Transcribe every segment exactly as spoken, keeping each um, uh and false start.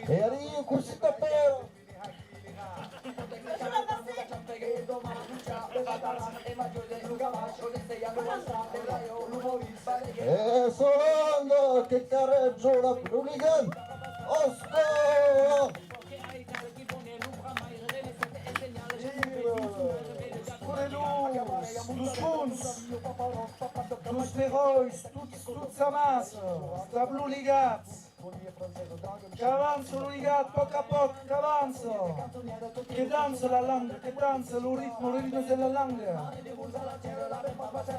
E arriva cosita per E sonando che carreggio la Bruligan. Osco! Los cons, los feròis, tots, tots amassa, sta Bruligan. Qu'avança lo ligat, pòc a pòc, qu'avança. Que dança la lenga, que dança lo ritme, lo ritme de la lenga.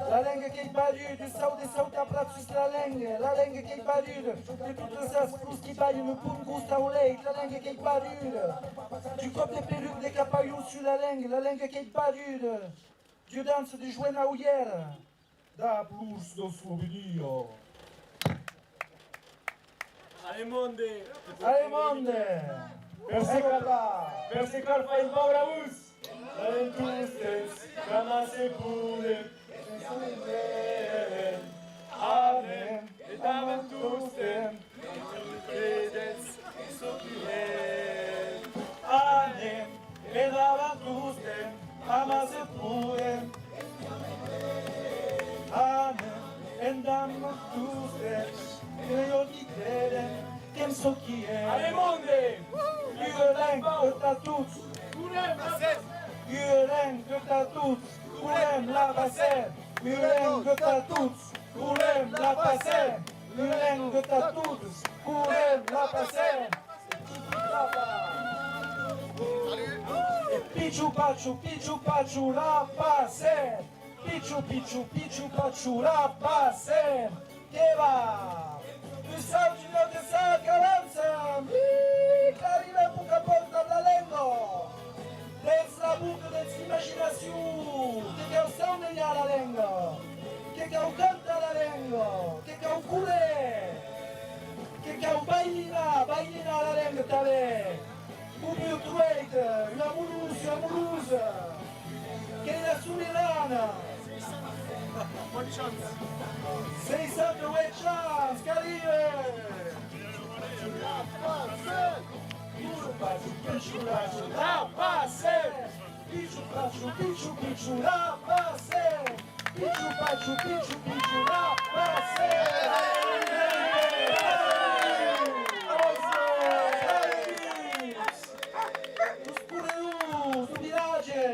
La lenga qu'ei paduda, sauta, sauta, prat sus la lenga. La lenga qu'ei paduda, de totas sas flors qui balhan, un punt gust au leit. La lenga qu'ei paduda, du còp de peruc de capalhon sus la lenga. La lenga qu'ei paduda, du dança de joena aulhèra. Dab los d'Eslovenia. Allez, monde! Allez, monde! Per se calmar, per se calmar, un pauc la votz! Anem tostemps, qu'amassa podem. Anem, endavant tostemps. Credètz, çò qui hèm. Anem, endavant tostemps, amassa podem. Anem, endavant tostemps, que jo qui credem, qu'èm çò qui hèm. Allez, monde! Ua lenga tà tots! Ua lenga tà tots! Volem la Passem! Ua lenga tà tots! Volem la Passem! Ua lenga tà tots! Volem la Passem! E pichu pachu, pichu pachu, la Passem! Pichu pichu, pichu pachu, la Passem! Que va! Un saut, un aute saut, qu'avançam! Ih, qu'arribam a pòc a pòc dab la lenga! Dens la boca, dens l'imaginacion! Que cau saunejar la lenga! Que cau cantar la lenga! Que cau córrer! Que cau bailinar, bailinar la lenga tanben! Bobur trueit, ua amorosa, ua amorosa, qu'ei la soberana. Seissanta-ueit ans, qu'arribe! La Passem! Pichu pachu, pichu pachu, la Passem! Pichu pachu, pichu pichu, la Passem! Los corredors deu vilatge,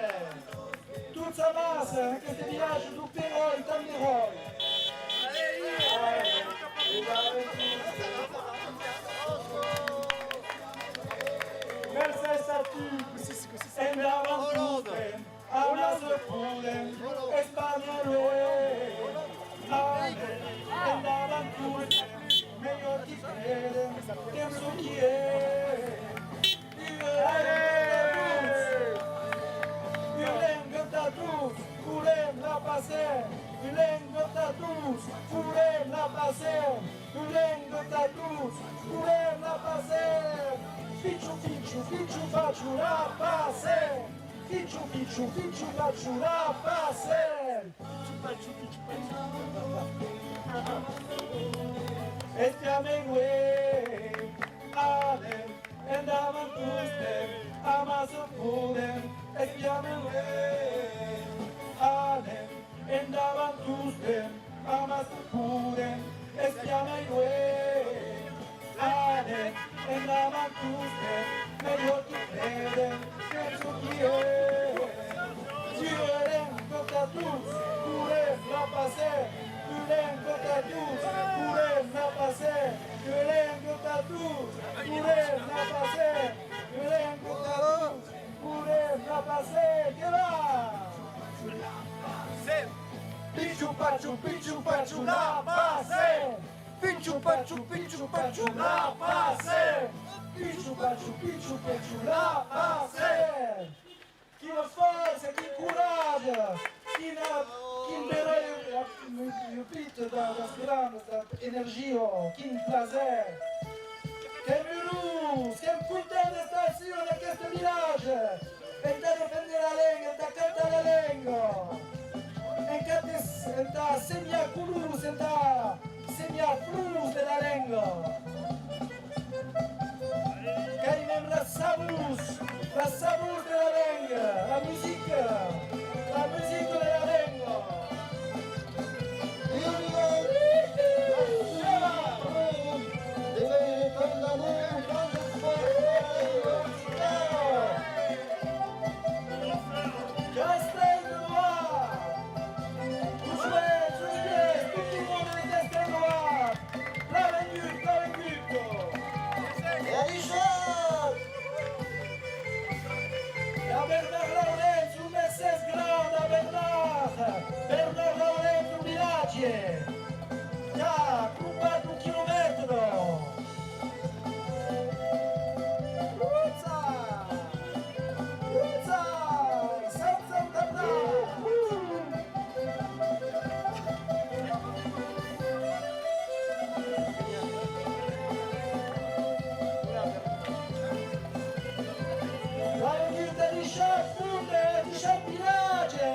tots amassa, en aqueste vilatge deu Peròi, tan beròi. Mercés a tu. Endavant tostemps, amassa podem, espamèr lo hèm. Anem, endavant tostemps, melhor qui credem, qu'èm çò qui hèm. Ua lenga tà tots, ua lenga tà tots, volem la Passem. Ua lenga tà tots, volem la Passem. Ua lenga tà tots, volem la Passem. Pichu pichu, pichu pachu, la Passem. Pichu pichu, pichu pachu, la Passem. Espiamèr lo hèm, anem, endavant tostemps, amassa podem. Espiamèr lo hèm, anem, endavant tostemps, amassa podem. Espiamèr lo hèm, anem, endavant tostemps, melhor qui credem, qu'èm çò qui hèm. Ua lenga tà tots, volem la Passem. Ua lenga tà tots, volem la Passem. Ua lenga tà tots, volem la Passem. Ua lenga tà tots, volem la Passem. Que va! Pichu pachu, pichu pachu, la Passem! Pichu pachu, pichu pachu, la Passem! Pichu pachu, pichu pachu, la Passem! Quina fòrça, quin coratge, quina, quin beròi, un pit de, d'esperança, d'energia, quin plaser! Qu'èm urós, qu'èm contents d'estar ací en aqueste vilatge! Entà defénder la lenga, entà cantar la lenga, entà, entà semiar colors, entà semiar flors de la lenga. Qu'aimem las sabors, las sabors de la lenga, la musica, la musica de la lenga. Castèl de Noir! Los uèlhs, los uèlhs, tot lo monde de Castèl de Noir! Plan vengut, plan vengut! E adishatz! E a Bernard Laurenç, un mercés grand a Bernard! Bernard Laurenç, lo vilatge! Qu'a cropat lo quilomètre! Ucha! Ucha! Sauta, sauta, sauta! Adishatz monde, adishatz vilatge,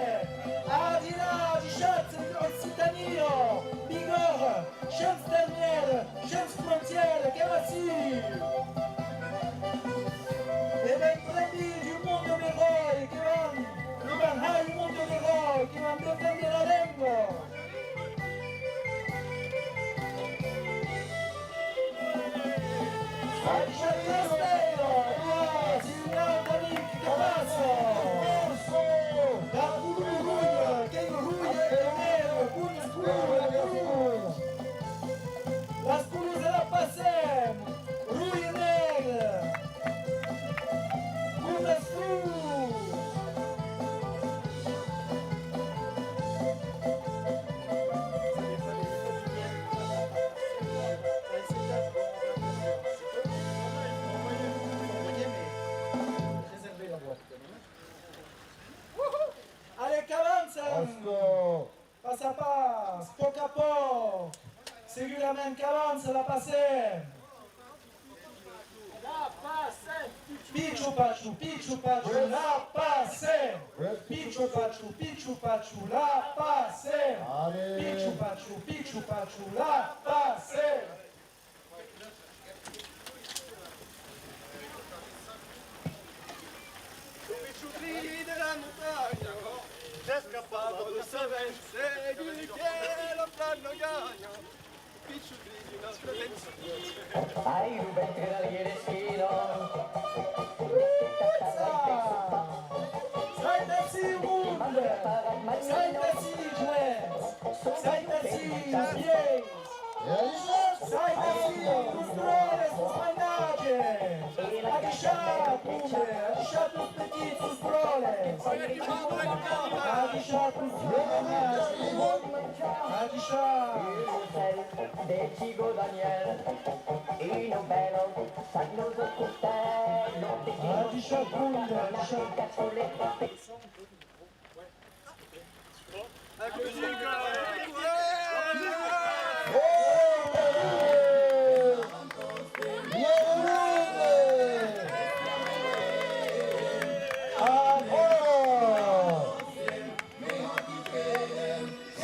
adishatz Occitània, Bigòrra, shens termièra, shens frontièra, qu'èm ací! E ben prèpi d'un monde d'eròi que van, que van har un monde d'eròi, que van defendre la lenga! Adishatz Castèl! Uah, si un aute amic que passa! Qu'ei roja e negra, coneishes las colors de la Passem, roja e negra, com las flors. Allez, qu'avançam! Pas a pas, pòc a pòc, segurament qu'avança la Passem. Pichu pachu, pichu pachu, la Passem. Pichu pachu, pichu pachu, la Passem. Allez. Pichu pachu, pichu pachu, la Passem. Lo pichon trilh de la montanha, escapat de sa vent, segur que la plana ganha. Pichon trilh de la montanha. Ai, lo ventre darrièr l'esquina. Sai d'ací, monde! Sai d'ací, joens! Sai d'ací, vielhs! Sai d'ací, los dròlles, los mainatges! Adishatz, monde, adishatz los petits, los dròlles! Adishatz los mainatges! Adishatz! De Gigot Daniel, una bèla sagnosa costèla de... Adishatz, monde, adishatz!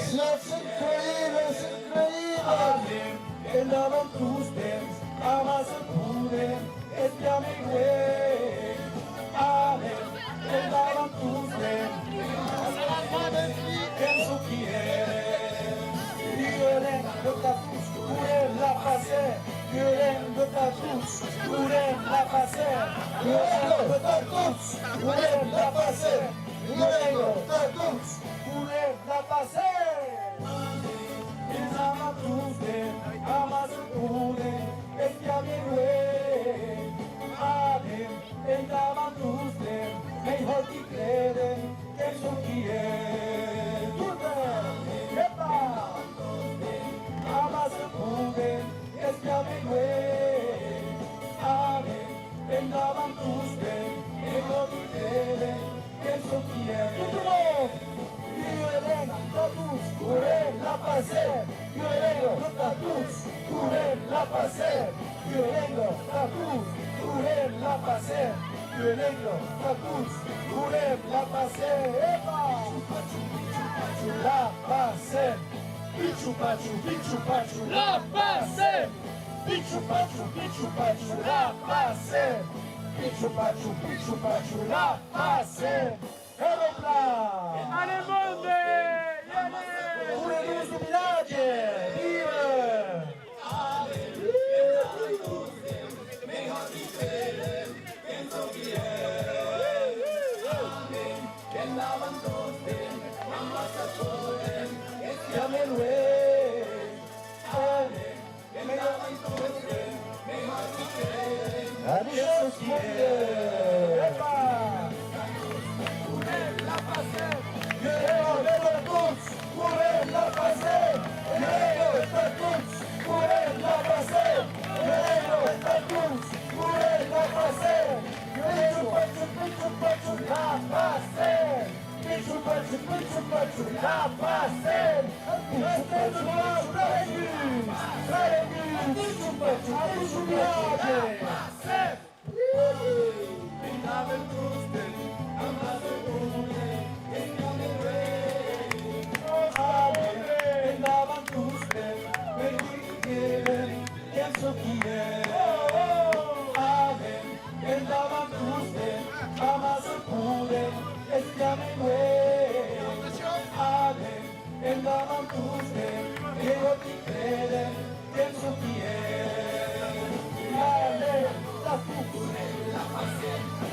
Siatz incredibles, incredibles! Endavant tostemps, amassa podem, espiar-me luènh. Anem, endavant tostemps, qu'èm çò qui èm. Ua lenga tà tots, volem la Passem. Ua lenga tà tots, volem la Passem. Ua lenga tà tots, volem la Passem. Ua lenga tà tots, volem la Passem. Endavant tostemps, amassa podem, espiar-me luènh. Anem, endavant tostemps, mei hòrt qui creden, qu'èm çò qui èm. Totes! Epa! Amassa podem, espiar-me luènh. Anem, endavant tostemps, mei hòrt qui creden, qu'èm çò qui èm. Tot lo monde! Ua lenga tà tots, volem la Passem! Ua lenga tà tots, volem la Passem! Ua lenga tà tots, volem la Passem! Ua lenga tà tots, volem la Passem! Epa! La Passem! Pichu pachu, pichu pachu, la Passem! Pichu pachu, pichu pachu, la Passem! Pichu pachu, pichu pachu, la Passem! E hop là! Allez, monde! Pour les douze du village! Vive! Adiós, monde! Epa! Epa, epa, tots! Correm la Passem! Epa, tots! Correm la Passem! Epa, tots! Correm la Passem! Pichu pachu, pichu pachu, la Passem! Pichu pachu, pichu pachu, la Passem! Pichu pachu, la Passem! Pichu pachu, pichu pachu, la Passem! Endavant tostemps, endavant tostemps, amassa podem, estiam en uèi. Anem, endavant tostemps, que vòti crèdem, que'm sortirem. La lenga tà tots,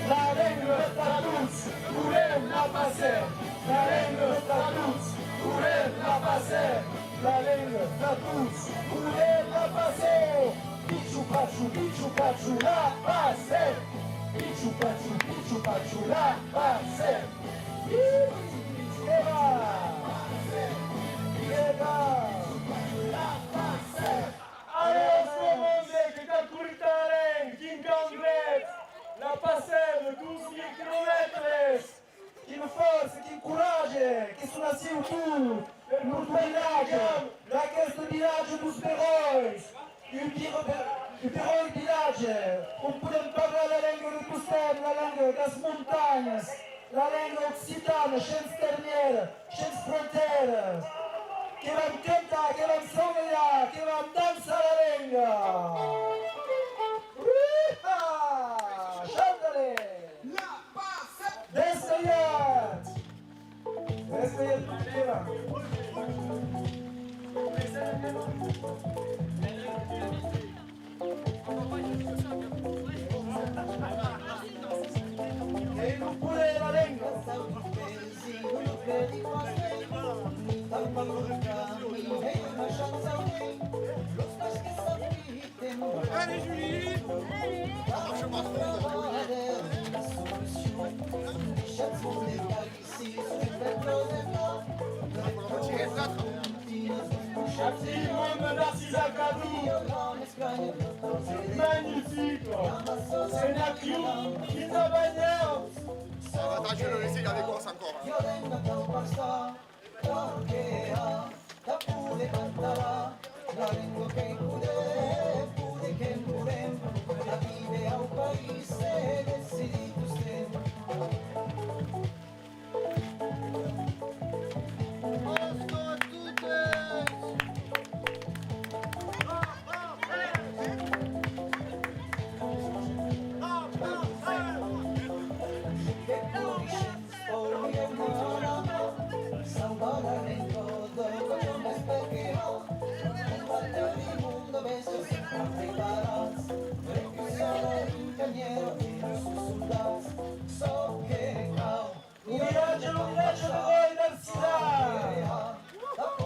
la lenga tà tots, volem la Passem. La lenga tà tots, volem la Passem. La lenga tà tots, volem la Passem. Pichu pachu, pichu pachu, la Passem. Pichu pachu, pichu pachu, la Passem. Eva! Eva! Adiós, lo monde, que cal corrir talent, quin cambret! La Passem, dos mila quilomètres! Quina fòrça, quin coratge! Que son aciu tot, per tot vilatge, d'aqueste vilatge dos beròis! Un beròi, un beròi vilatge, on podem parlar la lenga de tostemps, la lenga das montanhas, la lenga occitana, shens termièra, shens frontèra. Que vam cantar, que vam sauvelhar, que vam dançar la lenga! Uiha! Chanta-le! Desvelhat! Allez, Julie! Activement de Narcisa Cadou. C'est magnifique. C'est la cure qui travaille. Attends, je vais le laisser, il y a des gosses encore. Lo vilatge, lo vilatge de Ròi d'Arcisà.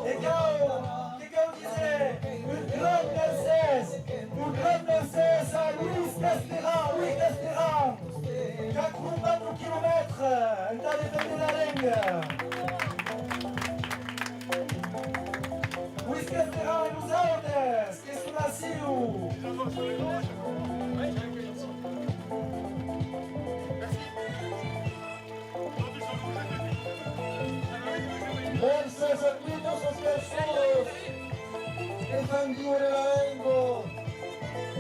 E cau, que cau díser un grand mercés, un grand mercés a Luis Casteran, Luis Casteran, qu'a crompat lo quilomètre entà defénder la lenga. Luis Casteran e nosautes, que son aciu. Mercés a totas las personas que fan viure la lenga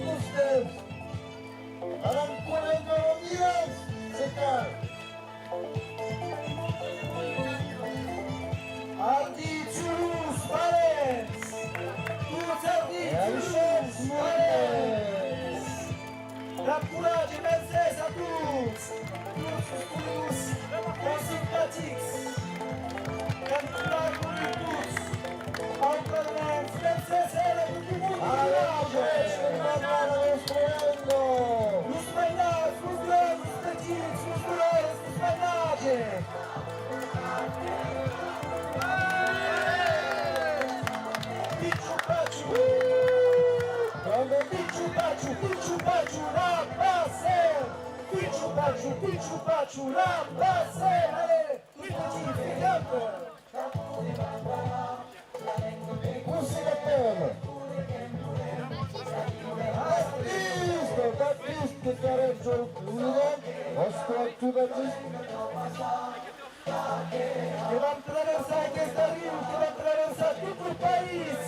tostemps. Aran quaranta-nòu dias, se cal. Arditjos, valents! Tots arditjos, valents! Cantar per tots, autrament, mercés èra tot lo monde. Allez, la mano de Fernando! Los mainats, los grands, los petits, los groses, los mainatges! Pichu pachu! Bravo! Pichu pachu, pichu pachu, la Passem! Pichu pachu, pichu pachu, la Passem! Allez! Baptiste, Baptiste, que t'arrêtes au Liban, on se croit tout Baptiste. Que vam traversar aquesta riu, que vam traversar tot lo país,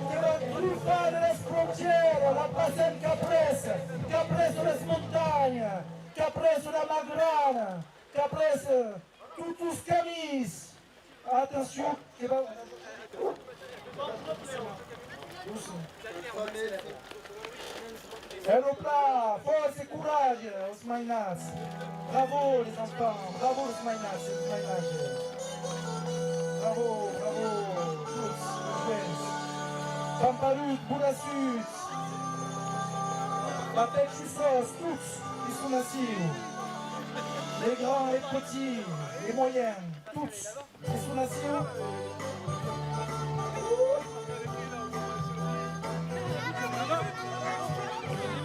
que vam trufar de las frontièras, la Passem cap près, cap près de las montanhas, cap près de la Mar Grana, cap près tots los camins. Atencion, que va... Èra plan, fòrça e coratge als mainats. Bravo les enfants, bravo los mainats e los mainatges. Bravo, bravo tots los joens. Pamparut, Borrassut, Bapèc Chussòs, tots que son aciu. Les grands, les petits, les moyens, tots. Desolacion.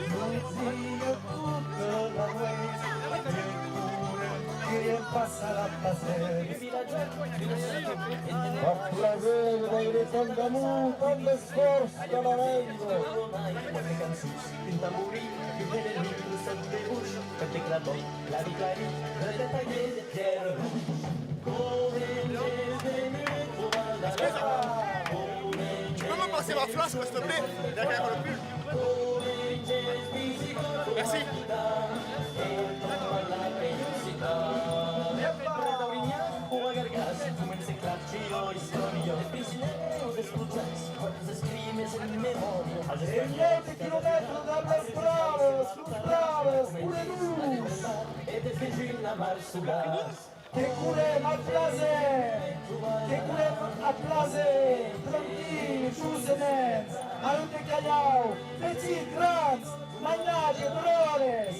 Lo dia, tota la nuèit, que passarà pas res. Fa plaser de veire tant d'amor, tant d'esfòrç de la lenga. Excuse, tu peux me passer ma flasque, s'il te plaît ? Derrière le pull. Merci. E mièltes quilomètres dab las braves, los braves corredors. Que correm a plaser, que correm a plaser, tranquils, doçaments, a un de calhau, petits, grans, mainatges, dròlles,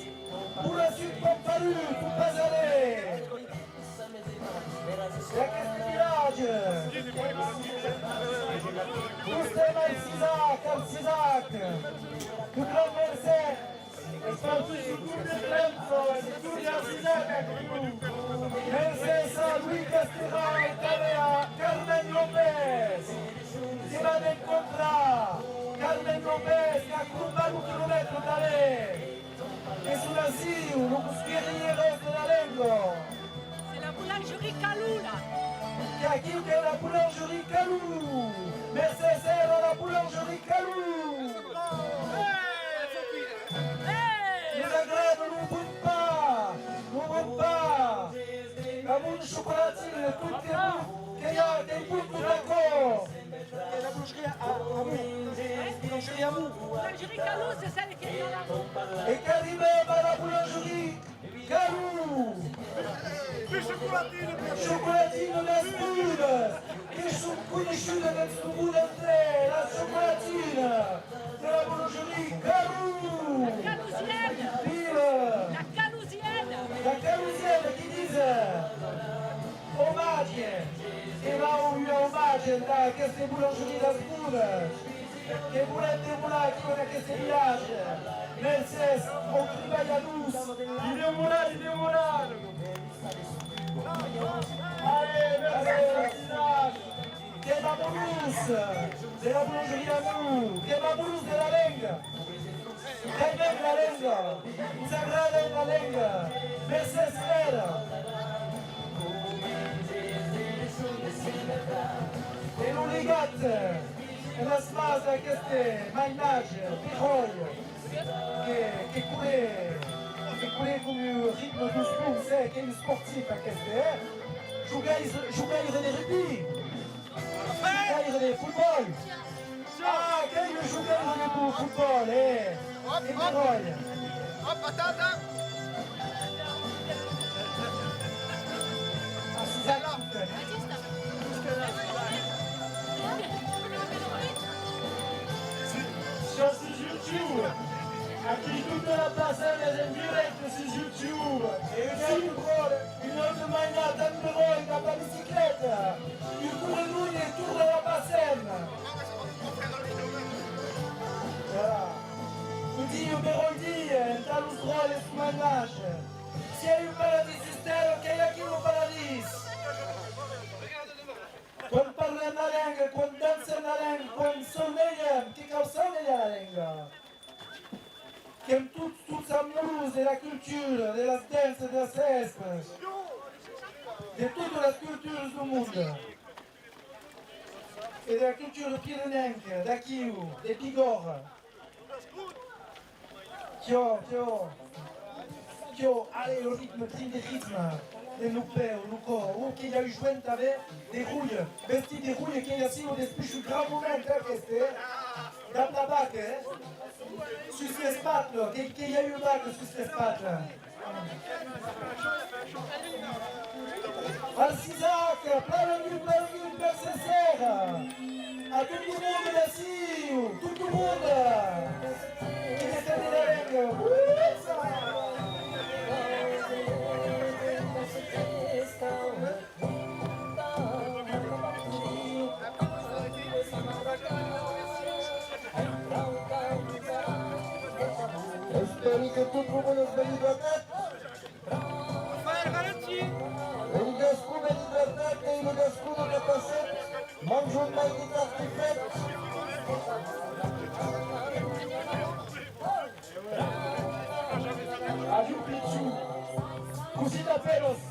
Borrassut, Pamparut, o Pasalet. E aqueste vilatge, tostemps al Sisac, al Sisac, un gran mercés. Es per tot lo públic, Renzo, es tot lo Sisac aquí. Mercés a Louis Casteran e tanben a Carmen López, que van encontrar Carmen López, qu'a crompat lo quilomètre tanben. Que son aciu, los guerrièrs de la lenga. C'est la boulangerie Calou, là. Qu'aquiu qu'es la boulangerie Calou. Mercés èra la boulangerie Calou. Hey! Nos agrada lo bon pan, lo bon pan. Amb un chocolatin, tot que bon, que i a, qu'es bon tot aquò. Et la boulangerie à, à Mou. Boulangerie Calou, c'est celle qui est dans la... E qu'arribem a la boulangerie Calou. Chocolatine, bien sûr. Chocolatine, las bolas, que son coneissudas dins lo mond entièr, la chocolatine de la boulangerie Calou. La Calousienne. Viva. La Calousienne. La Calousienne, qui disent. Omatge! Que vau ua omatge entà aqueste boulangerie das Bolas, que volem demorar aquiu en aqueste vilatge. Mercés aus tribalhadors. I demorar, i demorar! Allez, mercés al vilatge! Qu'èm amorós de la boulangerie Amor, qu'èm amorós de la lenga. Qu'aimem la lenga, nos agrada la lenga, mercés èra. E lo legat en las mans d'aqueste mainatge, Piròi, que, que corre, que corre coma un ritme dos punts, eh, qu'ei un esportif aqueste, eh? Jogaire, jogaire de rugbi! Jogaire de fotbòl! Ah, qu'ei un jogaire de fo-, fotbòl, eh! Hop, hop. Hop, attends, attends. Imatge. Si i a un paradís sus tèrra, qu'ei aquí lo paradís. Quan parlem la lenga, quan dancem la lenga, quan sauneiem, que cau saunejar la lenga. Qu'èm tots, tots amorós de la cultura, de las danças, de las hèstas, de totas las culturas deu monde. E de la cultura pirenenca, d'aquiu, de Bigòrra. Tiò, tiò, tiò, allez, lo ritme, prin de ritme, de lo pè, lo còr, oh, que i a un joen tanben de roja, vestit de roja, que i a ací, oh, despuish un gran moment, eh, aqueste, eh, dab la vaca, eh, sus l'espatla, que, que i a un vaca sus l'espatla. Arcisac, plan vengut, plan vengut per Cesèra. A tot lo monde d'aciu, tot lo monde. Que defende la lenga. Espèri que tot lo monde es ben idratat. E lo gascon ben idratat, qu'ei lo gascon de Capacet, manjon mai que tartifet. Adiu, pichon. Cossí t'apèlas?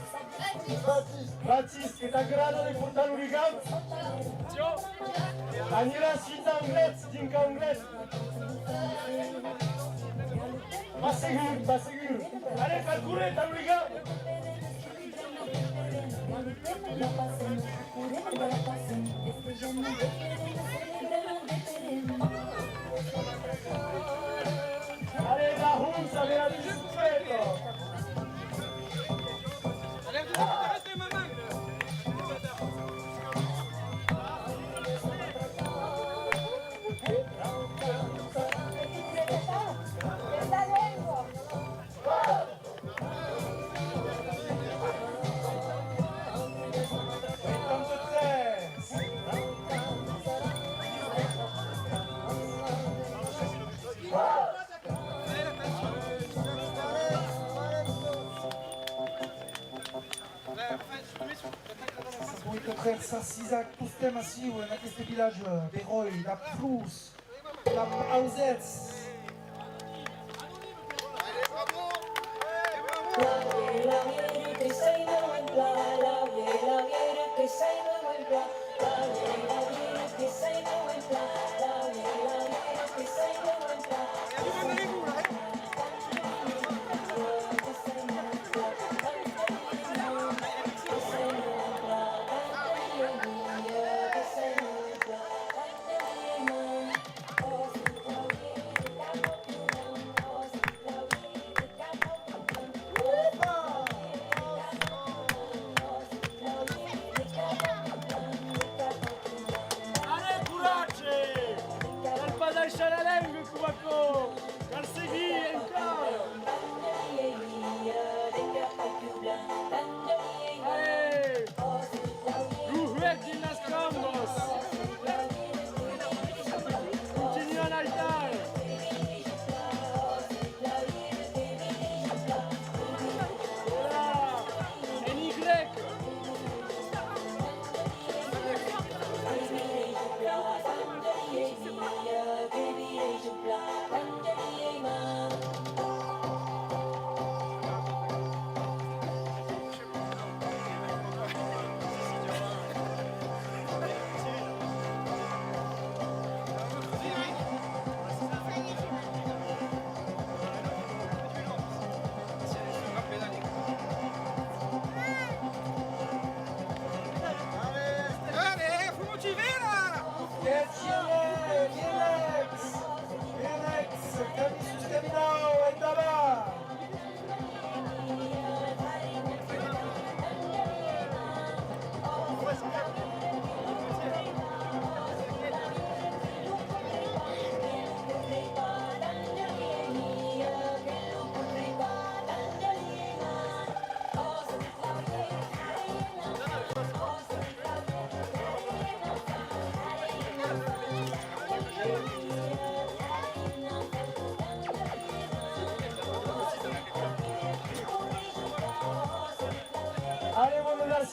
Baptiste. Baptiste, que t'agrada de fondar lo ligam? Aniràs fins a Anglet, dinc a Anglet. Va segur, va segur. Allez, cal córrer, cal obligar. Allez, la ronça de la bicicleta. Avui que trèr s'arcisac, tostemp aciu en aqueste vilatge beròi, dab flors, dab ausèths.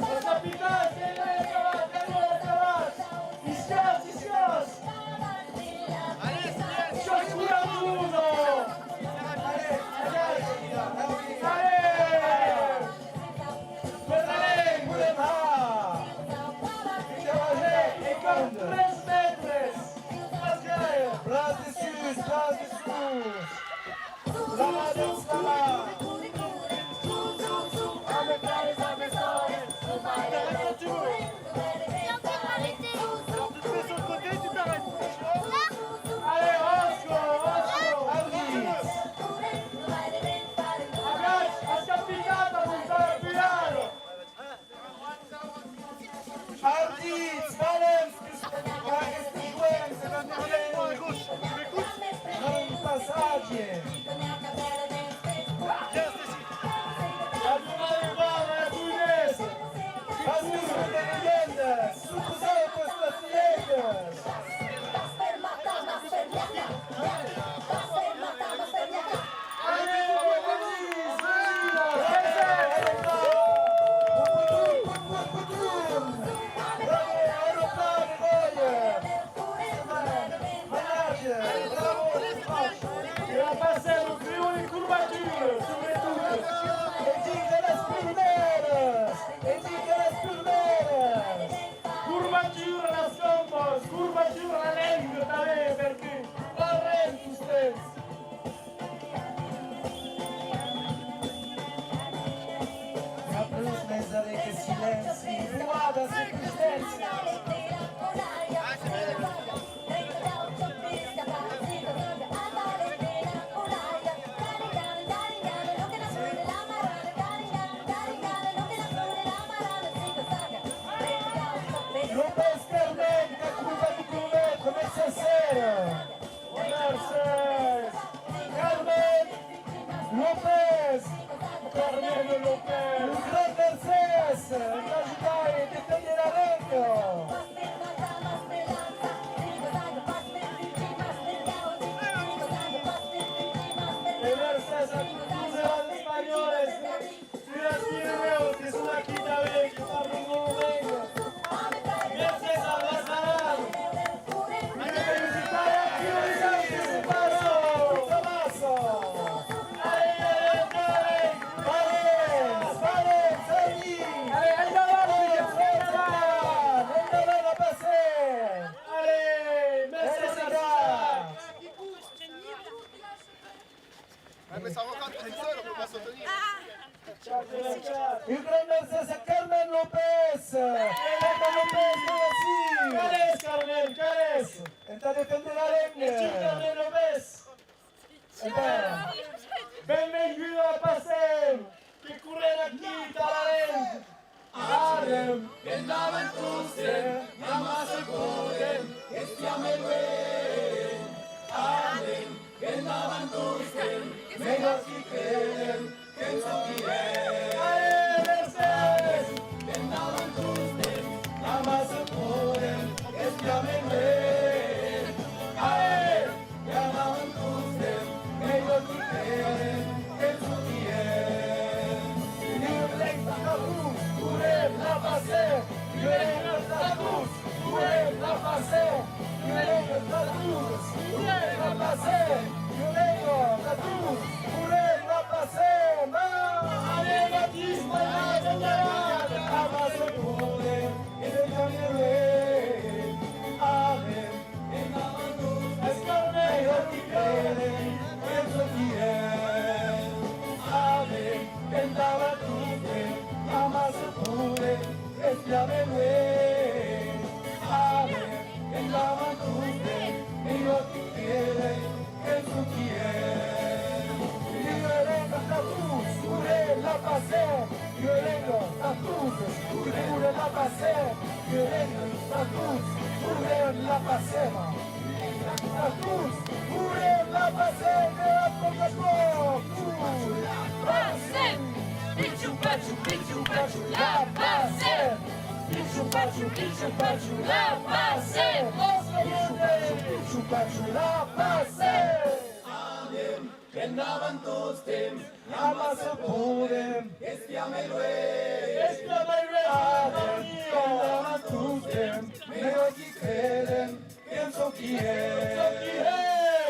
Los capitans, que i a acabat, que i a acabat! Iscas, iscas! Iscas, coratjosa! Allez! Allez! Podem, podem har! Encara tres mètres! Pas gaire! Braç dessús, braç dessús! La mà dens la mà! Ambe fraires, ambe sòrres! Alors, tu te mets sur le côté, tu t'arrêtes. Allez, osco, osco, Ardits! Agach, escapitat a montar la pujada! Ardits, valents, que son aquests joens, que tenen un passatge! Adonatz-vos a la comunessa! Pas que son de legendas! Suposava pas las lèigas! E la passem au criu de curvatura, sobretot. E dinc de las purneras! E dinc de las purneras! Curvatura las cambas, curvatura la lenga tanben, perque parlem tostemps. Après, mes avec silenci, boadas e prudéncia. Lopez Carmen, qu'a cruzat lo quilomètre, Mercés! Mercés! Carmen Lopez! Carmen Lopez! Lo grand Mercés! Engaja't de tenir la lenga! E Mercés a totes las espanhòlas! Ua Pirenèus que son aquí tanben, que parlan molt lenga. Mercés a las Aran! Una felicitat a qui lo sap que se passa! Força massa! Un grand mercés a Carmen López! Carmen López, merci! Qual es, Carmen, qual es? Entà defendre la lenga! Carmen López! Entà... Benvenguda a Passem! Que correm aquí, talent! Anem endavant tostemps, amassa podem, estiam e luènh. Anem endavant tostemps, melhor qui creden, que en çò qui es. Anem endavant tostemps, amassa podem, estiam e luènh. Anem! E anam tostemps, melhor qui creden, que en çò qui es. Violenta, Tatús, correm la Passem! Violenta, Tatús, correm la Passem! Violenta, Tatús, correm la Passem! Violenta, Tatús, correm la Passem! Ah! Anem aquí, Espaina, anem! Amassa podem, e de camí. Anem! Endavant tostemps, melhor qui creden, que en çò qui es. Anem, endavant tostemps, amassa podem, estiam e luènh. Anem, endavant tostemps, melhor qui creden, que en çò qui es. Violenta, Tatús, correm la Passem! Violenta, Tatús, correm la Passem! Violenta, Tatús, correm la Passem! Tatús, correm la Passem! E a pauc a pauc! Passem! Pichu pachu, pichu pachu, la Passem! Pichu pachu, pichu pachu, la Passem! Pichu pachu, pichu pachu, la Passem! Anem! Endavant tostemps, amassa podem, estiam e luènh. Estiam e luènh. Anem, endavant tostemps, melhor qui creden, que en çò qui es.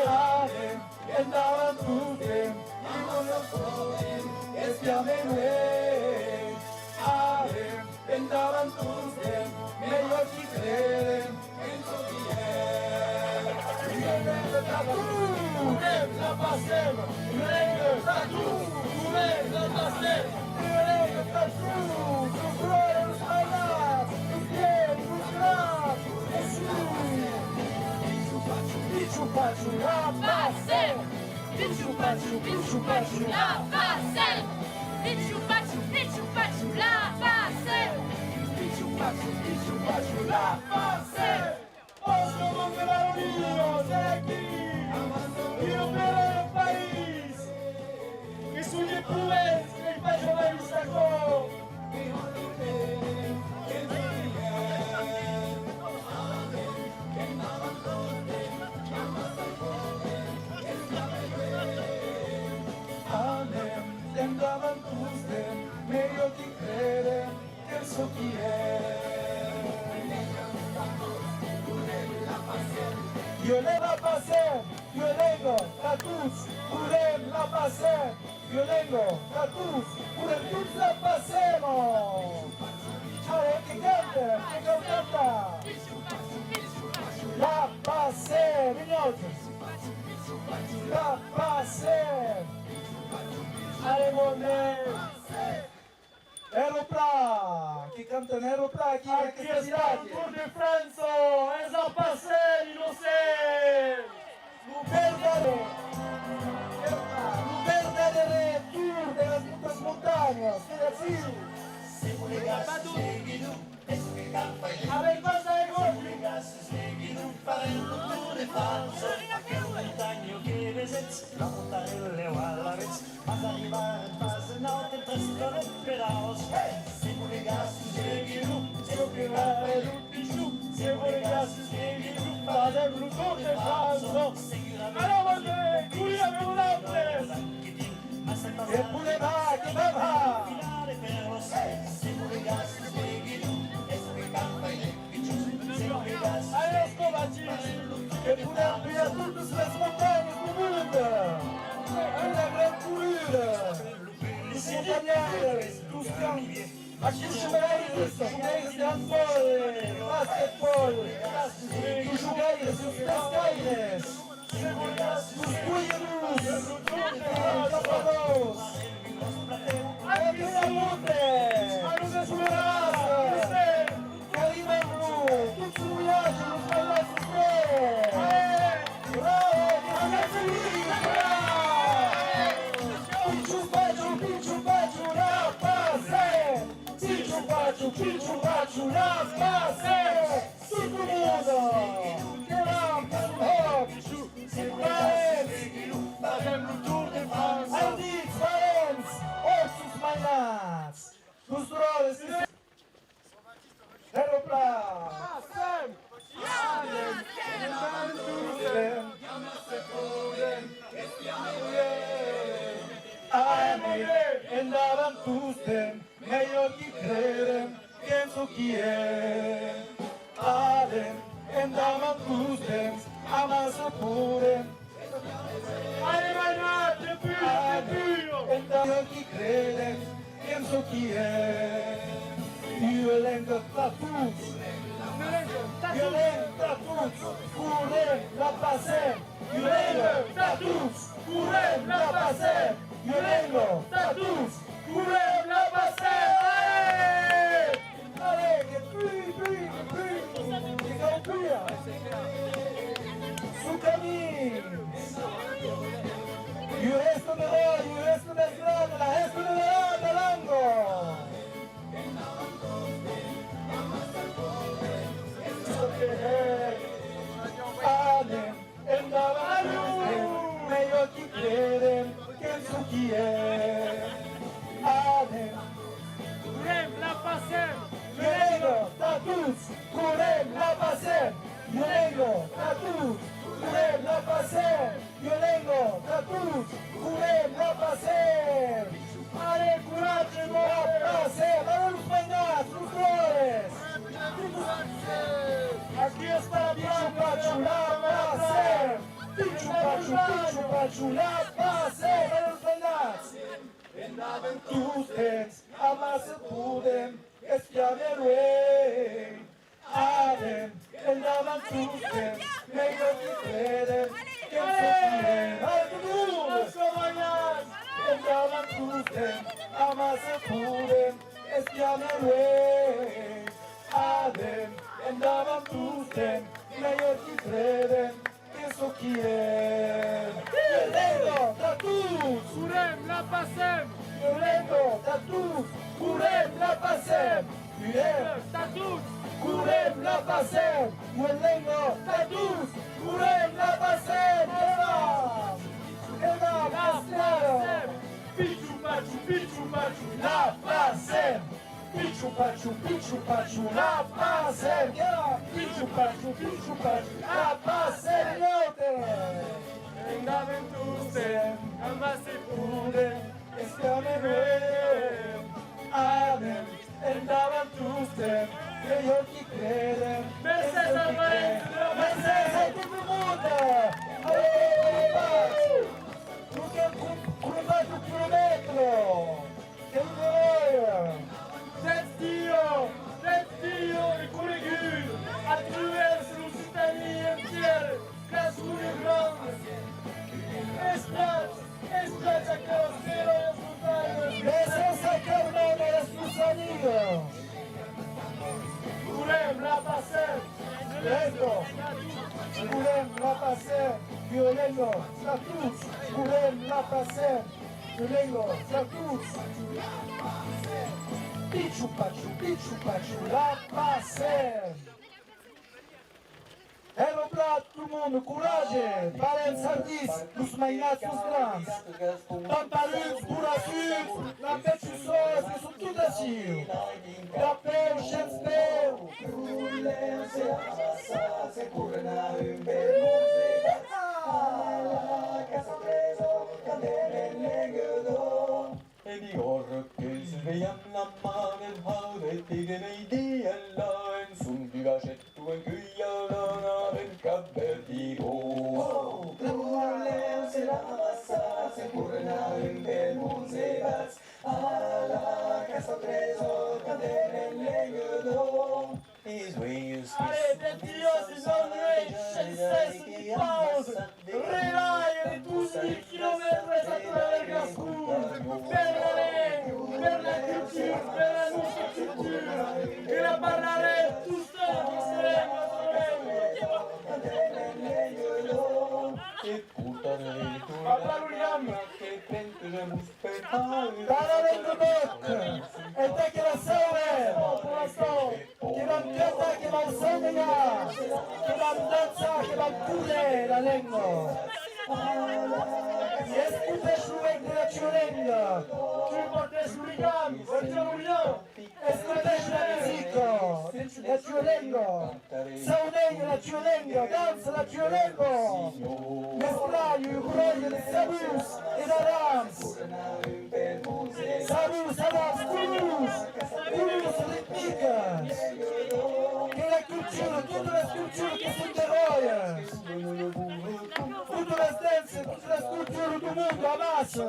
Anem, endavant tostemps, amassa podem, estiam e luènh. Anem, endavant tostemps, melhor qui creden, que en çò qui es. Correm la Passem! Correm la Passem! Correm la Passem! Correm la Passem! Correm la Passem! Pichu pachu, pichu pachu, la Passem! Pichu pachu, pichu pachu, la Passem! Pichu pachu, pichu pachu, la Passem! Pichu pachu, pichu pachu, la Passem! Òsca, monde, Baronias, aquí! Qui opèra lo país! Que son de Provença, que i fa jamai vist aquò! Anem, endavant tostemps, melhor qui creden, que en çò qui es. Violenta, Tatús, correm la Passem! Violenta, Tatús, correm la Passem! Violenta, Tatús, correm tots la Passem! Allez, que canta, que canta! La Passem, un autre! La Passem! Allez, monde! Aeroplan! Que cantan Aeroplan aquí, en aqueste vilatge! Tour de França, es la Passem, innocent! Lo verdader, lo verdader tour de las montas montanhas, que d'ací! Avec Bassa e Gòstic! Aquela montanha que vesètz, la montanha lèu alavetz, mas arribarem pas en aut en tres, quatre pedaus. Hey! Se volegatz, seguiu, se lo que va fer lo pichon, se volegatz, seguiu, fasèm lo Tour de França. Allez, monde, corri amb vosaltres! E podem har, que vam har! Hey! Se volegatz, seguiu, es que cal faire. Allez, los combatius, que podèm pujar totes les montanhas del monde! Una gran corrida! Los montanhaires, los can-, aquí jogaires, jogaires de handbòl, de basquetbòl, los jogaires, los pescaires! Los polhadors, los capadors, la Creu Monte, a nos esperar, qu'arribam lo, tot lo vilatge, los ballats, los tres. Bravo, que siam feliç, bravo! Pichu pachu, pichu pachu, la Passem! Pichu pachu, pichu pachu, la Passem! Tot lo monde! Que vam, hop! Valents! Fasèm lo Tour de França! Auditz, valents! Òc sus mainats! Los dròlles que se... Hèra plan! Anem, endavant tostemps, melhor qui credem, qu'en çò qui es. Anem, endavant tostemps, amassa podem. Allez, Manuel, t'es pur, t'es pur. Endavant qui credem, qu'en çò qui es. Ua lenga tà tots. Ua lenga tà tots. Correm, la Passem. Ua lenga tà tots. Correm, la Passem. Ua lenga tà tots. Correm, la Passem. Allez! Allez, que pui, pui, que pui, que cau pujar. Suu camin. Ua hèsta de ròi, ua hèsta mès grana, la hèsta de la, de l'Ango. Anem. Endavant, melhor qui credem, qu'en çò qui es. Anem. Correm, la Passem! Ua lenga tà tots, correm, la Passem! Ua lenga tà tots, correm, la Passem! Ua lenga tà tots, correm, la Passem! Allez, coratge, la Passem! Allez, los mainats, los dròlles! Aquí està la Pichu Pachu, la Passem! Pichu Pachu, Pichu Pachu, la Passem! Allez, los mainats! Endavant tostemps, amassa podem, espiar mès luenh! Anem, endavant tostemps, melhor qui credem, qu'en çò qui es. Allez, tot lo monde! Endavant tostemps, amassa podem, espiar mès luenh. Anem, endavant tostemps, melhor qui credem, qu'en çò qui es. Ua lenga tà tots! Correm, la Passem! Ua lenga tà tots! Correm, la Passem! Ua lenga tà tots! Correm, la Passem! Ua lenga tà tots! Correm, la Passem! Viva! Viva! La Passem! Pichu pachu, pichu pachu, la Passem! Pichu pachu, pichu pachu, la Passem! Pichu pachu, pichu pachu, la Passem! Endavant tostemps, amassa podem, espiar mès luenh. Anem, endavant tostemps, melhor qui credem. Mercés als valents! Mercés a tot lo monde! Allez, allez, allez! Lo que crom-, crompat lo quilomètre! Qu'ei un eròi! Dètz dias! Dètz dias de corregut a travèrs l'Occitània entièra, Gasconha Granda, Estrats, Estrats, aquelas bèlas montanhas! Mercés a Carmèna e las suas amigas! Correm, la Passem! Esto! Correm, la Passem! Ua lenga tà tots! Correm, la Passem! Ua lenga tà tots! Pichu pachu, pichu pachu, la Passem! Hèra plan, tot lo monde, coratge! Valents, ardits, los mainats, los grans! Pamparuts, borrassuts, la pèth sus sòs, que son tots aciu! Cap peu, shens peu! E Bigòrra que survelham la mar del Hau de Tigre meidia, la en son du vachet tu en cuia la nave cap Verdigo. Oh, Truleu se la massa se correna en pel mons e bats a la caça al tresor, cantem en lenga d'or. Allez, dètz dias, dètz-e-nòu nueits, shens cèssa ni pausa, Per la lenga, per la cultura, per la nòstra cultura, que la parlarem tostemps, tostemps, tostemps. Parla lo ligam. Tara lenga d'òc, entà que la sauvem, que vam cantar, que vam saunejar, que vam dançar, que vam córrer la lenga. E escotètz lo ec de la tua lenga, tu pòrtes lo ligam, o tu lo ligam. Escotètz la musica de la tua lenga. Sauneja la tua lenga, dança la tua lenga. Mesclatz un bròtle de sabors e d'arams. Sabors, arams, colors, colors ritmicas. Que la cultura, totas las culturas que son de ròias. Totas las danças, totas las culturas deu mond amassa.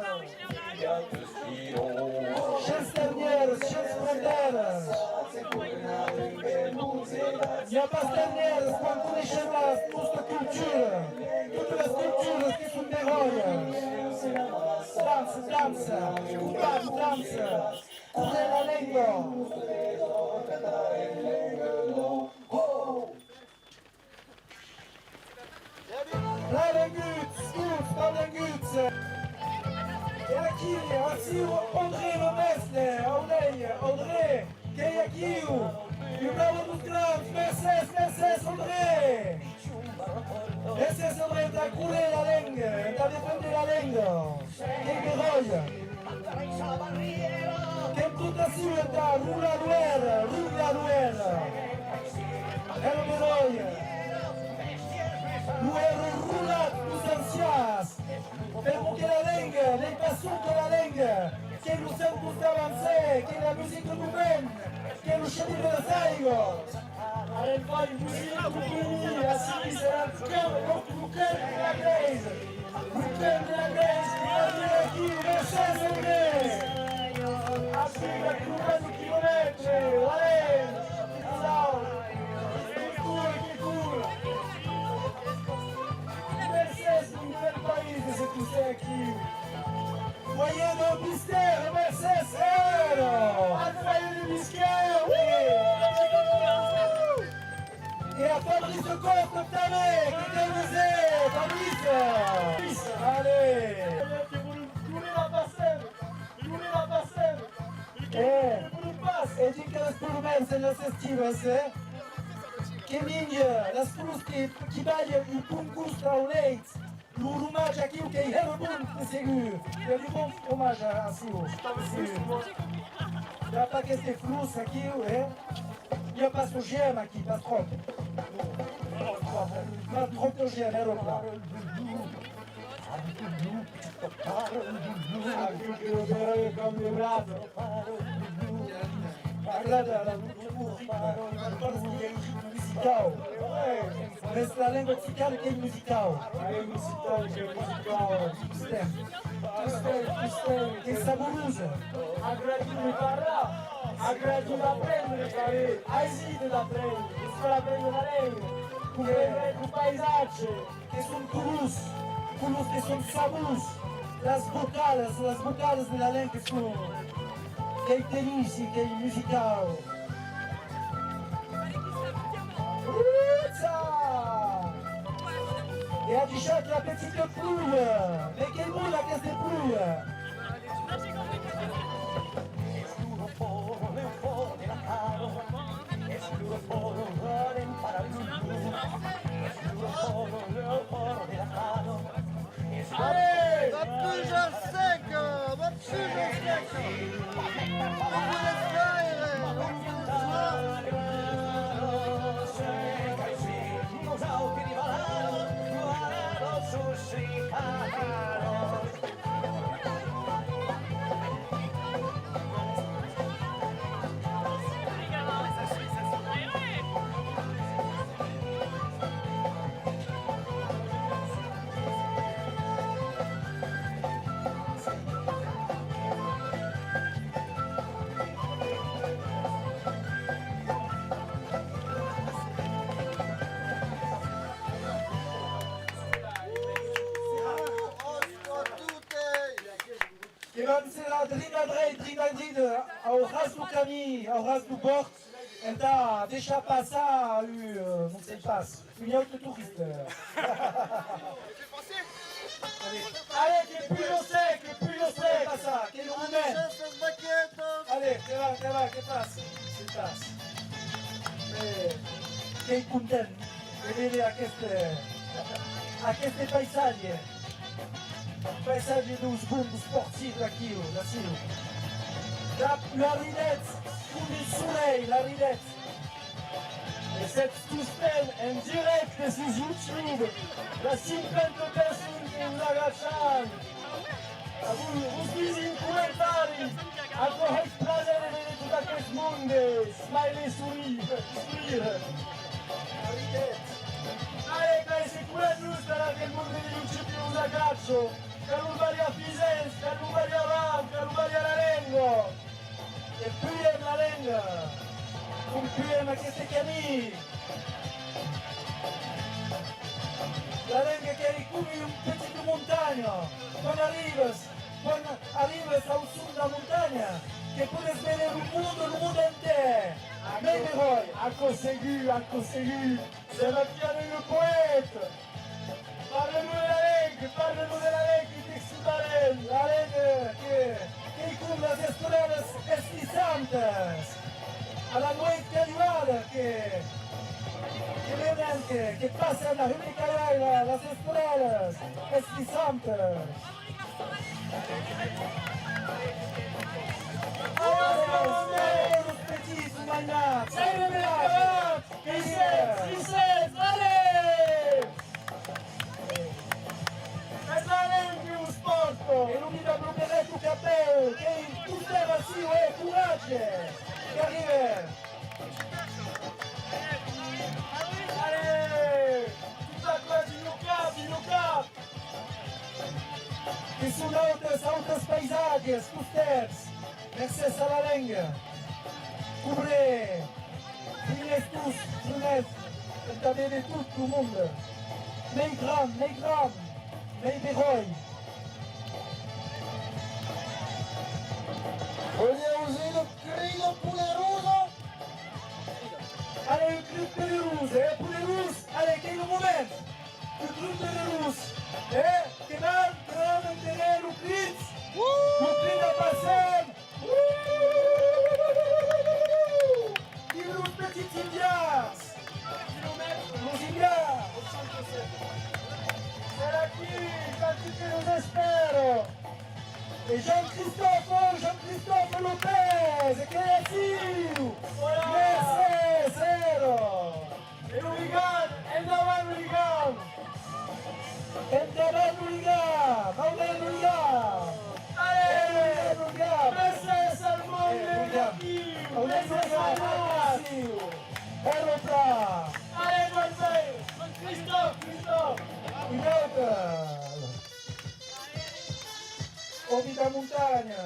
Shens ternièras, shens frontèras. N'i a pas ternièras quan coneishem la nòstra cultura, totas las culturas que son de ròias. Dança, dança, combat, dança, córrer la lenga. Plan venguts, tots, plan venguts. E aquí, ací, André, lo mèstre, Aulèia, André, qu'ei aquiu. Un bravo deus grans, mercés, mercés, André. Mercés, André, entà córrer la lenga, entà defendre la lenga. Qu'ei beròi. Qu'èm tot ací entà rolar lo èr, rolar lo èr. Èra beròi. Lo èr rolat deus ancians. Per'mor que la lenga n'ei pas sonque la lenga, qu'ei lo sang deus tavans, qu'ei la musica deu vent, qu'ei lo chapir de las aigas. Ara fai musica, compagnia, ací serà lo cant, lo, lo cant de la glèisa. Lo cant de la glèisa que va venir aquí, mercés André. Ací, a trenta quilomètres, allez, que cola, que cola. Mercés, un bèl país de se posar aquí. Foyer de Bisquer, mercés, èra! Al foyer de Bisquer, oui! E a Fabrice Coste tanben, que te vise, Fabrice! Allez! Que volem, que volem la Passem! Que volem la Passem! Eh, e dinc a las Polomenses, en las estivas, eh? Que minja las flors que, que balhan un bon gost au leits. Lo fromatge aquiu qu'ei hèra bon, de segur. I a du bon fromatge aciu, de segur. I a pas qu'este flors aquiu, eh? I a pas O G M aquí, pas tròp. Pas tròp d'O G M, èra plan. Aquiu que lo pèra de còp de braç. M'agrada la musical. Mès la lenga occitana qu'ei musicau. La lenga occitana qu'ei musicau. Tostemps, tostemps, tostemps. Qu'ei saborosa. Agradi de parlar, agradi d'aprendre tanben. Aisit d'aprendre, es cal aprendre la lenga. Comprendre lo paisatge. Que son colors, colors que son sabors, las vocalas, las vocalas de la lenga que son, qu'ei delici, qu'ei musicau. Ucha! E adishatz la petita pluja, mès qu'ei bona aquesta pluja! Allez! La pluja seca! La pluja seca! Drin a dreit, drin a dreit, au ras deu camin, au ras deu bòrd, entà deishar passar, euh, non sèi pas, un aute torista. Allez, allez, que puja sec, que puja sec, passa, qu'ei lo moment. Allez, que va, que va, que passa, que passa. Eh, qu'ei content de véder aqueste, aqueste paisatge. Paisatge deus bons, deus sportius d'aquiu, d'aciu. Dab ua ridètz com un solei, la ridètz. E sètz tostemps en dirècte sus YouTube, las cinquanta personas que vos agachan. A vos, vos disi en comentari, aquò hèi plaser de véder tot aqueth monde. Smiley sourire, sourire. Arridètz. Allez, qu'ei se colat los per aqueth monde de YouTube que vos agacho. Cal lo balhar fisens, cal lo balhar aval, cal lo balhar la lenga. E puiem la lenga. Com puiem aqueste camin. La lenga qu'ei com un petit montanha. Quan arribes, quan arribes au som de la montanha, que podes véder lo monde, lo monde entièr. Mei beròi. Aquò segur, aquò segur. Sèm aquí avec le poète. Parle-nous de la lenga, parle-nous de la lenga, qu'ei excitant. La lenga que, qu'ei com las estrèlas eslissantas. A la nueit caluada que, que venen, que, que passan a hum e cavai la, las estrèlas eslissantas. Allez, los petits mainats! Allez, les petits! Vicent, Vicent, allez! Es la lenga que vos pòrta! E lo vida bloquerèt lo capèu, qu'ei tostemps aciu, eh, coratge! Qu'arribem! Allez! Tot aquò dins lo cap, dins lo cap! Que son autes, autes paisatges, tostemps, mercés a la lenga. Cobre Prumèrs, tostemps, entà véder tot lo monde. Mei gran, mei gran, mei beròi. Voliá ausir lo crit de Poderosa? Allez, un crit poderós, eh, poderós. Allez, qu'ei lo moment. Un crit poderós, eh? Que van, que van entener lo crit. Lo crit de Passem. Viu los petits Indians! Los Indians! Sèm aquí, tanti que nos espèra! E Jean-Christophe, Jean-Christophe Lopez, qu'ei aciu! Voilà! Mercés, èra! E lo Ligam! Endavant lo Ligam! Endavant lo Ligam! Au Ligam! Allez! Lo Ligam! Mercés al monde! Mercés al monde! Èra plan! Allez, Jean-Christophe, Christophe! Un autre! Òmi da montanha!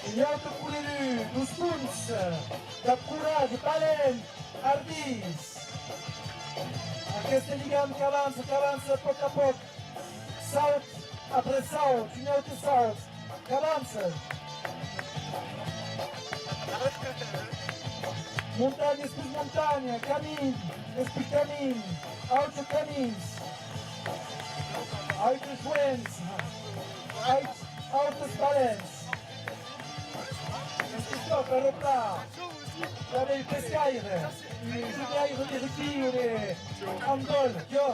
Un aute corredor, dos punts, dab coratge, valent, ardís. Aqueste Ligam qu'avança, qu'avança a pòc a pòc. Saut après saut, un aute saut. Qu'avança! Montanha despús montanha, camin despús camin, autres camins, autres joens, aut-, autes valents. Cristòf, èra plan. Tanben un pescaire, un jogaire de rugbi o de handball, jo,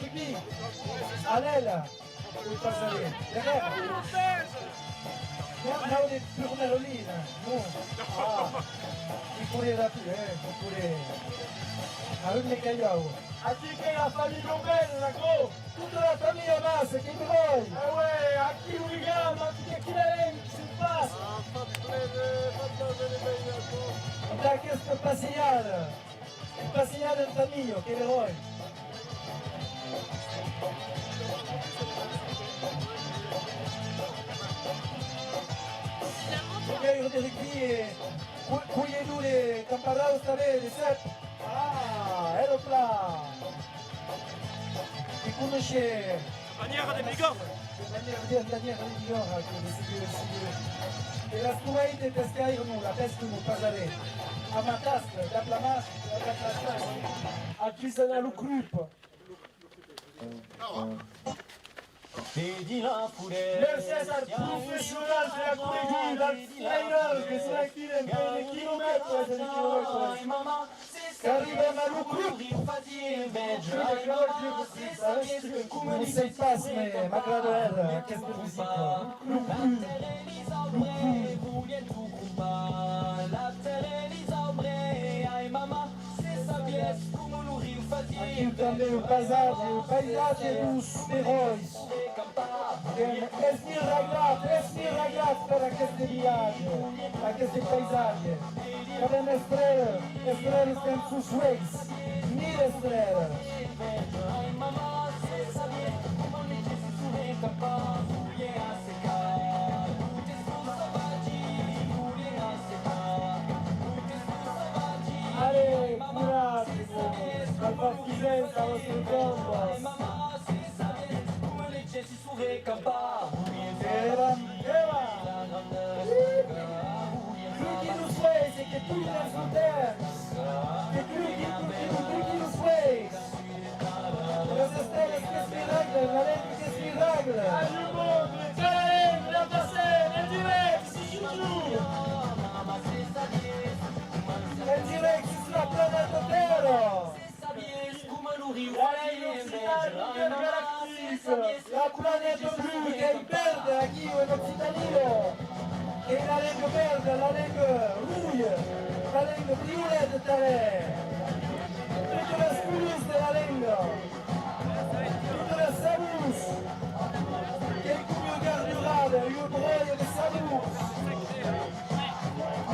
rugbi, a l'èla. Ui, passaré. De res. Non, non, de pur merolina. Non. Ah. Qui pourrait rappeler, eh, qui pourrait. Ah, un me calhau. Aquí qu'ei la familha Nobel, aquò. Tota la familha amassa, qu'ei dròlle. Ah ouais, aquí lo Ligam, aquí, aquí la lenga, que se passa. Ah, fa plaser, fa plaser de veire aquò. D'aquesta passejada. Passejada en familha, qu'ei beròi. Jogaire de rugbi e co-, colhedor de camparaus tanben, de cèp. Ah, èra plan. Coneishes. Bannièra de Bigòrra. Bannièra de, bannièra de Bigòrra, que de seguir, seguir. E las corrèitas de pescaire, non, la pesca non, pas a res. Amb la tasca, dab la mas, dab la tasca. Aquí s'anava lo club. Mercés als professionals de la corredida, als trainers que son aquí dempuèi de quilomètres e de quilomètres. Qu'arribam a lo club. Non sai pas, mès m'agrada hèra aquesta musica. Lo club. Lo club. Aquiu tanben lo paisatge, lo paisatge deus beròis. Esmiraglat, esmiraglat per aqueste vilatge, aqueste paisatge. Qu'avem estrèlas, estrèlas qu'an sos uelhs, mil estrèlas. Allez, coratge, malpartisents, a vòstre torn. Evan, Evan! Truqui los uelhs e que pugin els lutèrs! Que truqui, truqui, truqui los uelhs! Las estèlas qu'esmiraglan, la lenga qu'esmiragla! Adiu monde, cara lenga, la passem en dirècte sus YouTube! En dirècte sus la planeta Tèrra! Allez, l'Occitània intergalactica, la planeta blua qu'ei verda aquiu en Occitània, qu'ei la lenga verda, la lenga roja, la lenga violeta tanben. Totas las colors de la lenga, totas las sabors, qu'ei coma ua gardurada, ua bròia de sabors.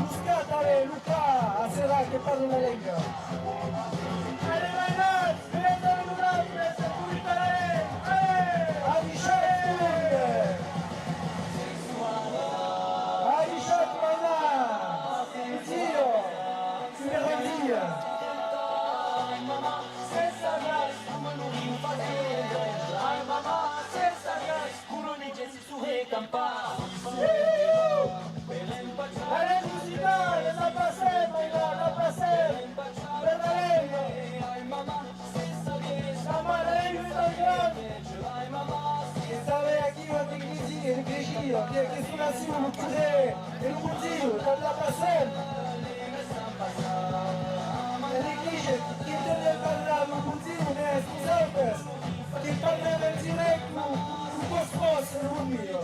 Los cats, allez, los cats, a serà que parlan la lenga. Allez, mainats, venètz amb nosautes, escoitarem! Allez! Adishatz, monde! Adishatz, mainats! Dia! Superan dia! Allez, Occitània, la passem, la, la passem! Per la lenga! La mare, la lenga, la gran! E tanben aquiu, en Glesia, en Glesia, que, que son aciu lo curè e lo bonziu, tant la passem! En Glesia, que, que entendem parlar lo bonziu, mès nosautes, que parlem en dirècte lo, lo pòst-pòst, lo bonziu.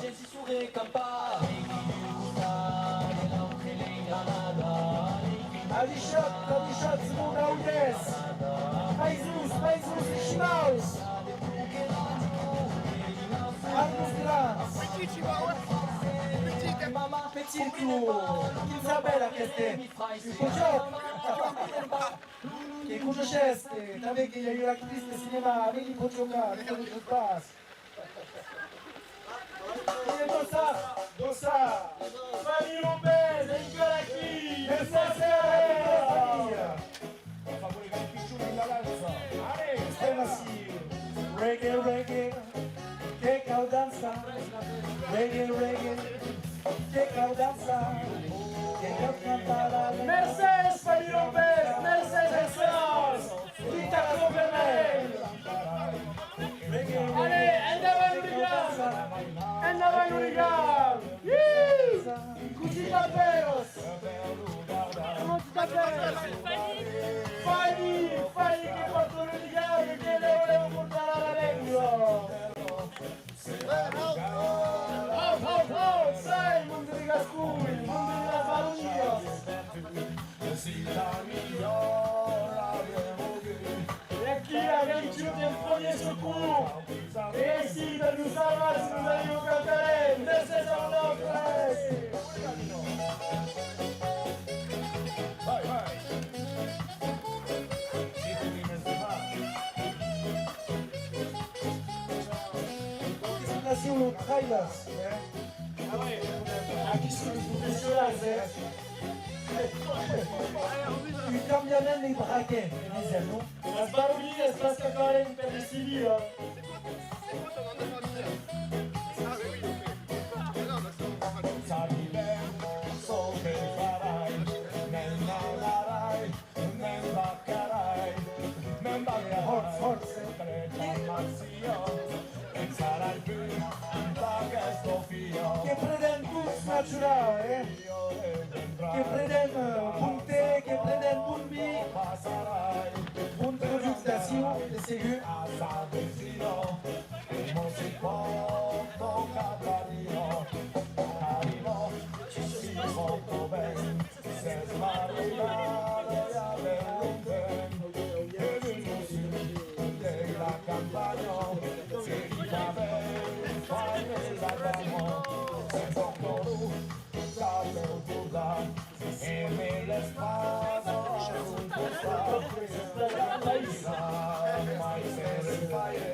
Adishatz, adishatz, mon gaudès! Paisons, paisons e chimaus! Arnos grans! Petit, quin s'apèla aqueste? Un pojòc! Que coneishes, que tanben que i a ua actritz de cinèma, Amélie Pojòca, que coneishes pas. E Dossa, Dossa, Fanny Lopez, encara aquí! Mercés, familha! Allez, estem ací! Reggae, reggae, que cau dançar! Reggae, reggae, que cau dançar! Que cau cantar la... Mercés, Fanny Lopez! Mercés, Mercés! Vita Copenhague! Allez, endavant, Origal! Endavant, Origal! Iu! Cossí t'apèlas? Comment tu t'appelles? Fanny! Fanny, que pòrta l'Origal, que lèu, lèu portarà la lenga! Hau, hau, hau! Sai, monde de Gasconha, monde de las Baronias! E aquí, aviam un primièr secours! E aicí, per nos salvar, si nos aviam quauquarren! Mercés a vosautres! Vai, vai! Ací los trailers, eh? Aquí son los professionals, eh? Un cambiament de braquet, que disen, non? Las Baronias, pas qu'acabarem per decidir, eh? Cela, eh? Que prenen, eh, bon te, que prenen bon vin, bon produch d'aciu, de segur.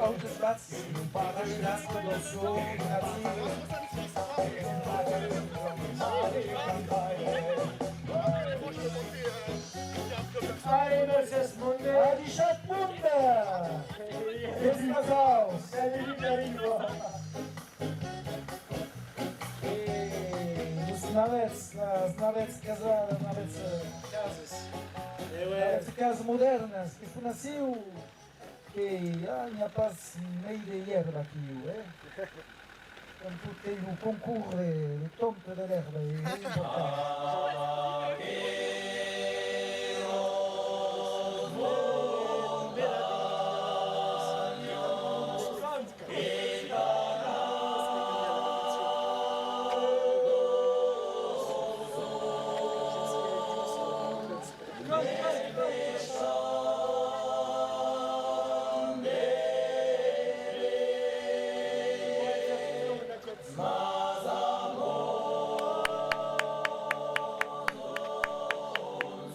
Autes bats, parashiras, convention, gratis. Allez, mercés, monde! Adishatz, monde! Los casaus! Salut, Carino! E los navèths, las navèths casadas, navèths, eh, cases. E ouais. Navèths casas modèrnas, que son aciu, que, ah, n'i a pas mei de ièrba aquiu, eh? Quand tot ei lo concors de, de tombe de l'èrba, ei important.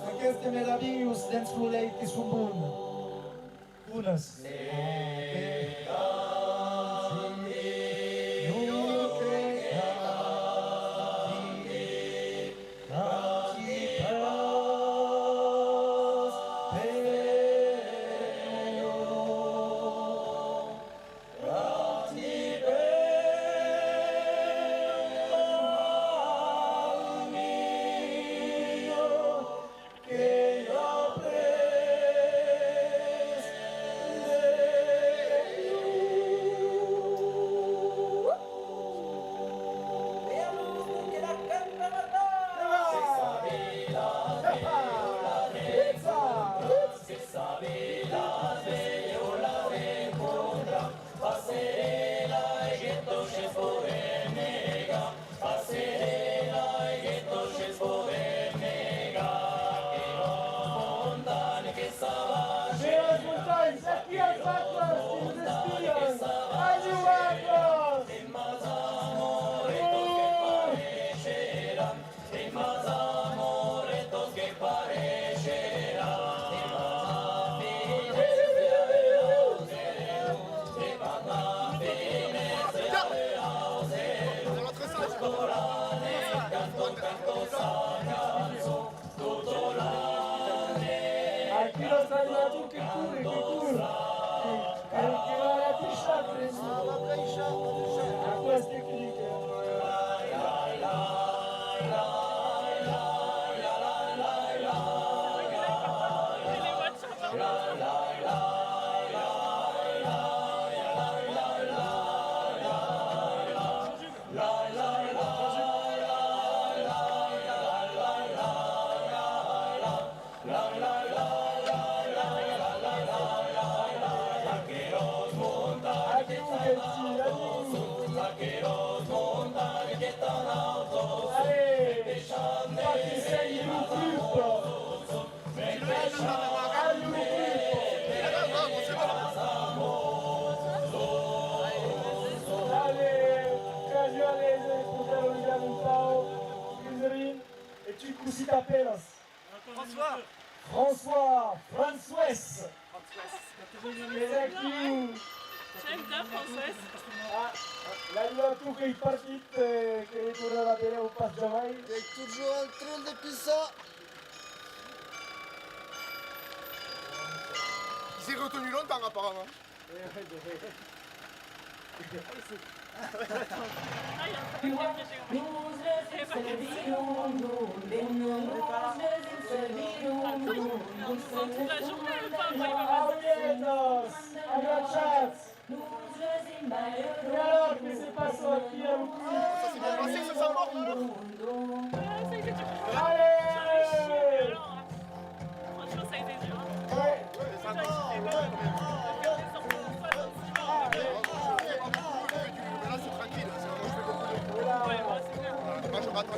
Aquestes meravilhos dens lo lèit que son bons. Unas. Viva las montanhas, aquí las vacas que nos espian! Adiu vacas! Aquí lo saludator que corre, que corre. Que, que va a la pêche, presso. Aquò es tecnic, eh. Allez, Patricia, il nous occupe. Allez, Claudio, allez, porteu-li un pauc, Grisrin, e tu, cossí t'apèlas? François. François, François. Qu'es aquiu. Chèf de François. Ah, l'animator qu'ei partit, eh, que li tornarà veire pas jamai. Qu'ei totjorn en tren de pissar. Il s'est retenu longtemps, apparemment. Aulhetas, agachatz! E alors, que se passa aquí a lo club? Ça s'est bien passé, ce soir?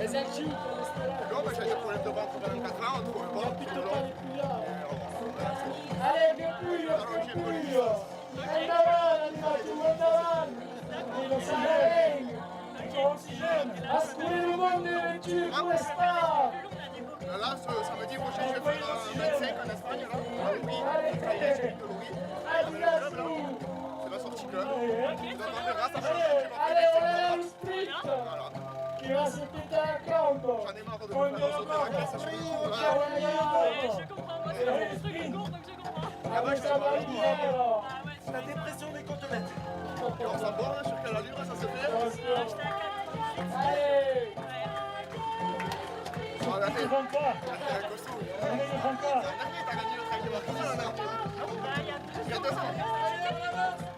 Non, mais j'ai des problèmes de ventre depuis quatre ans, entre le ventre et le ventre. Allez, que puja, que puja! Endavant, animatiu, endavant! Endavant! Ascoli lo monde, tu, costa! Là, ce samedi prochain, je vais faire un vingt-cinq en Espagne, là. Ah oui, avec l'équipe de Louis. C'est la sortie club. Donc, on verra, ça change un petit peu. Voilà. Qui va se péter un câble. J'en ai marre de me faire sauter la glace à chaque fois, là. Ouais, je comprends. Moi, c'est mon truc de cours, donc je comprends. Ah ouais, ça va bien, alors. Ah ouais. La dépression des côtelettes. Alors, ça boit, hein, sur quelle allure ça se fait ? Allez. Voilà, t'es, t'es un costaud. T'as gagné le Trail des Marquises, là, non ? Il y a deux ans.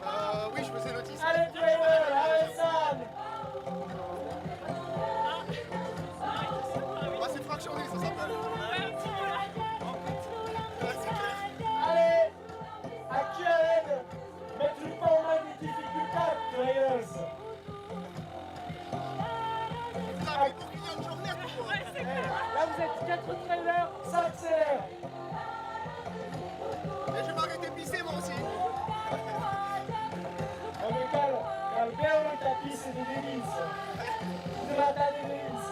Euh, oui, je faisais le dix. Allez, Trailer, allez, Sam. Ah, c'est fractionné, ça s'appelle. Allez, aquí avèm mètre un pauc mai de dificultat, Trailers. Putain, mais pour qu'il y a une journée, quoi. Là, vous êtes quatre trailers, ça accélère. Et je vais m'arrêter pisser, moi aussi. Ah, mais cal, cal beure ta pisse de Devins. Hidratar de Devins.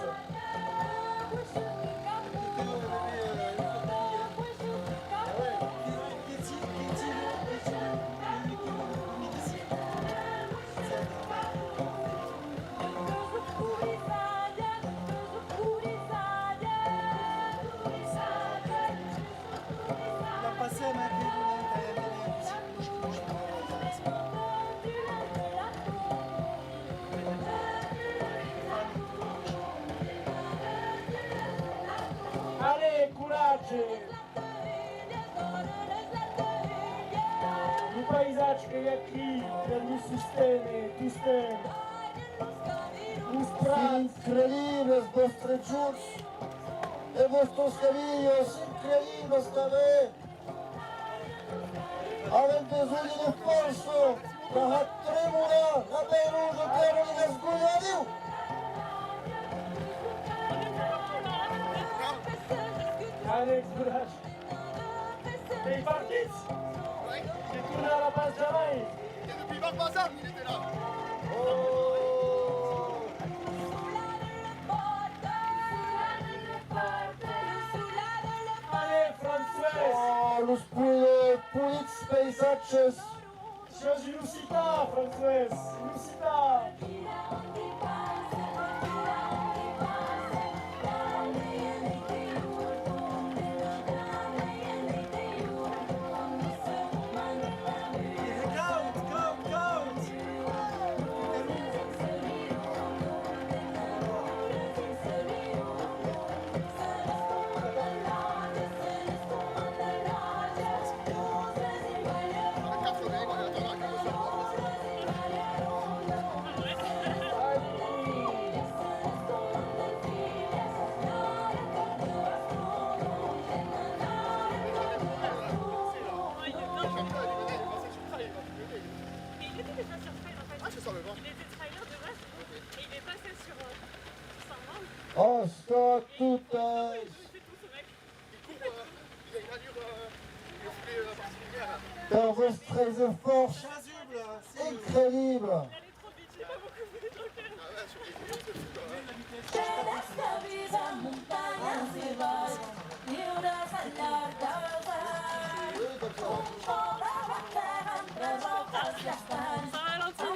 Allez, coratge! Lo païsatge que i a aquí per nos sosténer tostemps. Los prats. Incredibles vòstres jorns e vòstras cavilhas, incredibles tanben. Avèm besonh de fòrça per har tremolar la bèla roja tèrra de Gasconha. Adiu! Allez, coratge! Qu'ei partit! Que tornarà pas jamai! Et depuis Barbazan, il était là. Oh! Allez, François! Oh, los polits, polits païsatges! Siás un occitan, François, un occitan! Mais il était déjà sur Trail, en fait. Ah, c'est sur le banc. Il était trailer de base, et il est passé sur, euh, sur Starman. Oh, stop, tout, euh, Il court, euh, il a une allure, euh, un peu, euh, particulière. Per vòstres esfòrts incredibles. Il allait trop vite, j'ai pas beaucoup voulu dans le calme. Ah ouais, sur les courses, c'est fou, quand même. Ça ralentit.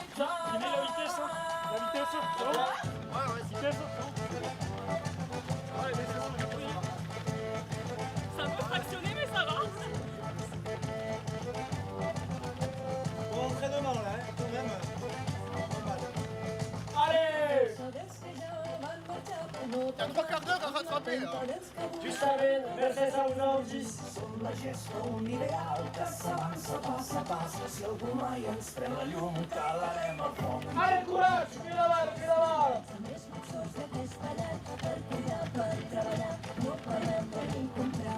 Tu mets la vitesse, hein. La vitesse, c'est bon ? Ouais, ouais, c'est bon. C'est un peu fractionné, mais ça va. Bon entraînement, là, hein, quand même. Pas mal. Allez ! Il y a trois quarts d'heure à rattraper, là. Justament, mercés a vosautis. Allez, coratge, que daval, que daval!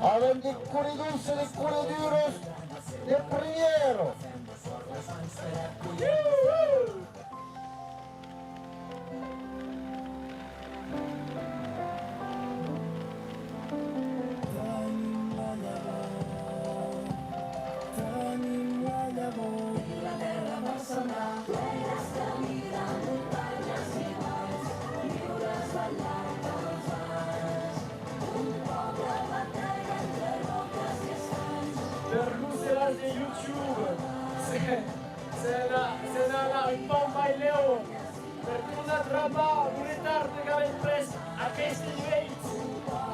Avèm de corredors e de correduras de primièra. Iuhú! Bon, mai lèu, per tornar trapar lo retard qu'avèm pres aqueste nuèit,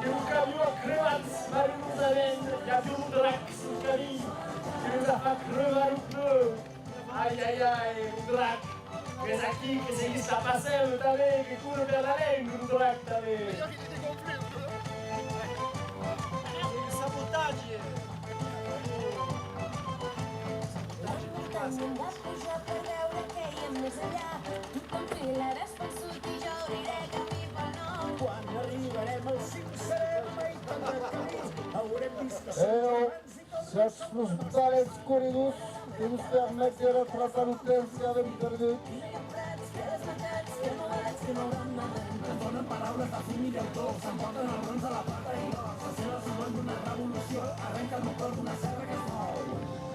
que lo camion a crebat malurosament, i aviá lo drac sul camin que nos a fach crebar lo pneu. Ai, ai, ai, lo drac, qu'es aquí, que seguís cap a Sèle tanben, que cor per la lenga, lo drac tanben. Sabotatge! Sabotatge, qu'ei pas. Siatz los balets corridors que nos permet de retrapar lo temps qu'avèm perdut.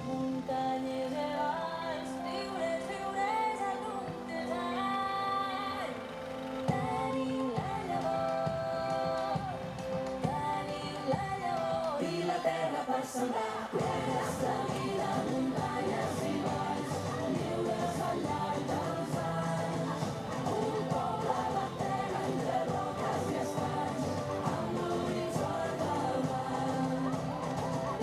Montanhas e vals, riures, riures a comptes d'anys. Tenim la llavor, tenim la llavor i la terra per sembrar. Terres de vida, muntanyes i valls, lliures al llarg dels anys. Un poble batega entre roques i estanys, amb l'horitzó al davant.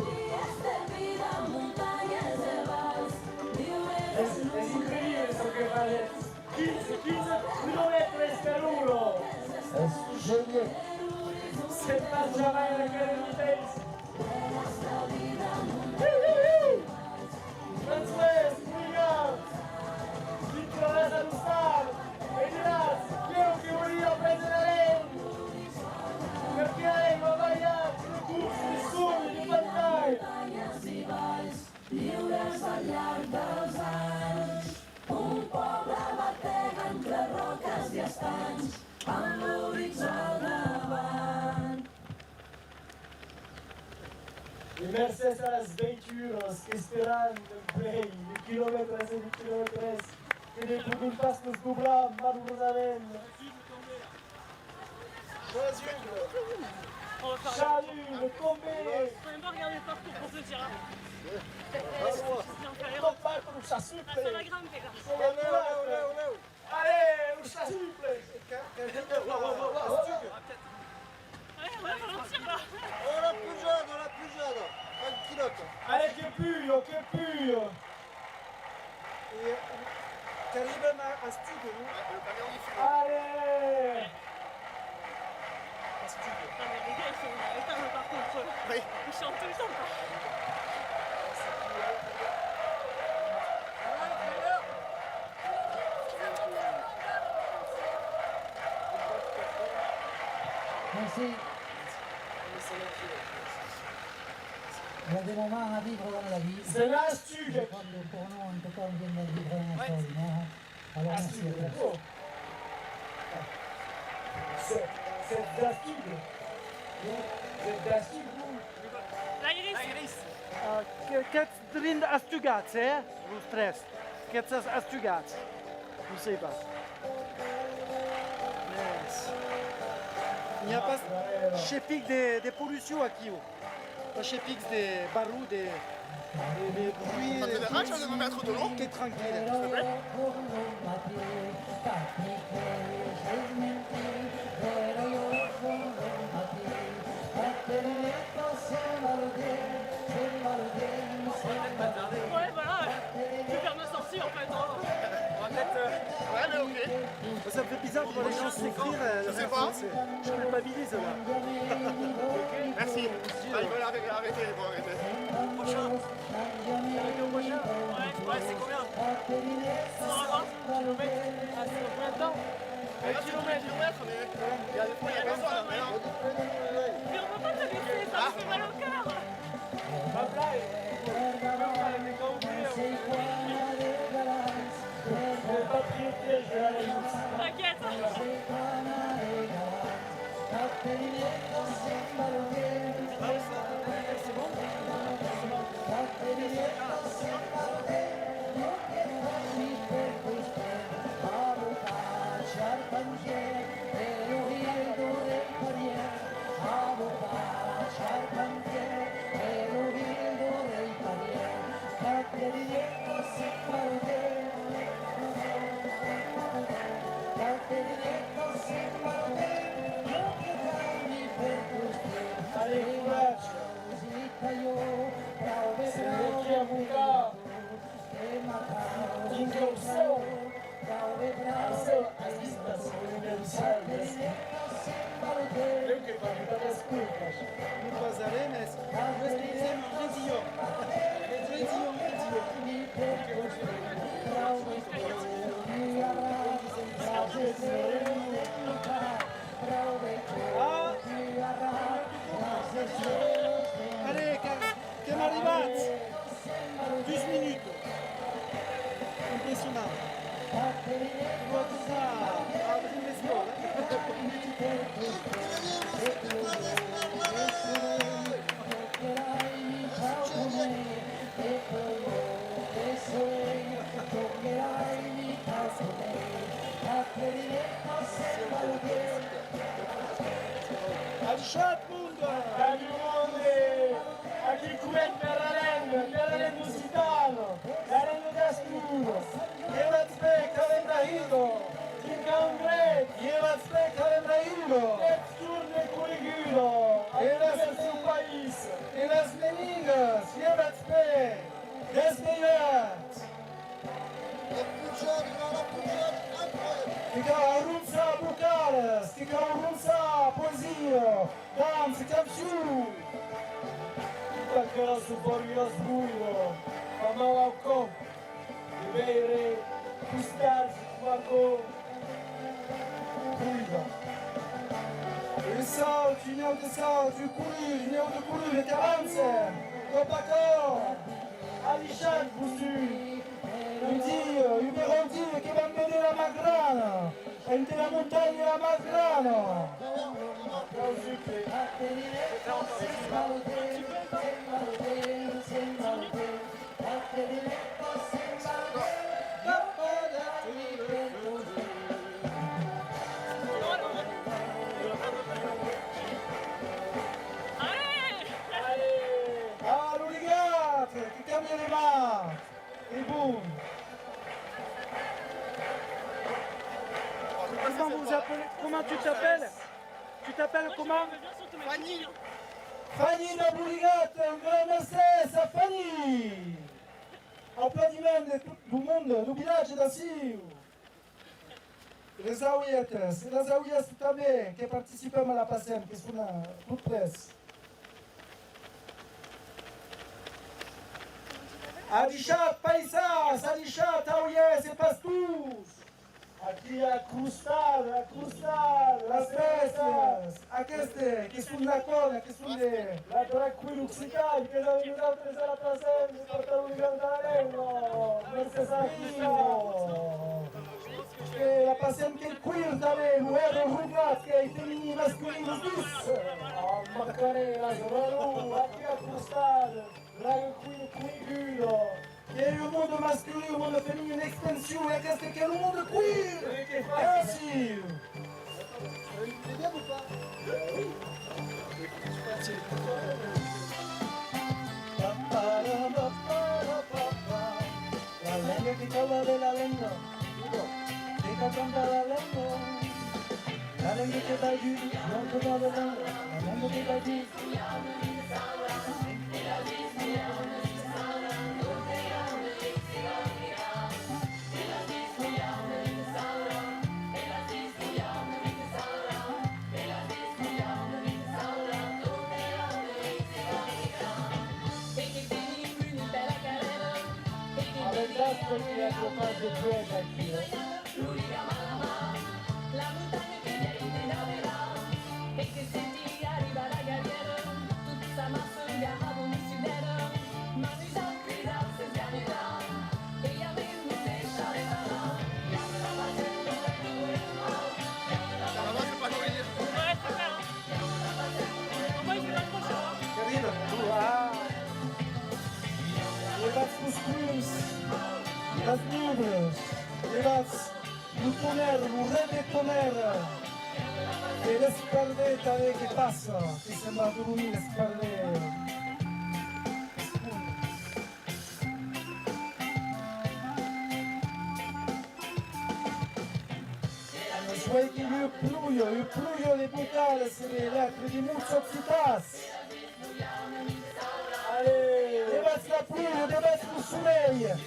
Dies de vida, muntanyes e valls, riures. Es, es increïble çò que fasètz. Quinze, quinze quilomètres per ora! Es genial! Se pas jamai en aquela vitessa! François, William, dintraràs a l'ostal e diràs: "Ieu que volia préner la lenga, perque ai avalhat lo cors de sòmi de pantai!" Lliures al llarg dels anys, un poble batega entre roques i estanys, amb l'horitzó al davant. E mercés a las veituras qu'esperàn del plei de quilomètres e de quilomètres que ne poguen pas nos doblar, malurosament. Chasuble, tombé. Faut même pas regarder le parcours pour se dire, hein. Faut pas trop chasuble. Ah, ça va grimper, là. Faut pas trop. Allez, lo chasuble. Ouais, on va ralentir, là. Oh, la pujada, la pujada. Tranquillote. Allez, que puja, que puja. Et, euh, t'arrives à, à Stugue, non ? Ouais, le camion, il fume. Allez ! À Stugue. Non, mais les gars, ils sont véritables, par contre. Oui. Ils chantent tout le temps, quoi. Merci. Il y a des moments à vivre dans la vie. C'est là, Stugue. Je crois que pour nous, en tout cas, on vient de vivre un extraordinaire. Alors, merci à tous. C'est, c'est d'Astugue. Vous êtes d'Astugue, vous ? L'Iris. L'Iris. Ah, que, qu'ètz drin astugats, eh? Los tres. Qu'ètz as-, astugats. Non sai pas. Mès n'i a pas chepic de, de pollucion aquiu. Pas chepics de barrut, de, de, de bruit, de... T'as de la rage de me mettre de l'eau ? Qu'es tranquille. S'il te plaît. Ouais, voilà, je vais faire ma sortie, en fait, hein. On va peut-être, euh, ouais, mais ok. Ça me fait bizarre de voir les gens s'écrire, euh, je sais pas. Je culpabilise, là. Merci. Ah, ils veulent arrêter, arrêter, ils vont arrêter. Prochain. Avec le prochain. Ouais, c'est combien ? Cent vingt kilomètres. Ah, c'est combien de temps ? Un kilomètre. Kilomètres, mais il y a des fois, il y a personne, mais là. Mais on peut pas te laisser, ça me fait mal au cœur. T'inquiète. Dins lo seu, lo seu, aquò es universal, es que, eu que parli pas d'explicar. Lo pasarem, es, lo expliquem en region. Region, region. Ah! Allez, que, qu'èm arribats! Dus minutas. Impressionant. Vau tornar a Brindisi, eh? Adishatz, monde! Adiu, monde! Aquí correm per la lenga, per la lenga occitana, la lenga gascona. Lhevatz pè, qu'avem la hida! Dinc a un grèc! Lhevatz pè, qu'avem la hida! Qu'eth torne correguda! E las, del seu país! E las neningas, lhevatz pè! Desvelhatz! Que cau arronçar bocadas, que cau arronçar poesia, dança, cancion. Tot aquò se pariás boira, fa mal au còp de veire costats coma aquò. Boira. E sauti, n'i a de sauti, corrur, n'i a de corrur, que avancen, còp a còp. Adishatz, vosur! Un dia, un beron dia que vam véder la Magrana, ente la montanha la Magrana. Ah, lo ligat! Que cambia de man! E bon. Comment vous appelez, comment tu t'appelles ? Tu t'appelles comment ? Fanny. Fanny, dab lo ligat, un grand mercés a Fanny. Aplaudiment de tot lo monde, lo vilatge d'aciu. Les aulhetes, e las aulhèrs tanben, que participèm a la Passem, que son, eh, tot près. Adishatz, paisans, adishatz, aulhèrs e pastors! Aquí a Crostada, a Crostada, las bèstias! Aqueste, que son la còla, que son de... La drag queen occitana, qu'es amb nosautres a la Passem, de portar lo ligam de la lenga. Mercés a Crostada. Que la Passem, qu'ei queer tanben, lo R rogat, qu'ei feminin, masculin, los dus. Oh, Macarena, Zorro, aquí a Crostada, drag queen queeruda. Qu'ei un monde masculin, un monde feminin en expansion, e aqueste qu'ei lo monde queer! E que fa? Gràcies! La lenga que cau aver la lenga, que cau cantar la lenga. La lenga que va dins, non, que va de lenga, la lenga que va dins. Avèm d'astre que i a pas de pluèja aquí, eh? Arriba. Levatz los plums, las nuvas, levatz lo tonèrre, lo ret de tonèrre, e l'espardèr tanben que passa, que se'n va dormir l'espardèr. Uèi que i a ua pluja, ua pluja de bocadas e de letras de mots occitans. Allez! Levatz la pluja, levatz lo solelh!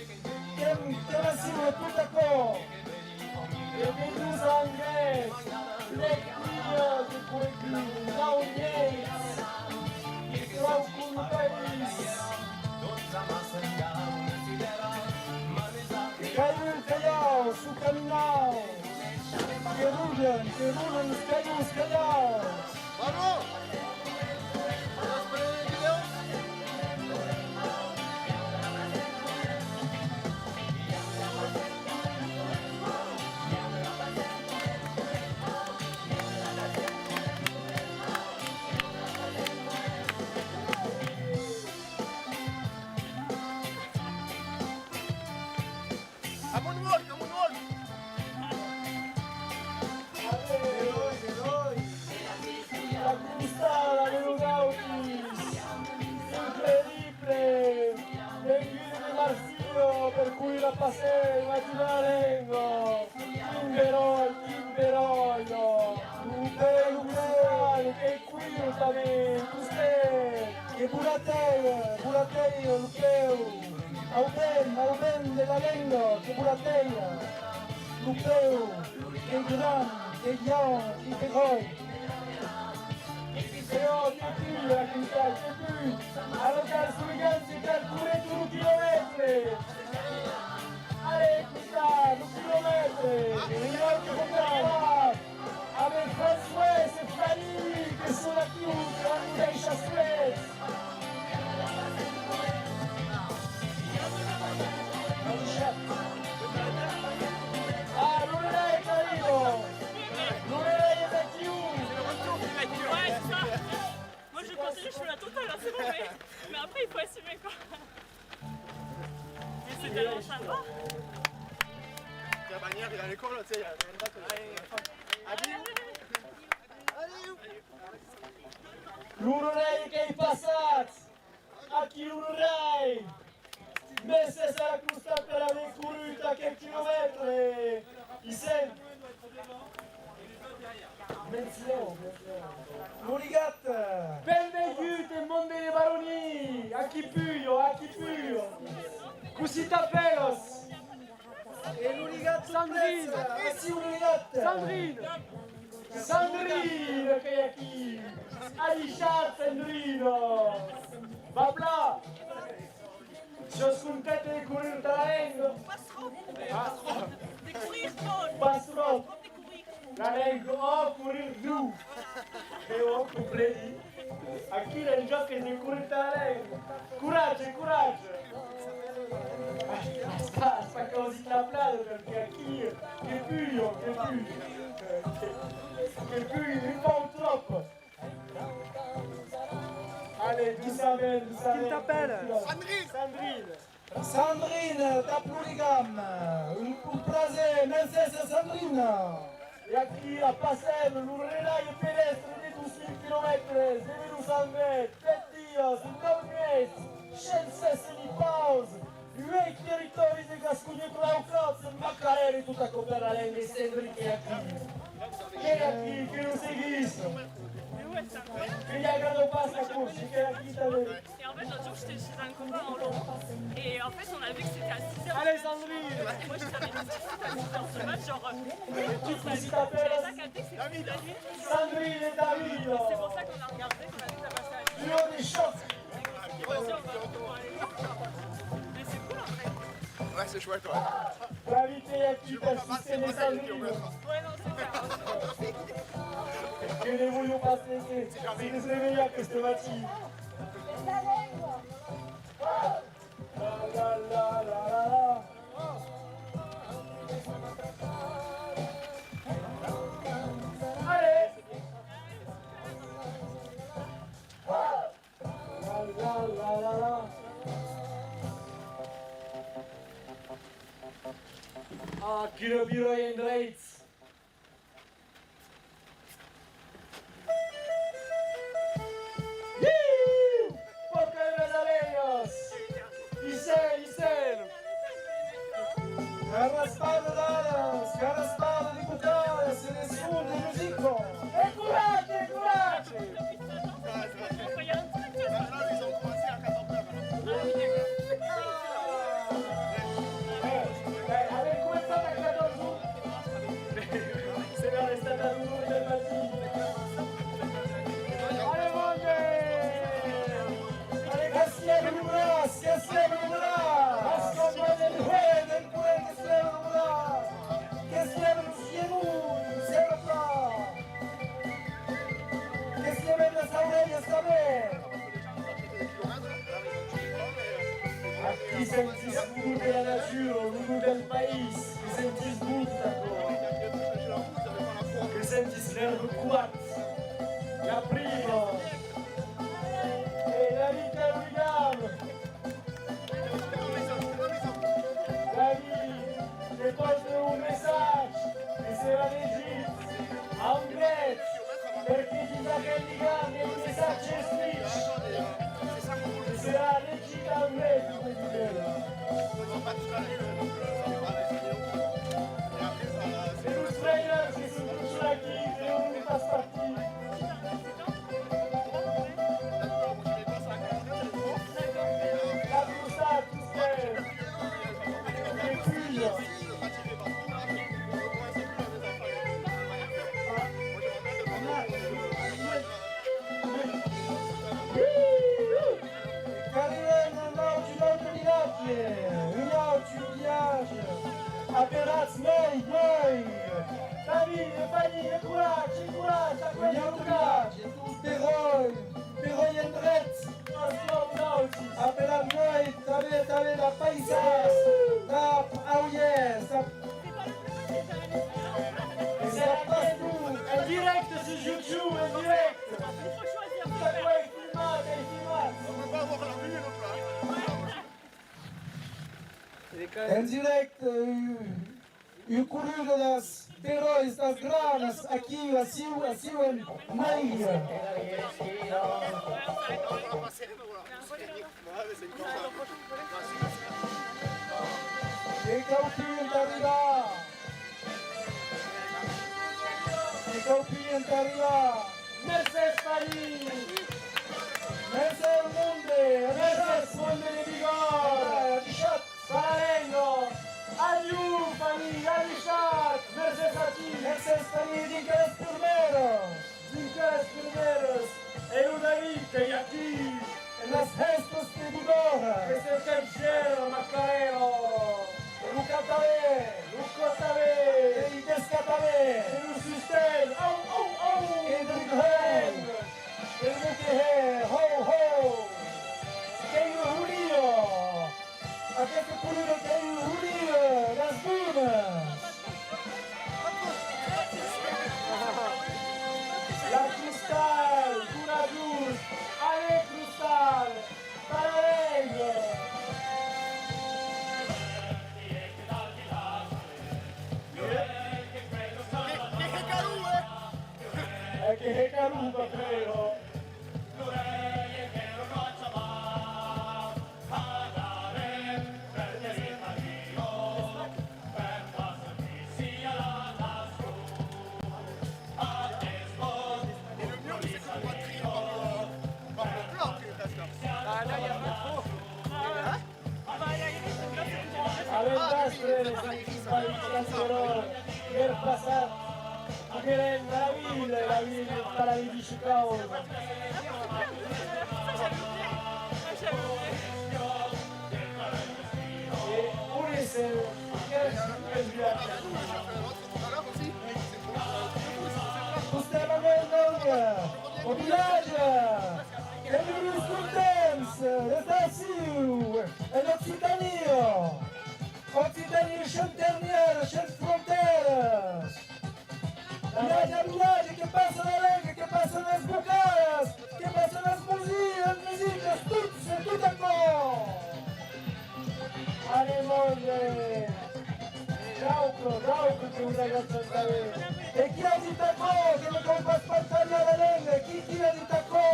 Em, que la siga tot aquò. E de dus anguets, tres filhas de curriculum, nau nieits, tròp convènis. E calhut que i a su caminau, que rodan, que rodan los calhuts, calhau. Bravo! A moonwalk, a moonwalk! Adé! Adé! La crostada de los autis! Incredible! Venguda de Marsilha per córrer la Passem, ajudar la lenga! Quin beròi, quin beròi! Lo pèl occitan, que córrer tanben, tostemps! Que volateja, volateja lo pèu! Au vent, au vent de la lenga que volateja, lo pèu, que gran, que llarg, que beròi. E ò, que pui, la quinta, que pui! Ara cal solegar-se, cal córrer tot lo quilomètre! Allez, puta, lo quilomètre! E ò, que pui! Avec François e Fanny, que son aquiu, que van nos daissar solets. Ah, lo relais qu'arriba! Lo relais es aquiu! Ouais, c'est ça. Moi, je continue, je fais la totale, là, c'est bon, mais, mais après, il faut assumer, quoi. Mais c'est tellement sympa. La bannière, il y a l'école, tu sais, il y a une date, euh, Adéu! Lo relais qu'ei passat! Aquí lo relais! Mès es a la costat per aver corrut aquel quilomètre! I sèm! Lo ligat! Benvengut en monde de Baroni! Aquí pujo, aquí pujo! Cossí t'apèlas? E lo ligat Sandrine. Ací lo ligat. Sandrine. Sandrine qu'ei aquí. Adishatz, Sandrine. Va plan. Siás contenta de córrer tà la lenga? Pas tròp. De córrer tròp. Pas tròp. De córrer. La lenga, ò, córrer, non. E ò, compreni. Aquí l'enjòc es de córrer tà la lenga. Coratge, coratge! As pas, as pas causit la plada, perque aquí, que pujo, que pujo. Que pujo, un pauc tròp. Allez, doçament, doçament. Quin t'apèlas? Sandrine. Sandrine. Sandrine, tap lo ligam. Un, un plaser, mercés Sandrine. E aquí a Passem, lo relais pedestre de dos mila quilomètres, de mila dos cents mètres, sèt dias, nòu nuèits, cent sèsanta pauses, uèit territòris de Gasconha claucats, Macarèl e tot aquò per la lenga e Sandrine qu'ei aquí. Qu'ei aquí, que nos seguís. Que li agrada pas la corsa, qu'ei aquí tanben. Et en fait, l'autre jour, j'étais chez un copain en Londres. Et en fait, on a vu que c'était à six heures. Allez, Sandrine. Moi, je savais tout de suite à six heures du mat, genre, euh, tu sais, j'avais pas capté que c'était toute la nuit. Sandrine et David. C'est pour ça qu'on a regardé, qu'on a vu que ça passait à six heures. Duo de choc. On s'est dit, on va, on va aller voir, genre. Mais c'est cool, en vrai. Ouais, c'est chouette, ouais. David, t'es actif, t'assistes les Sandrine. Ouais, non, c'est clair. Que ne voliam pas laissar se desrevelhar aqueste matin. La, la, la, la, la, la. Allez. La, la, la, la, la. Ah, quina vira endrets! Iu! Pòrca de las abelhas! Issèn, issèn! Carraspada d'alas, carraspada de bocadas e de son de musica! E coratge, e coratge! Un messatge que serà legit en grèc, perque dins aquel ligam un messatge escrich que serà legit en grèc, president. E los traïdors que son totjorn aquí, que non pas partir. Qu'arribem a un autre, un autre vilatge, un autre vilatge. Apelatz, noi, noi! David, Fanny, coratge, coratge, aquò es lo vilatge! Peròi, peròi endrech! Apelatz-noi tanben, tanben, dab paisans, dab aulhèrs, dab... E dab pastors. En dirècte sus YouTube, en dirècte. Aquò es filmat, es filmat. En dirècte, eh, un corrur das peròis, das granas, aquiu, aciu, aciu en Mailha. Que cau pus entà arribar. Que cau pus entà arribar. Mercés, Fanny! Mercés al monde! Mercés, monde de Bigòrra! Adishatz! Balarenga! Adiu, Fanny! Adishatz! Mercés a ti! Mercés, Fanny! Dinc a las purmèras! Dinc a las purmèras! E lo David qu'ei aquí! En las hèstas de Bigòrra! Que se capgèra, Macarèla! E lo catabèr! Lo catabèr! Qu'ei d'escatabèr! E lo susten! Au, au, au! E de hèu! E de hèu! Ho, ho! Qu'ei lo Julio! Aquesta corrida qu'ei lo Julio! Las dunas! La Crostal! Coratjós! Allez, Crostal! Balarenga! Que, que hèca lo, eh? Eh, que hèca lo, Patrero! Avèm d'astre les equipas camperonas per passar aquel an a la vila, e la vila per la Bishikau. E on es el, quel es el vilatge? Costèm a Mèldonga, au vilatge! Qu'èm urós, contents d'estar aciu, en Occitània! Occitània shanternièra, shens frontèras! Vilatge a vilatge, que passa la lenga, que passan las bocadas, que passan las musi-, las musicas, tot, tot aquò! Allez, monde! Jauca, jauca, que vos agradèc tanben. E qui a dit aquò? Que non cau pas parpalhar la lenga. Qui, qui a dit aquò?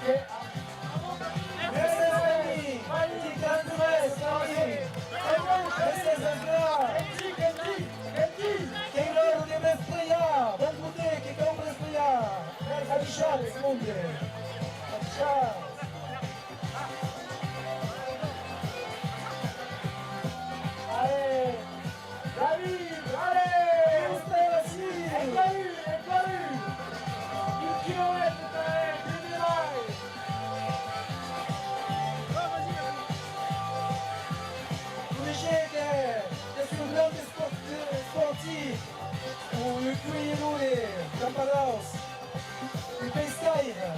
Que Mercés, Fanny! Fanny, grans mercés, Fanny! Mercés, Andrà! Quei l'ora de bresplejar! Bon poder, que cau bresplejar! Adishatz, monde! Adishatz! Allez! David, allez! Estèm ací! Encara un, encara un! Un quilomètre, David, un de mai! Coneishetz que, qu'es un grand esport-, esportiu, un cuelhador de camparaus, un pescaire,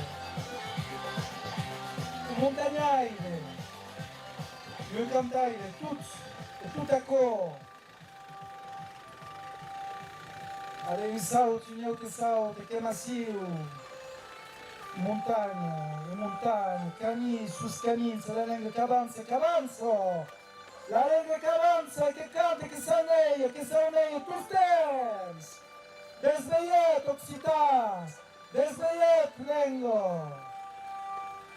un montanhaire, un cantaire, tot, e tot aquò. Allez, un saut, un autre saut, e qu'èm aciu. Montanha e montanha, camins sus camins, la lenga qu'avança, qu'avança! La lenga qu'avança, que canta, que sauneja, que sauneja tostemps! Desvelhat, occitans! Desvelhat, lenga!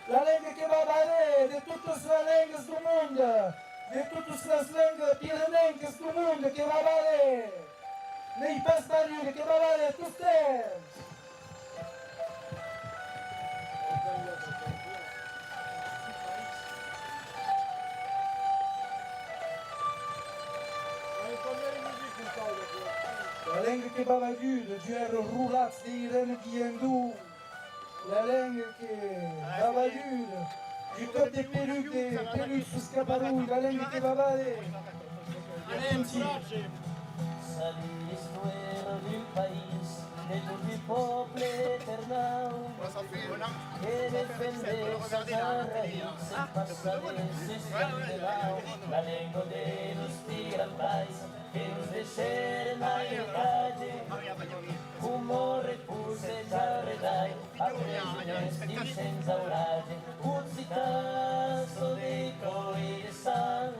La lenga que va valer de totas las lengas deu monde, de totas las lengas pirenencas deu monde que va valer! N'ei pas valuda, que va valer tostemps! La lenga que va valuda, deu èrra rolats de Irène Guillandon. La lenga que va valuda, deu còp de peluc de peluc sus Caparolh, la lenga que va valer. Anem, ti. Sabi l'istòria d'un país de tot un pòble eternau. Que defende sas arraïtz en passar de sus de nau. La lenga de los tigrambaits que nos deishèren a l'eritatge, coma repose ja redai, après un estiu sens auratge, occitans de còr e de sang.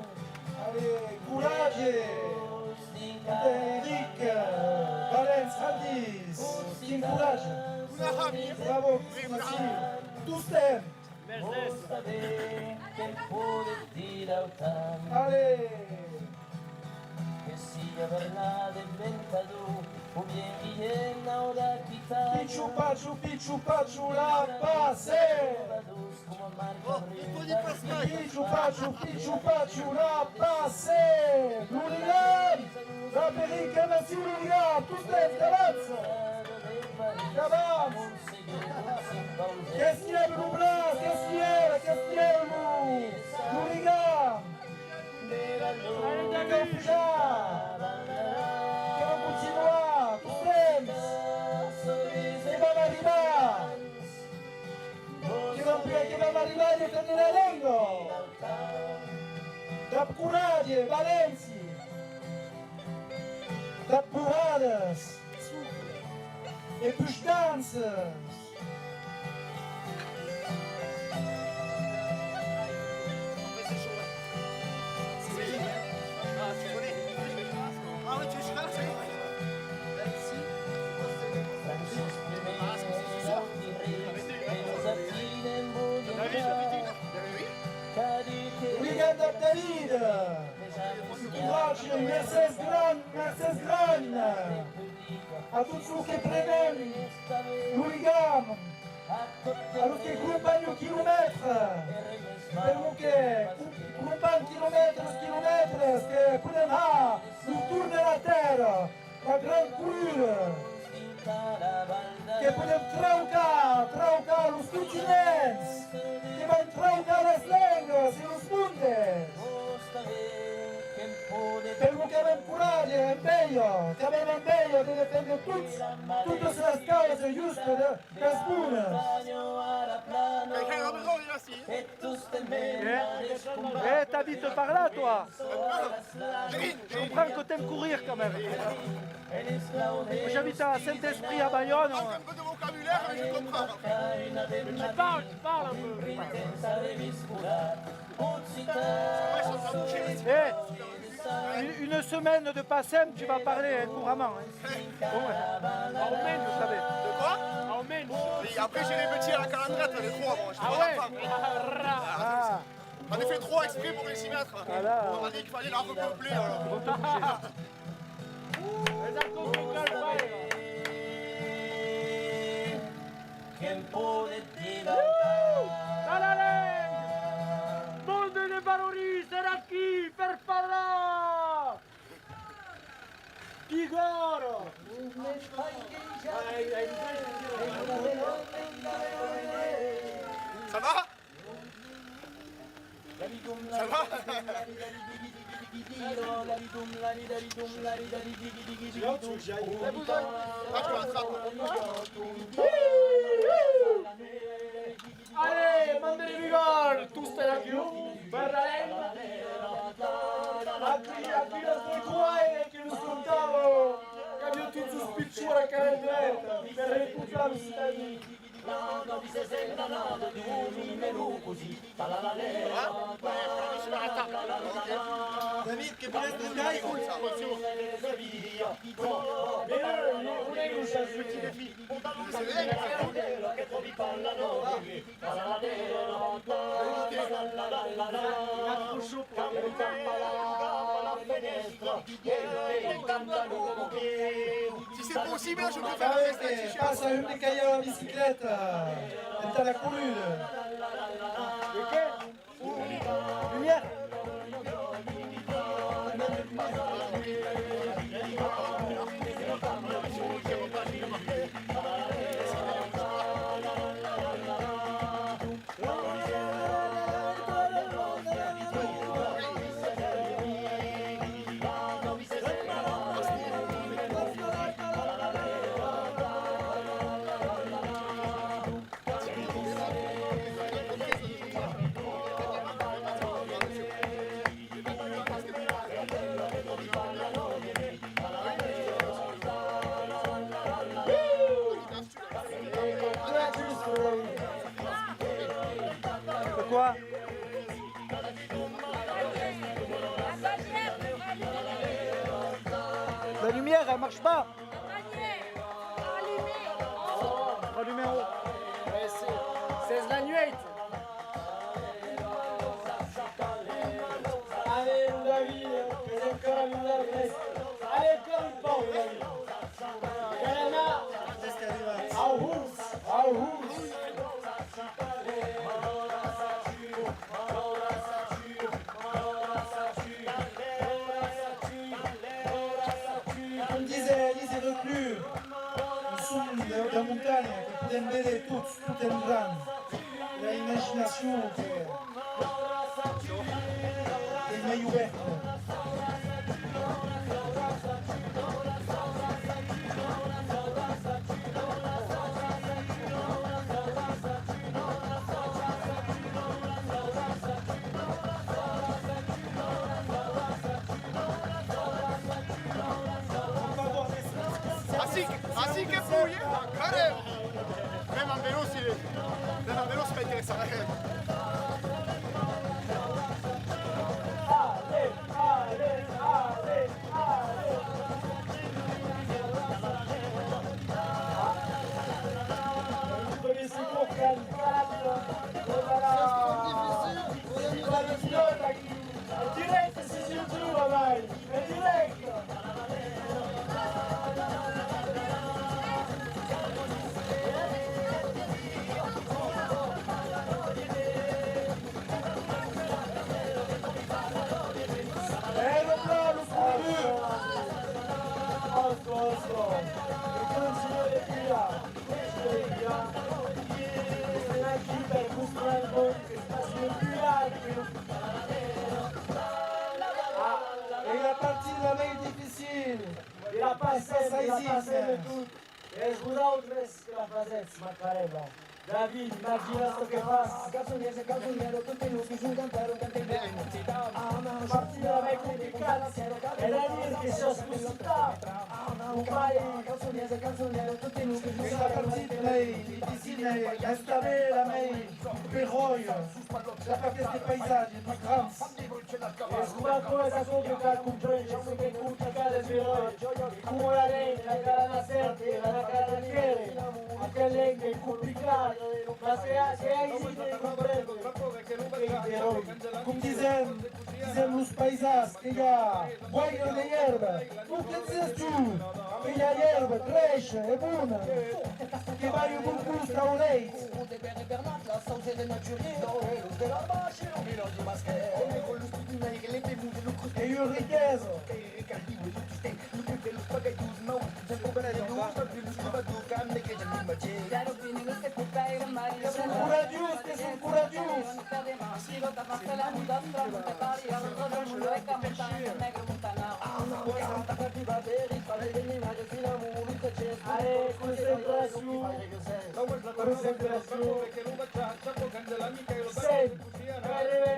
Allez, coratge! Eric, Valence, Aldis, quin coratge! Bravo, Maxime! Tostemps! Mercés! Allez! Que sia Bernat de Ventador o bien Guilhèm Nau d'Aquitània. Pichu pachu, pichu pachu, la Passem! Pichu pachu, pichu pachu, la Passem! Lo ligam! La Perica, Massiu, lo ligam! Tostemps, qu'avança! Qu'avança! Qu'estièm lo braç, qu'estièm, qu'estièm lo, lo ligam! Que cau pujar! Que vam continuar, tostemps! Que vam arribar! Que vam, que vam arribar a defendre la lenga! Dab coratge, Valenci! Dab boradas e push dances! Lo ligam dab David! Coratge, mercés gran, mercés gran! A tots los que prenem lo ligam, a los que crompam lo quilomètre, per lo que crompam quilomètres, quilomètres, que podem har lo torn de la tèrra, la gran corrura, que podem traucar, traucar los continents, que van traucar las lengas e los mondes. Per lo qu'avem coratge, enveja, qu'avem enveja de defendre tots, totas las causas justas de, das bonas. Eh, eh, t'as vite parlé, toi. Je comprends que t'aimes courir quand même. Moi, j'habite à Saint-Esprit, à Bayonne. Manque un peu de vocabulaire, mais je comprends. Mais tu parles, tu parles un peu. Eh, une, une semaine de Passem, tu vas parler, hein, couramment, hein. Au moins, vous savez. De quoi ? Au moins. Et après, j'ai les petits à la calandrette, les trois, moi. Je prends la femme. Ah. J'en ai fait trois exprès pour les y mettre. Voilà. On m'a dit qu'il fallait la repeupler, alors. Que'm pòde dilatar. Monde de Barorís, èra aquí per parlar! Bigòrra! Ça va ? Ça va ? Ah, tu l'attrapes. Allez, monde de Bigòrra, tostemps aquiu, parlarem. Aquí, aquí, los tres coaires que nos contava qu'aviá tots los pichons a la calandreta per recuperar l'Occitània. David, que volètz trucar? Si c'est possible, je peux faire un test. Passa un de caire a la bicicleta entà la coluda. De qué? Lumière. Quoi? La lumière, elle marche pas. Allumez en haut. Allumez en haut. Ouais, c'est, c'est la nuit. Allez, lo David, es encara lo David. Allez, encara un pauc, lo David. Calma. Au hurs, au hurs. Com dise Elise Reclus, lo son de, de montanha, que podèm véder tots, tot en grand. La imaginacion que, qu'es mei obèrta. Ací, ací que pugui, encara. Mèm en velo, si, mèm en velo, c'est pas intéressant. En dirècte sus YouTube, amai! En dirècte! E voilà, lo produit! Òstra, òstra! Lo cançon de Pia! Lo cançon de Pia! Estem aquí per mostrar al mond que estàs lo pus alt que lo Ah, e la partida la mei dificila. Que la passem, que la passem de tot. Es vosautres que la fasètz, Macarena. David, imagina çò que fas. Partida la mei complicat. Es a dire que siás possible. Lo país. E la partida mei dificila es tanben la mei peròia. La partida de paisatge, de crans. Es coma aquò, es aquò que cal compréner, çò qu'es complicat es veròi. E coma la lenga, cal anar cèrter, anar cal aquiere. Aquela lenga es complicada, mas que, que es aisit de compréner. Qu'es veròi. Com disèm, disèm los paisans que i a boire de ierba. Lo que dises tu? Que i a ierba, creisha, e bona. Que balha bon gust au lèit. E ua riquesa. Que son coratjós, que son coratjós. Allez, concentracion. Concentracion. Sèm. Allez,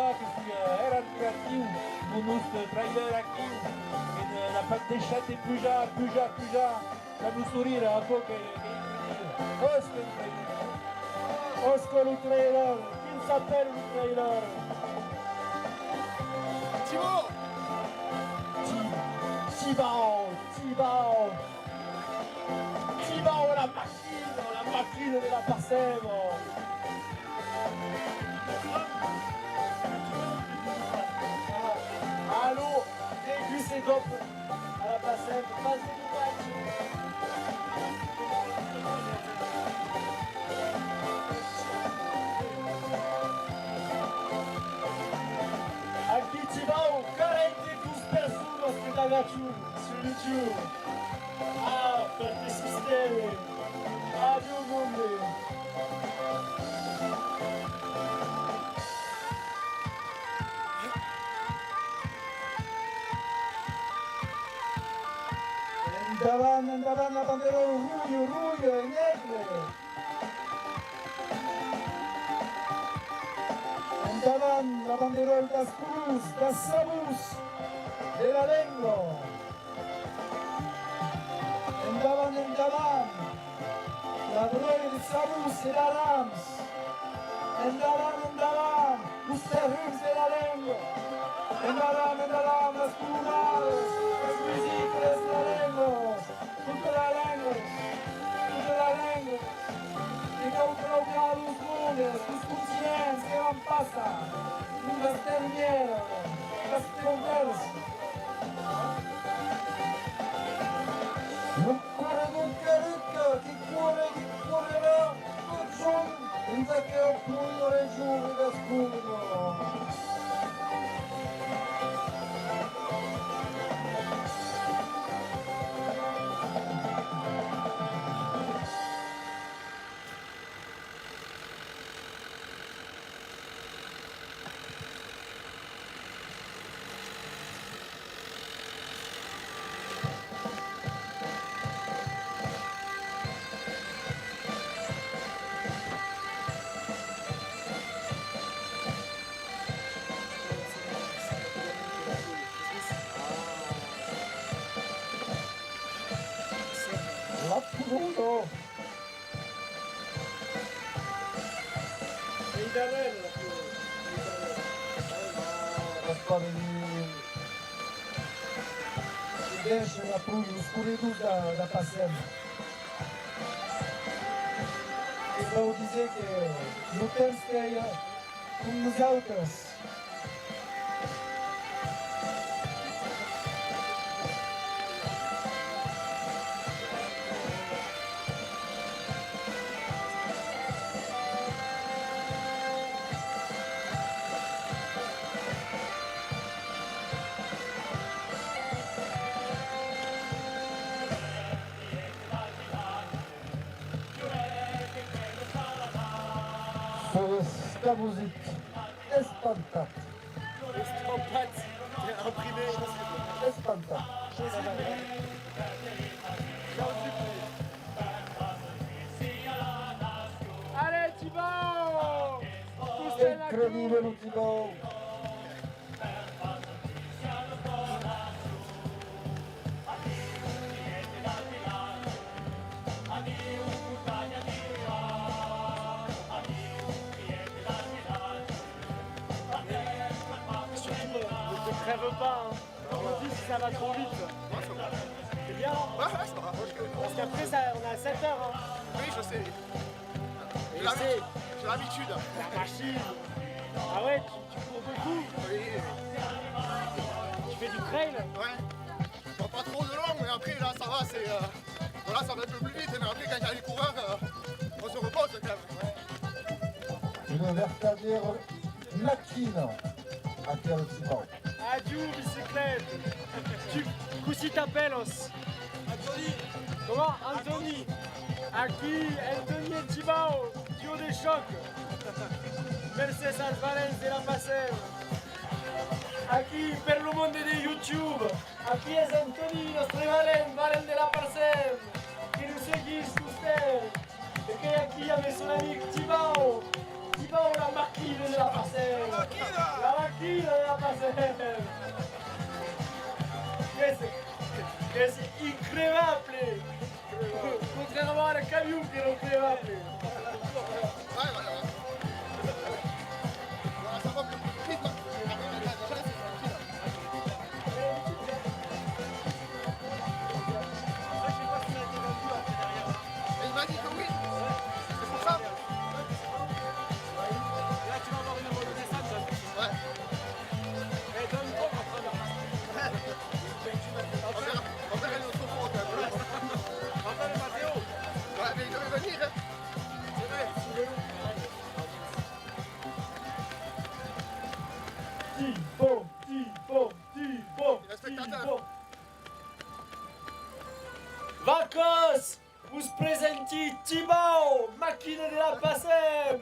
Nicolas, que sigue hèra interactiu, lo nòste trailer aquiu, que ne, n'a pas deishat de pujar, pujar, pujar, dab lo sorire, aquò que, que, òsca lo trailer, òsca lo trailer, quin s'apèla lo trailer? Ti-, Tibau, Tibau, Tibau, la machina, la machina de la Passem. Alò, degús e còp a la Passem, pas de domatge. Aquí, Tibau, quaranta-dos personas que t'agachan. Solucion. Ah, per te sostene. Adiu, monde. Endavant, endavant, la banderòla roja, roja e negra. Endavant, la banderòla das colors, das sabors de la lenga. Endavant, endavant, la broja de sabors e d'aram. Endavant, endavant, los terrons de la lenga. Endavant, endavant, las coloradas, las musicas de la lenga. Tota la lenga, tota la lenga. Traucar los mondes, los continents que van passar, los astermièrs, las terrèrs. Lo corredor Caruca que corre, que correrà tot jorn dins aquela polida region de Gasconha. La poudre. Ei darrèr, la pluja. Ei darrèr. Pas venir. E dèisha la pluja, los corredors da, da Passem. Que vòu díser que lo temps qu'ei, eh, con nosautres. Soi escamosit. Espantat. Estampat. Imprimé. Espantat. Allez, Thibaut! Incredible, lo Thibaut! Surtout, euh, ne te crève pas, hein. Aujourd'hui, si ça va trop vite, c'est bien, hein. Ouais, ouais, ça va. Parce qu'après, ça, on a sept heures, hein. Oui, je sais. Et j'ai l'habitude. J'ai l'habitude. La machine. Ah ouais, tu, tu cours beaucoup. Oui. Tu fais du trail. Ouais. Bon, pas trop de long, mais après, là, ça va, c'est, euh, voilà, ça va un peu plus vite, mais après, quand il y a les coureurs, euh, on se repose quand même. Una vertadièra maquina, aquel Thibaut. Adiu, bicicleta. Tu, cossí t'apèlas? Antoni. Comment? Antoni. Aquí, Antoni e Thibaut, duo de chòc. Mercés als valents de la Passem. Aquí, per lo monde de YouTube. Aquí es Antoni, nòstre valent, valent de la Passem, que nos seguís tostemps. E qu'ei aquí amb son amic Thibaut. Thibaut, la maquina de la Passem. La maquina! La maquina de la Passem. Qu'es, qu'es increvable. Contrairement à le camion que l'on crève après. Ouais, ouais, ouais. Voilà, ça va plus vite, hein. Déjà, c'est tranquille. Et il m'a dit que oui. C'est pour ça. Là, tu vas avoir une reconnaissance. Ouais. Eh, donne une bombe après. Envers, envers les autres, quand même. Rappelle Mathéo. Ouais, mais il devait venir, hein. C'est vrai. Thibaut, Thibaut, Thibaut, Thibaut. Vacas! Vos presenti Thibaut, maquina de la Passem!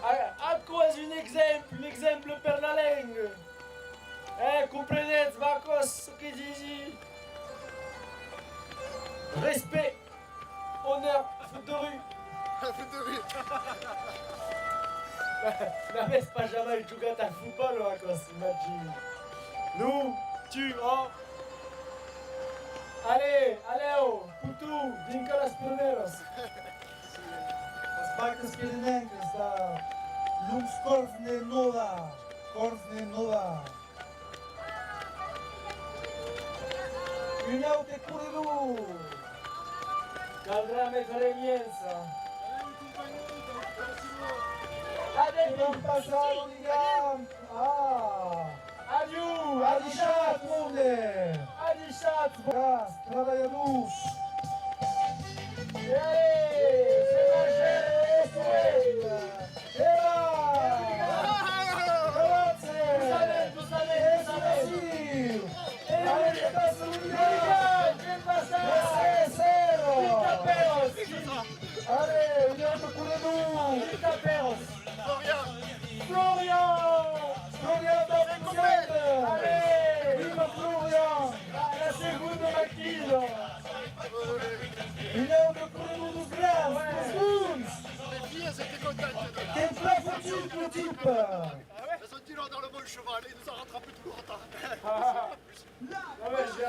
A-, aquò es un exemple, un exemple per la lenga. Eh, comprenètz, vacas, çò que disi? Respècte, onèr, fotut de rue. Fotut de rue. N'avètz pas jamai jogat al fotbòl, vacas, imagini. Non, tu, oh. Allez, allez, oh, puto, vinca las pioneras. Las vacas pirenenques da Lons Còrns ne Nòva, Còrns ne Nòva. Un aute corredor. Caldrà metre remiença. Que vam passar un ligam! Ah! Adiu! Adishatz, monde! Adishatz! Gas, trabalhadors! E allez, se marche! Eva! Grazie! Giussament, giussament, giussament! Allez, que passa un ligam! Que passa? Vinga, Peros! Allez, un autre corredor! Vinga, Peros! Florian! Florian! Florian Davidson! Allez! Viva Florian! La, la segonda maquina! Un autre corredor dos grans, dos bons! Les filles étaient contentes. Qu'es plan fotut, lo tipe! Elles ont dit, là, dans le bon cheval, il nous a rattrapé tout le retard. Ah ouais, j'ai...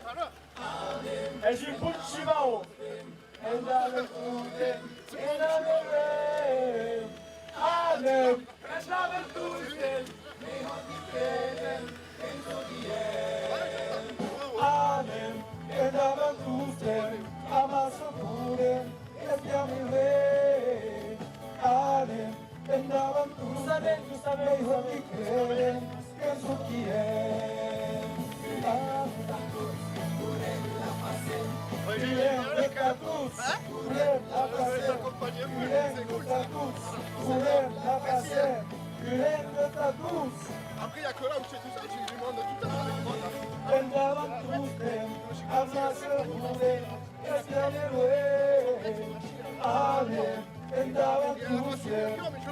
Alors, es un bon cheval! Endavant totes, endavant, anem! Endavant totes, melhor que queden, penso que hem. Anem, endavant totes, amassa podem, espiam el vent. Anem, endavant totes, melhor que queden, penso que hem. Anem, Culem la Passem, culem la Passem, culem la Passem, culem la Passem, culem la Passem. Après, il y a que là où c'est tout ça, j'ai du monde tout à l'heure avec moi, là. Endavant totes, amassa podem, espiam el vent. Anem, endavant totes,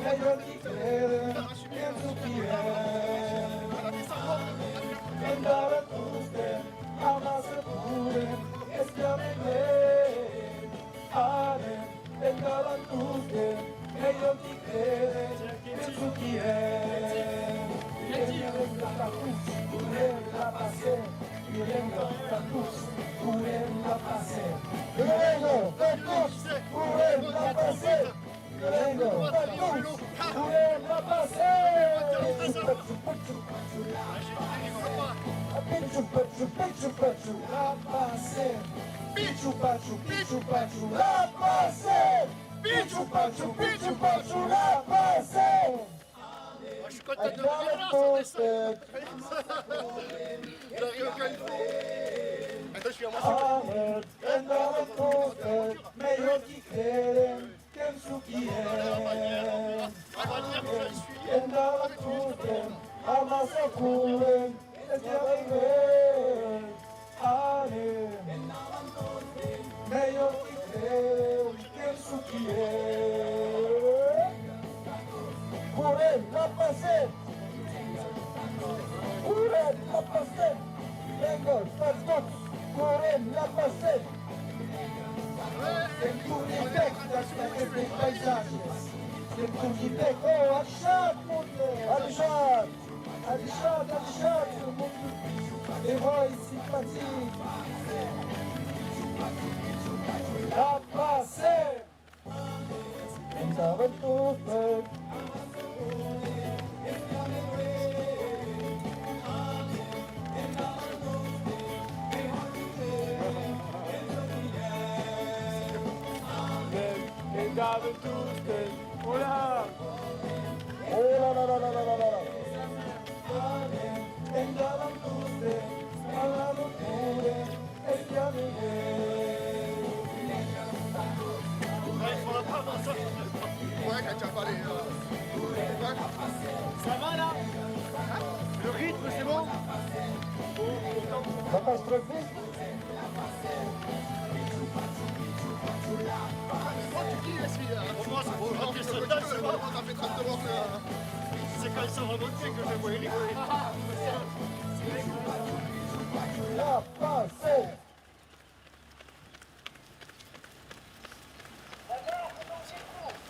melhor que queden, penso que hem. Endavant totes, amassa podem, espiam el vent. Anem, endavant totes, melhor que queden, penso que hem. Culem la Passem, culem la Passem, culem la Passem. Culem la Passem, culem la Passem. Culem la Passem. Pichu pachu, pichu pachu, la Passem. Pichu pachu, pichu pachu, la Passem. Pichu pachu, pichu pachu, la Passem. Ah, je suis content de venir là, ça descend. Il arrive quand il faut. Attends, je suis à moi. Anem, endavant totes, melhor que queden, penso que hem. Endavant totes, amassa podem, espiam el vent. Anem, melhor que queden, penso que hem. Culem la Passem! Culem la Passem! Venga, per tots, culem la Passem! Se'n torni bèc d'aquestes paisatges! Se'n torni bèc! Oh, adishatz, monde! Adishatz! Adishatz, adishatz, lo monde! Eròi simpatic! La Passem! Endavant totes! Endavant totes! Hola! Oh là là là là là là là! Anem, endavant totes, endavant totes, espiam el vent. Ouais, quand tu as parlé, euh, ouais. Ça va là ? Le rythme, c'est bon ? Pas trop vite. Pour moi, c'est bon. Ok, ça date, c'est bon. C'est quand ça va monter que je vais rigoler. La Passem.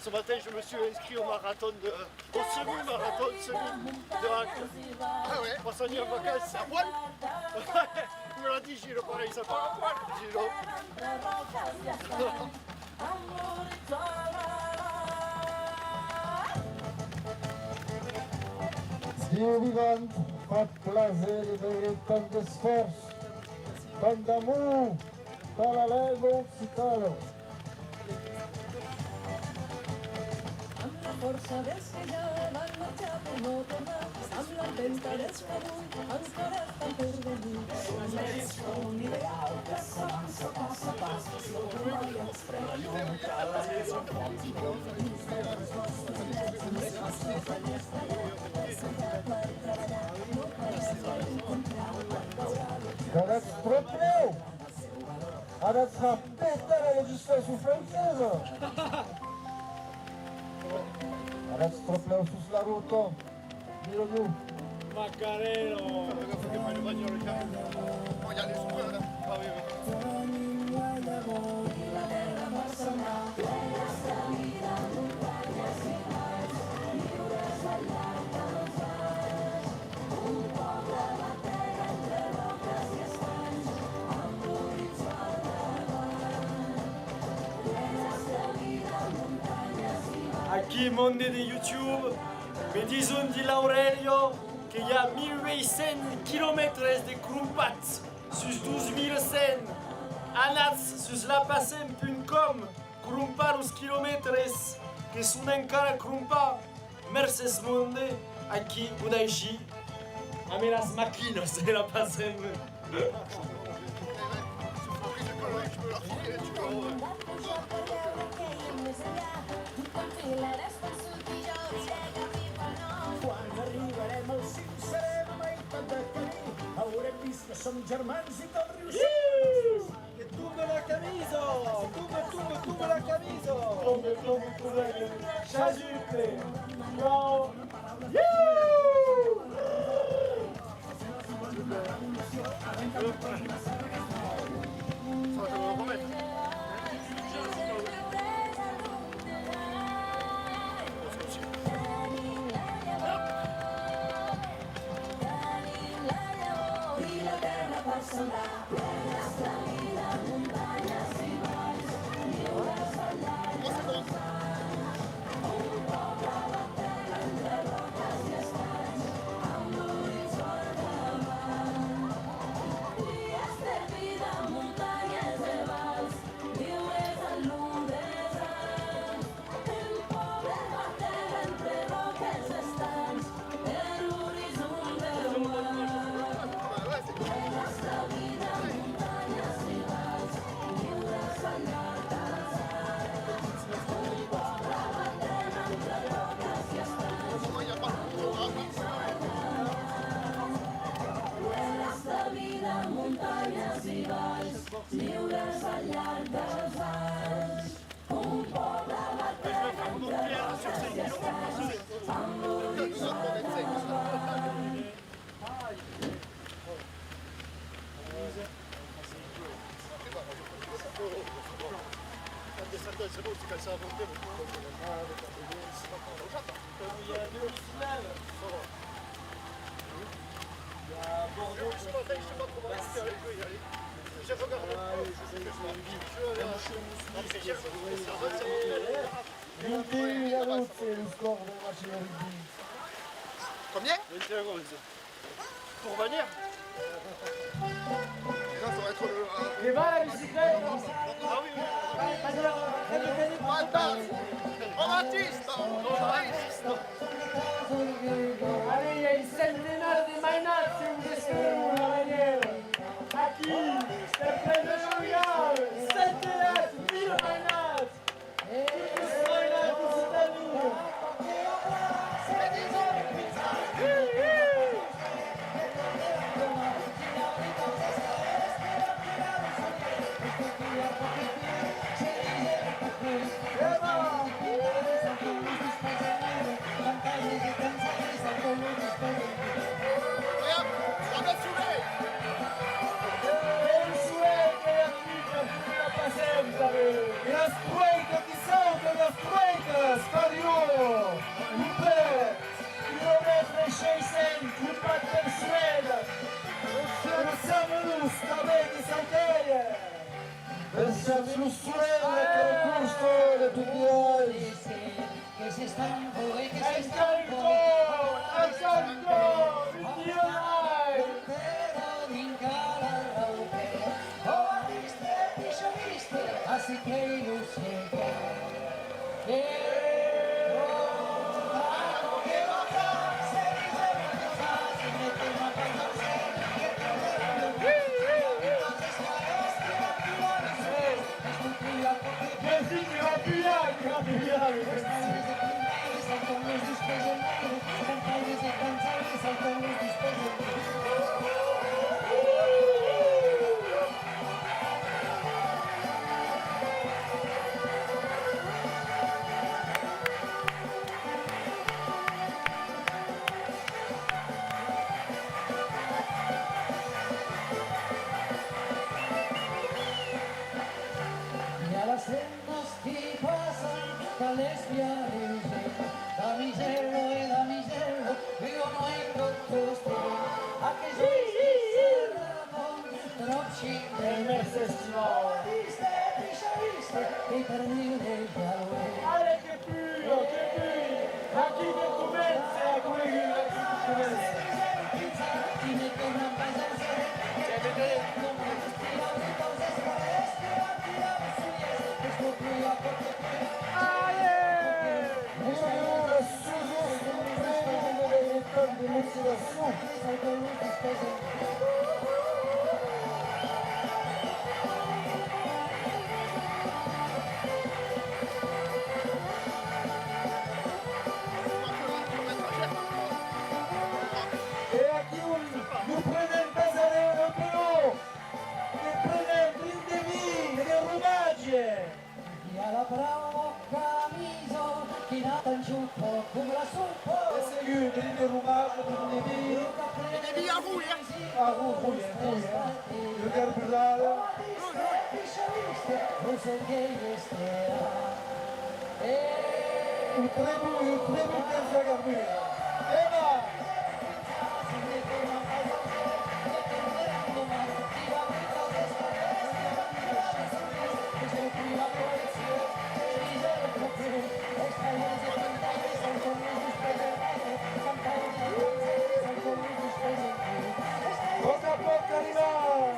Ce matin, je me suis inscrit au marathon de, au semi-marathon, semi de Hack. Ah ouais ? Pour sortir en vacances. À poil ? On me l'a dit, Gilles, pareil, ça part à poil, Gilles. Diu vivant, fa plaser de veire tant d'esfòrç, tant d'amor per la lenga occitana. Qu'anatz tròp lèu! Anatz har petar la legislacion francesa! Anatz tròp lèu sus la rota! Mira-lo! Macarelo! Aquí, monde de YouTube, me dison dins l'aurelha que i a mil uèit cents quilomètres de crompat sus dos mil cent. Anatz sus la passem punt com, crompar los quilomètres que son encara crompats. Mercés, monde, aquí o d'aicí, amb las maquinas de la passem. Quan arribarem al cim serem a meitat de camí. Haurem vist que som germans i que el riu... Que tombe la camisa! Tombe, tombe, tombe la camisa! Tombe, tombe, tombe la camisa! Chasuble! Bravo! Iuh! Vint-e-un a dotze, lo score del match de rugbi. Combien ? Vint-e-un a dotze. Pour venir. Putain, ça va être le, euh... Et va la bicyclette. Ah oui, oui. Allez, vas-y, arrête de gagner. Romantisme, romantisme. Allez, il y a une centenaire de mainats que vous espérons, la manière. Aquí, per prendre lo gall, centenats, mil mainats. Totes mainats, visitador. Allez, que pur, que pur! Aquí que comença, aquí que comença! Allez! Mira, mira, la susor, la veritat de motivacion. E aquí un, lo prenem pas a le, le pelo, le prenem, brin de vin e de romatge. Qui a la prau camisa, qui n'a tan jupa com la sopa. E segur, brin de romatge, brin de vin. E de vin a roer, eh? A roer, roer, roer, eh? Le carburant. Un très beau, un très beau quinze à Garbure. Emma! Pòc a pòc arribam!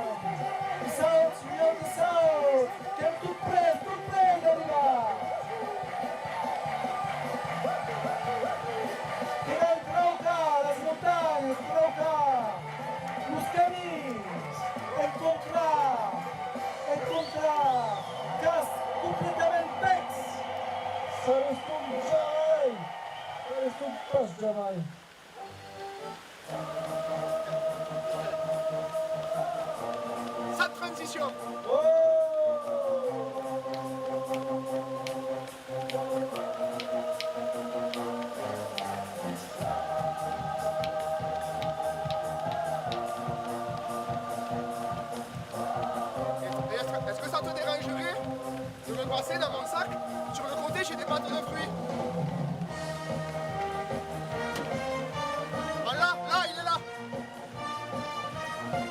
Saut, Mieu de Saut! Qu'èm tot près, tot près d'arribar! Que van traucar las montanhas, traucar los camins, encontrar, encontrar cas completament plecs! S'arrestam jamai! S'arrestam pas jamai! Sans transition. Est-ce que, est-ce que ça te dérangerait de me passer dans mon sac, sur le côté, j'ai des pâtes de fruits. Voilà, là, il est là.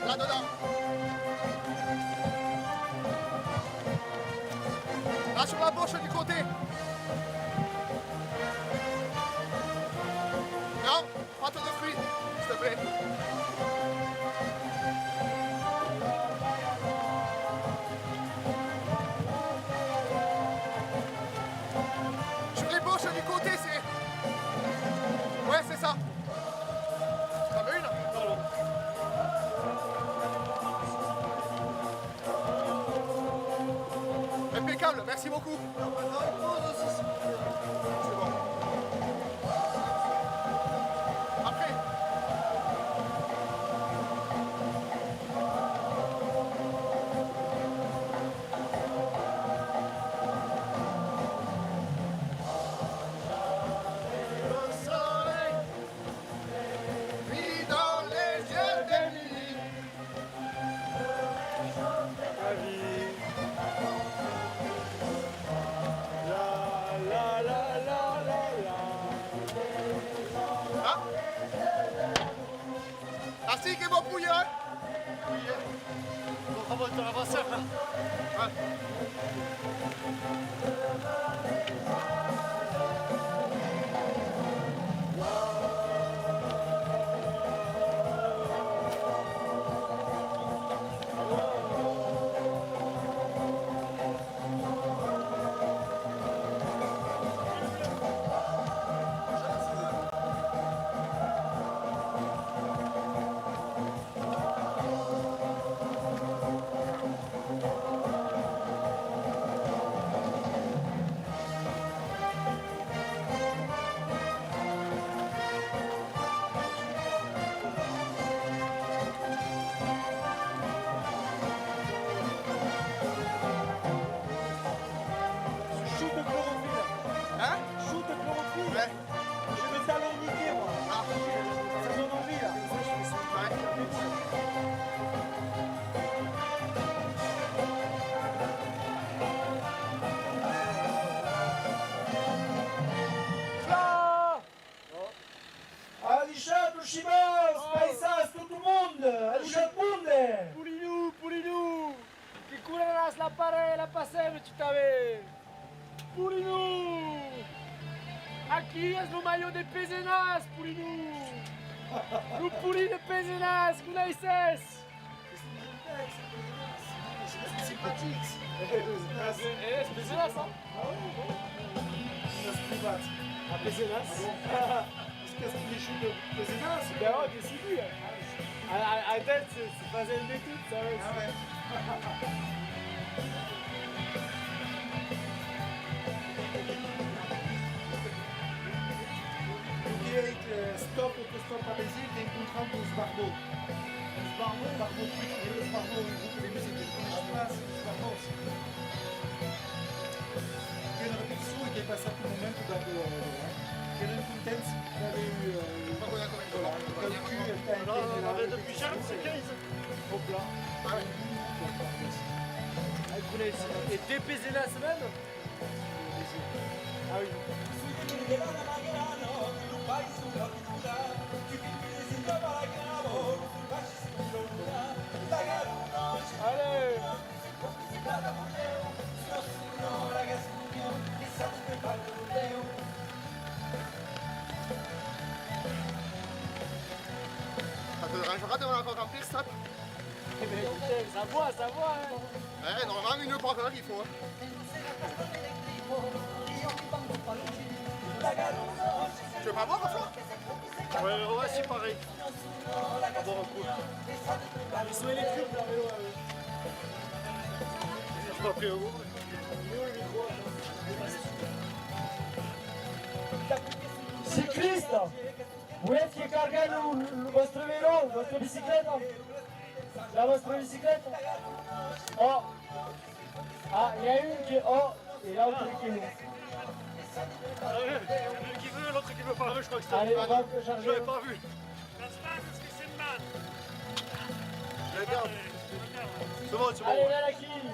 Là-dedans. Là, sur la poche du côté. Non. Pâte de fruits, s'il te plaît. Sur les poches du côté, c'est... Ouais, c'est ça. T'en veux une ? Impeccable, merci beaucoup. C'est bon. Après. Ah. Ah si, que vau pulhar, eh? Oui, eh. On va monter la brasseur, là. Ouais. Chivaus, paisans, tot lo monde, adishatz monde! Poulinou, Poulinou! Que correràs la parelha, la passem, tu tanben! Poulinou! Aquí es lo malhòt de Pesenàs, Poulinou! Lo Poulin de Pesenàs, coneisses? Simpatics. Eh, es Pesenàs, hein? Ah oui, oui. Qu'as privat. A Pesenàs? Ah bon? Qu'as conegut de Pesenàs? Ben ouais, bien sûr. A, a, a tèt, se, se fasèm de tot, sabes? Ah ouais. Ok, eh, stop, autostop a Béziers, t'encontram los Barbos. Los Barbos? Barbos, oui, los Barbos, un groupe de musique, je connais pas, los Barbos. Qu'èra una repeticion e qu'ai passat un moment tot aquò, eh, qu'èran contents d'aver, eh, voilà, qualqu'un entendre la repeticion. Hop là. Ah ouais. Ah, coneisses. E de Pesenàs mème? Ah oui. Allez. Ça te dérangera de me la faire remplir, stop? Eh ben, putain, ça boit, ça boit, hein. Ouais, normalement, une par heure, il faut, hein. Tu veux pas boire, François? Ouais, ouais, c'est pareil. Ah bon, cool. Ils sont électriques, là, mais ouais, ouais. Je crois que, euh, Ciclistas, volètz que carguem lo, lo, lo vòstre velò, vòstra bicicleta? La vòstra bicicleta? Oh! Ah, i a un que, oh, e l'autre que non. Ah ouais, il y en a un qui veut, l'autre qui veut pas. Ah, je crois que c'était... Allez, on va charger. Je l'avais pas vu. C'est bon, c'est bon. Allez, viens, la Kim.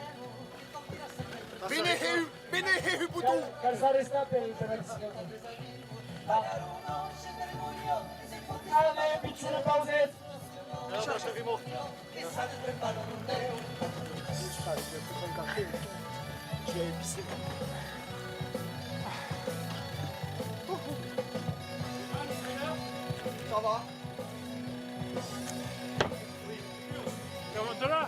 Bene, heu, bene, heu, bouton. Cal, cal s'arrestar per, per la bicicleta. Ah. Allez, pichona pauseta. Ah, moi, je suis mort. Je vais pisser. Ça va. Comment t'es là ?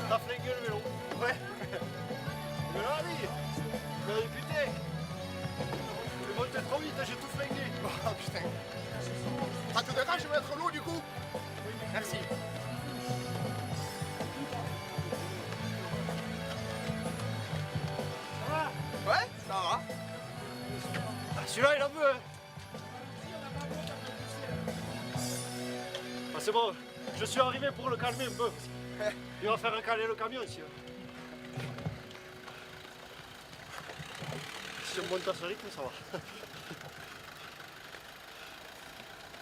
T'as flingué le vélo. Ouais. Mais là, allez. Mais putain. Tu montes trop vite, j'ai tout flingué. Oh putain. Ça te dérange de mettre l'eau du coup ? Merci. Ça va ? Ouais, ça va. Ah, celui-là, il en veut, hein. Ah, c'est bon, je suis arrivé pour le calmer un peu. Il va faire caler le camion, celui-là. Si on monte à ce rythme, ça va.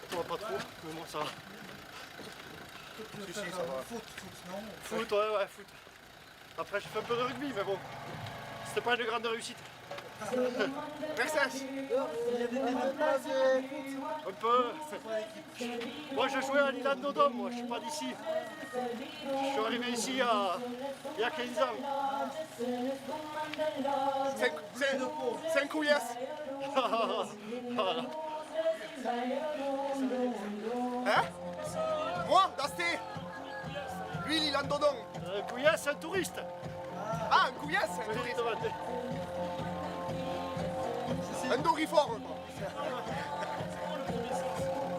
Toi, pas trop, mais moi, ça va. Si, si, ça va. Foot, foot, non ? Foot, ouais, ouais, foot. Après, j'ai fait un peu de rugby, mais bon, c'était pas une grande réussite. Merci. Il y a des minutes passées. Un peu. Moi, je jouais à Lille-Andodon, moi, je suis pas d'ici. Je suis arrivé ici à, il y a quinze ans. C'est, c'est, c'est un couillasse. Voilà. Hein ? Moi, Dasté. Lui, il est en dodon. Un couillasse, c'est un touriste. Ah, un couillasse, c'est un touriste. Un dorifort, quoi.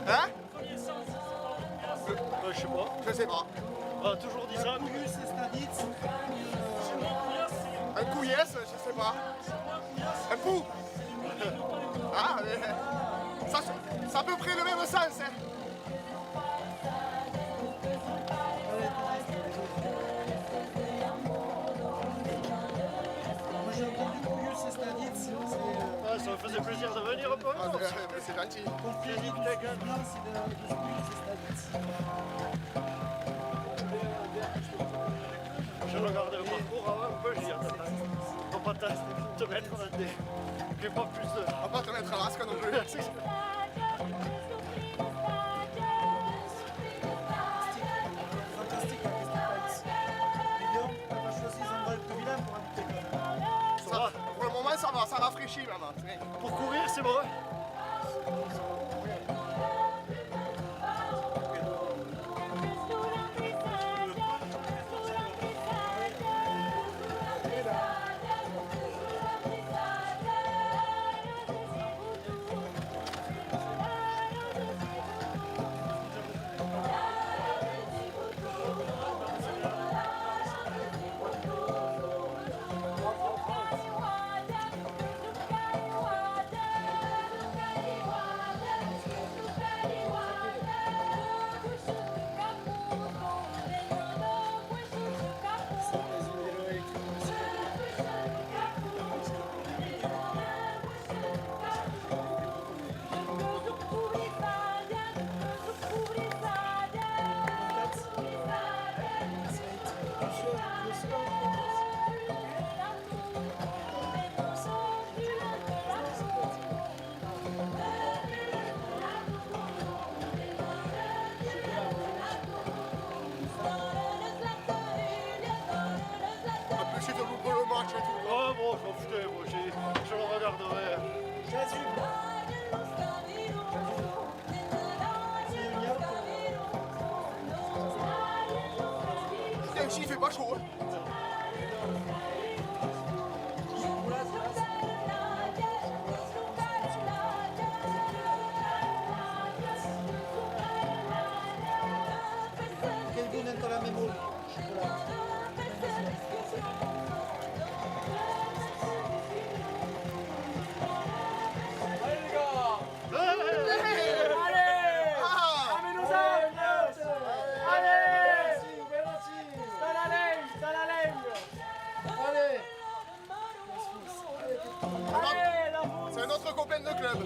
Hein ? Euh, je sais pas. Je sais pas. On a toujours dit ça. Un couillasse, c'est-à-dire, c'est, euh, un couillasse, je sais pas. Un pou. Ah, mais ça, c'est, c'est à peu près le même sens, hein. Moi, j'ai entendu couillasse, c'est-à-dire, c'est, c'est, euh, ah, ça me faisait plaisir de venir un peu. Ah, mais, mais c'est gentil. Je regarde le parcours avant un peu, je dis, attends, attends, faut pas tester. Mettre des, des fois plus de... On va pas te mettre à Alaska non plus. Fantastique, hein, qu'est-ce que t'as ici ? Dis donc, t'as pas choisi les endroits les plus vilains pour habiter, quand même. Ça va. Pour le moment, ça va, ça rafraîchit, vraiment. Pour courir, c'est bon, hein ? En plus, je te loupe le match et tout. Oh, bon, je m'en foutais, moi, j'ai, je le regarderai. Jésus. Putain, ici, il fait pas chaud, hein. Qu'ei bon entà la memòria. Allez, les gars ! Allez ! Allez ! Allez ! Allez ! Allez ! C'est un autre copain de club.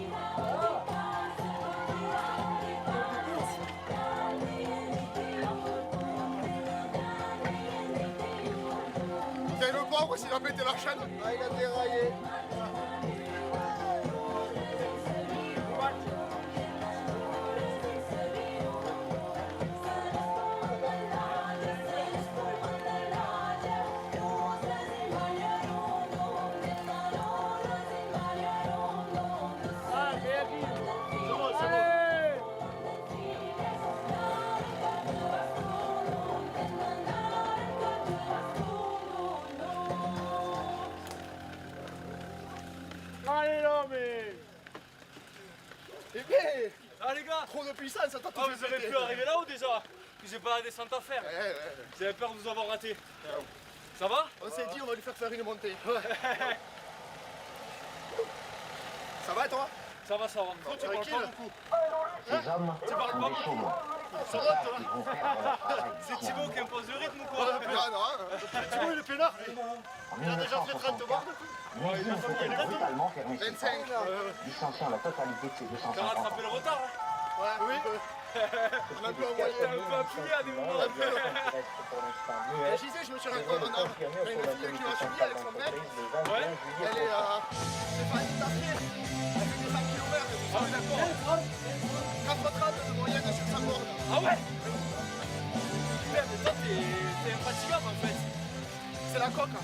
Putain, le pauvre, s'il a pété la chaîne. Ah, il a déraillé. Allez, l'homme ! Eh bien, ah, les gars ! Trop de puissance, attends, ah, vous avez pu arriver là-haut déjà ? J'ai pas la descente à faire. Ouais, ouais, ouais. J'avais peur de vous avoir raté. Ouais. Ça va ? On s'est dit, on va lui faire faire une montée. Ouais. Ça va, et toi ? Ça va, ça va. Bon, tu parles pas beaucoup. Ces hommes ont des chevaux. C'est toi, toi. C'est Thibaut qui impose le rythme ou quoi ? Non, non. Thibaut, il est peinard, lui. Il a déjà fait trente bornes. Ouais, il a fait trente bornes. Licenciant la totalité de ses deux cent cinquante. T'as rattrapé le retard, hein ? Ouais, oui. On a un peu envoyé. T'as un peu appuyé à des moments. Un peu. Mais je disais, je me suis rendu compte, on a, on a une fille qui va suivre avec son mec. Ouais. Elle est, euh, c'est pas une affaire. Elle fait deux cents kilomètres et tout ça. Ah oui, d'accord. Quatre trente de moyenne sur cent bornes. Ah ouais ? Putain, mais toi, t'es, t'es infatigable, en fait. C'est la coque.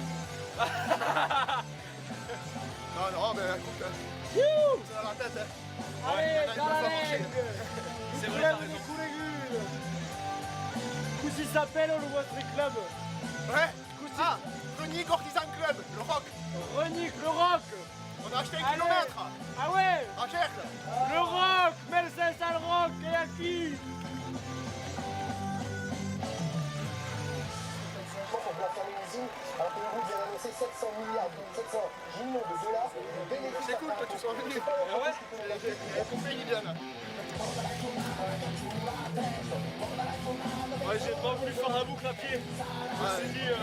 Non, non, mais écoute, hein. C'est dans la tête, hein. Allez, dans la langue. C'est vrai, t'as raison. Cossí s'apèla lo vòstre club? Hein? Cossí? Ah, Renic Artisan Club, le Roc. Renic, le Roc. On a acheté un kilomètre. Ah ouais. Pas cher. Le Roc, mil cinc cents Roc, qu'ei aquí. Pour placer une usine, un pays russe vient d'annoncer sept cents milliards, sept cents millions de dollars de bénéfices. C'est cool que tu sois venu. Ah ouais. J'ai, j'ai coupé Liliane. Ouais, j'ai pas voulu faire la boucle à pied. Je me suis dit, euh,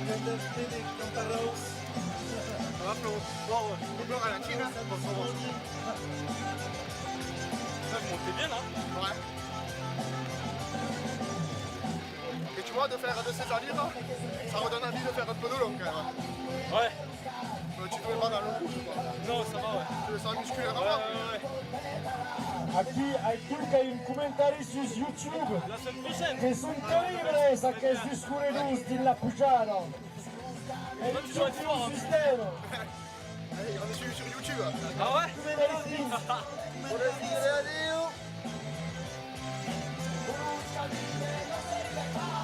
Ça va, Flo ? Bon, ouais. On peut ralentir, hein ? Bon, ça va. Ça, vous montez bien, là ? Ouais. Et tu vois, de faire de ces allures, ça redonne envie de faire un peu de long, quand même. Ouais. Euh, tu te mets pas dans le rouge, quoi. Non, ça va, ouais. Tu le sens musculairement. Ouais, ouais, ouais. Aquí, aquí qu'ai un comentari sus YouTube. La semaine prochaine. Que son terribles, aquests corredors dins la pujada. Moi, tu dois être fort, hein. Allez, on est sur, sur YouTube. Ah ouais ? Tous les ladies. Pour les filles, les ladies.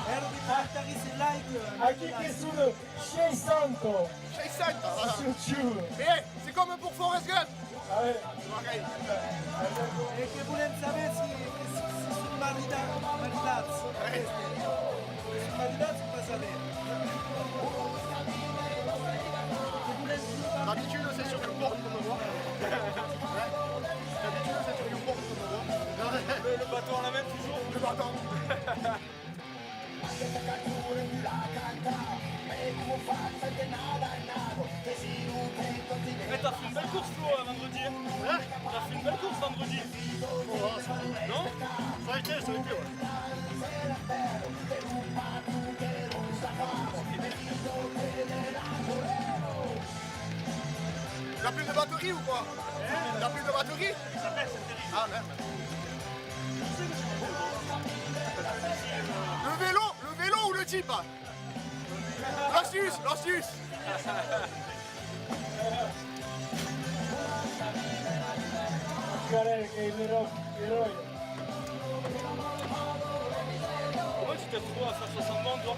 Era de comentar esse like, eh, aquí que son seiscentos. Seiscentos, voilà. Sur YouTube. Eh, c'est comme pour Forrest Gump. Ah ouais. Pareil. E que volem saber si, si, si son marida-, maridats. Ouais. Si son maridats o pas saber. D'habitude, c'est sur Youporn qu'on me voit. Ouais. D'habitude, c'est sur Youporn qu'on me voit. Le, le bâton à la main, toujours. Le bâton. Eh, t'as fait une belle course, Flo, hein, vendredi, hein ? Hein ? T'as fait une belle course vendredi. Oh, ouais, ça va. Non ? Ça a été, ça a été, ouais. T'as plus de batterie ou quoi ? Hein ? T'as plus de batterie ? Ça baisse, c'est terrible. Ah, merde. Le vélo, le vélo ou le jeep ? L'astuce, l'astuce. Carré, que héros, héros. Comment tu t'es retrouvé à faire soixante bornes, toi ?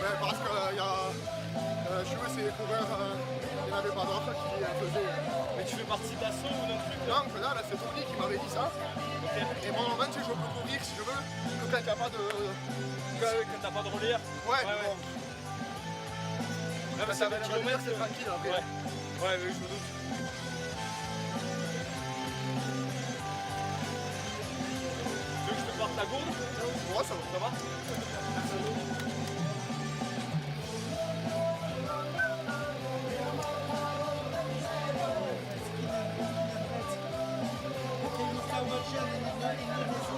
Ben, parce que, euh, il y a, euh, je trouvais ces coureurs, euh, il n'y en avait pas d'autres qui, euh, faisaient, euh. Mais tu fais partie d'Asso ou d'un truc, là ? Non, que dalle, c'est Tony qui m'avait dit ça. Ok. Et moi, en fait, tu sais, je peux courir si je veux, que quand il n'y a pas de, que, que t'as pas de relais. Ouais, ouais, mais bon. Ah, bah, ça va être, c'est tranquille, après. Ouais. Ouais, oui, je me doute. Tu veux que je te porte la gourde ? Ouais, ça va. Ça va ?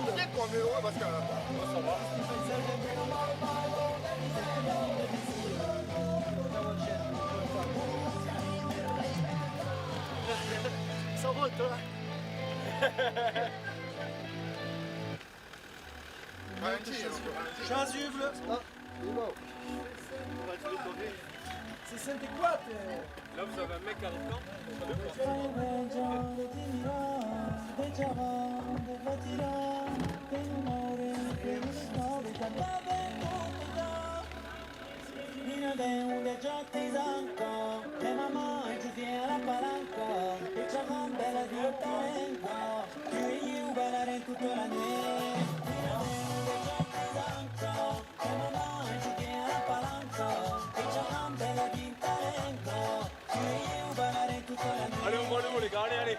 T'inquiète, toi, mais ouais, parce que, ouais, ça va. Ça va, toi ? Valentin, hein. Chasuble. Ah, c'est bon. Sessanta-quatre. Là, vous avez un mec à l'écran. Allez, on voit le haut, les gars, allez, allez.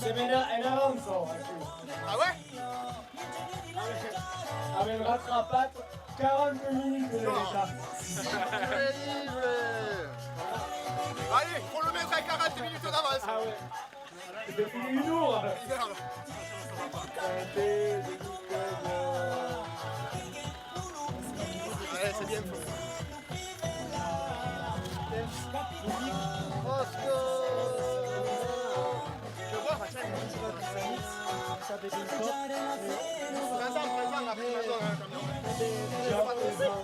Se mena en avança. Ah ouais ? Avèm ratrapat quaranta minuts de retard. Incroyable. Allez, faut le mettre à quarante minutes d'avance. Ah ouais. Depuis une heure. Ouais, c'est bien. Parce que je vois, machin, il me dit, tu vas te faire. Prends-en, prends-en, après, prends-en, hein, camion. Hein ? C'est bon, c'est bon.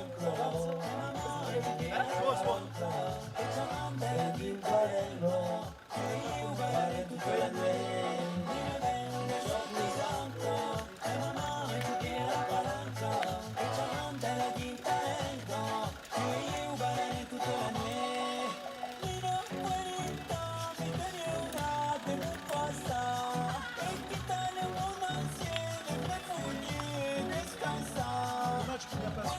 Dommage qu'il n'y a pas su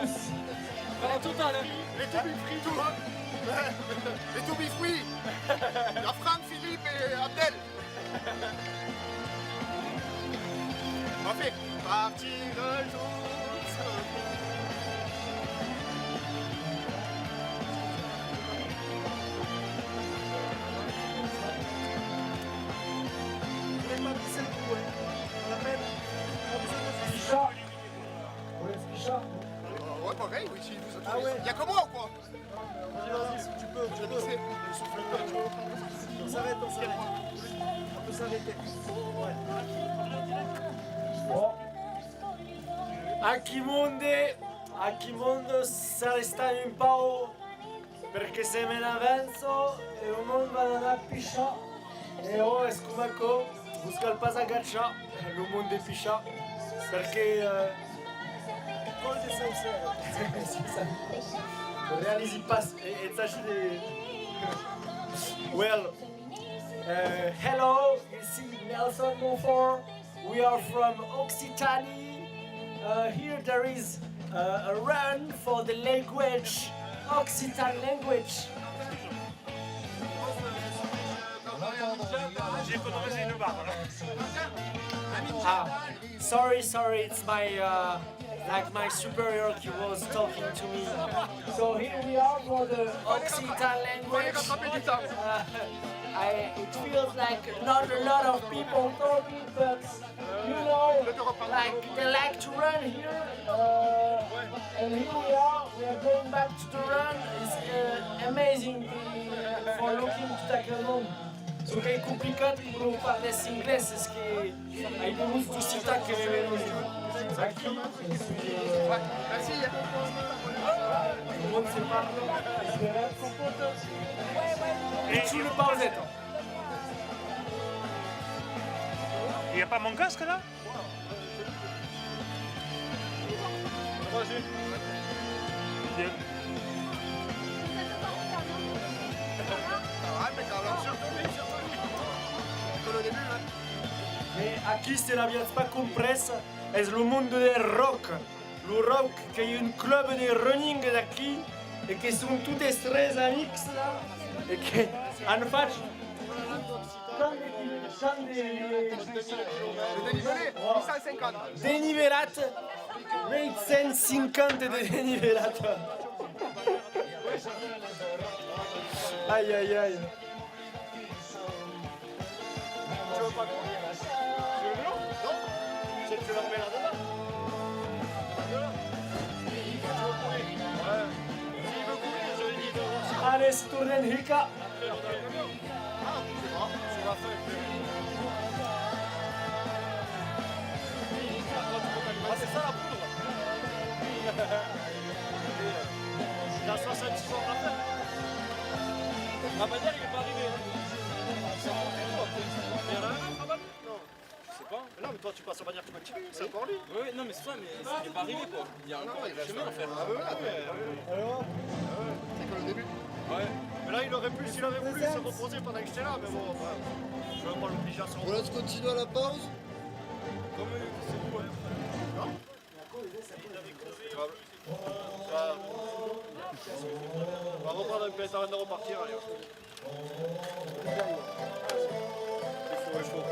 Voilà. Voilà, total, hein. Les Toubifrits, tout le monde. Les Toubifrits. Il y a Franck, Philippe et Abdel. On fait partir un jour. Vous voulez pas pisser le coup, hein ? On appelle. Pas besoin de pisser. Pichar. Vous voulez pichar ? Euh, ouais, pareil, oui, si vous autorisez. Ah ouais. Il y a que moi ou quoi ? Vas-y, vas-y, tu peux, tu peux. On s'arrête, on s'arrête. On peut s'arrêter. Ouais. Bon. Aquí monde, aquí monde s'arrèstan un pauc perque se me n'avanço e lo monde van anar pichar. E ò, es coma aquò, vos cal pas agachar lo monde de pichar, perque, euh, c'est ça. Realisi pas, e, e tâchi de... Well, uh, hello, this is Nelson Montfort. We are from Occitanie. Uh, here there is, uh, a run for the language, Occitan language. J'ai économisé une barre, là. Ah, sorry, sorry, it's my, uh, like, my superior, he was talking to me. So here we are for the Occitan language. Uh, I, it feels like not a lot of people talking, but you know, like, they like to run here, uh, and here we are, we are going back to the run. It's, uh, amazing, uh, for looking to Takalon. Çò qu'ei complicat pro parlar anglés es que ai de vos d'occitan que me venon aquí. Lo monde se parla, esperatz. Pichona pauseta. Il y a pas mon casque là ? Vas-y. Bien. Ah, mais t'as l'air sûr de lui, sûr de lui. Que le début, hein. E aquí, se l'aviatz pas comprés, es lo monde del rock. Lo rock, qu'ei un club de running d'aquí, e que son totes tres amics, là, e que an fach tant de, tant de, de denivelé, huit cent cinquante. Denivelat, huit cent cinquante de denivelat. Ai, ai, ai. Tu veux pas courir ? Tu veux le vélo ? Non ? Tu, tu le remets là-dedans. Voilà. Tu veux courir ? Ouais. S'il veut courir, je lui dis de... Allez, se tornem hicar. Ah, tu vois, tu vas faire. Ah, c'est ça la poudre. Il a soixante-six ans à faire. La bannière, il est pas arrivé, hein. C'est monté tout après. Il y en a un autre à Bannière ? Non. Je sais pas. Non, mais toi, tu passes à Bannière, tu continues, c'est encore lui. Oui, oui, non, mais c'est ça, mais il est pas arrivé, quoi. Il y a encore un chemin à faire. Ah, ouais, ouais, ouais. C'est que le début. Ouais. Mais là, il aurait pu, s'il avait voulu, se reposer pendant que j'étais là, mais bon, ouais. Je veux pas l'obliger à se reposer. On laisse continuer à la pause ? Comme, euh, c'est vous, hein. Non ? Grave. Ça, on va reprendre un peu avant de repartir, allez. Il faut, il faut.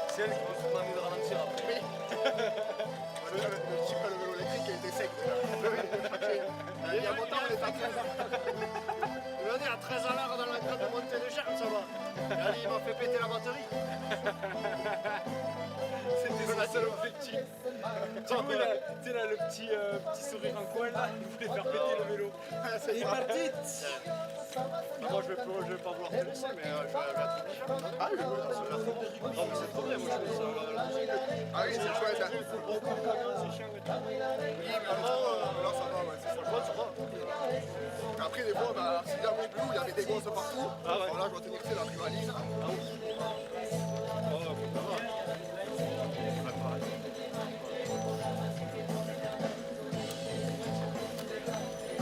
C'est elle qui m'a fait envie de ralentir après. Oui. Le, le, le type, le vélo électrique, il était sec. Il y a longtemps, on était à treize. On est à treize à l'heure dans la grande montée de Germe, ça va. Et allez, il m'a fait péter la batterie. C'était son seul objectif. Tu vois, il a, tu sais, il a le petit, euh, petit sourire en coin, là, il voulait faire péter le vélo. Ah, c'est ça. Il est parti. Ah, moi, je vais pas, je vais pas vouloir te laisser, mais, euh, je vais, je vais être obligé. Ah, je veux dire, c'est la faute de Rigby. Non, mais c'est trop bien, moi, je trouve ça, la, la musique. Ah oui, c'est chouette, hein. Oui, mais franchement, euh, là, ça va, ouais, c'est franchement, ça va. Après, des fois, bah, si dans mes bulles, il y avait des gosses partout, ah ouais, alors là, je vois tenir, tu sais, la plus valise. Ah oui. Oh, ça va.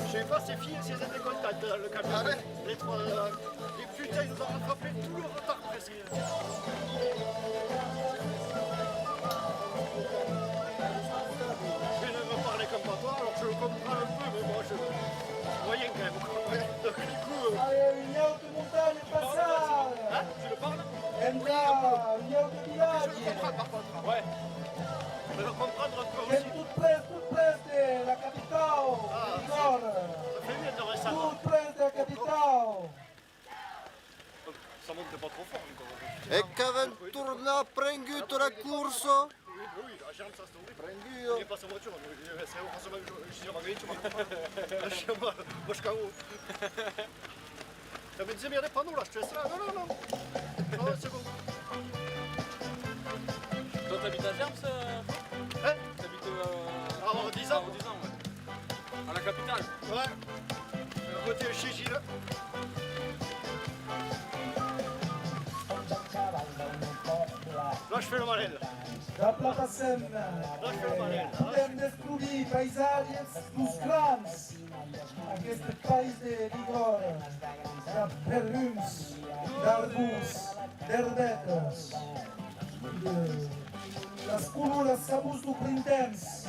Je sais pas, ces filles, si elles étaient contentes, euh, le camion. Ah ouais ? Les trois, euh, les putains, ils nous ont rattrapé tout le retard presque. Je ne veux parler comme patois, alors je le comprends un peu, mais bon, je, moyen quand même, quoi. Donc, du coup, euh, allez, une autre montagne passable. Hein ? Tu le parles ? Entra un autre village. Je le comprends, par contre. Ouais. Je veux comprendre un peu aussi. Qu'es tot près, tot près de la capitau, ah, Bigòrra. Ça fait mieux de rester. Tot près de la capitau. Ça monte pas trop fort encore. E qu'avèm tornat prengut la corsa. Oui, bah oui, la jambe, ça, c'est horrible. Prenguda. Il est pas sur voiture, mais, euh, c'est heureusement que je, je suis en vélo, tu vois. Je suis en mode, moi, je suis K O. T'avais dit, mais il y a des panneaux, là, je te laisse là. Non, non, non. Non, c'est bon. Toi, t'habites à Germes, euh, Flo ? Hein ? T'habites, euh, à Rodizan. À Rodizan, ouais. À la capitale. Ouais. À côté de chez Gilles. Là, je fais le malin, là. Dab la Passem, eh, podem descobrir paisatges deus crans. Aqueste país de Bigòrra, dab perlums, d'arbors, d'erbètas, de, las coloras sabors deu printemps.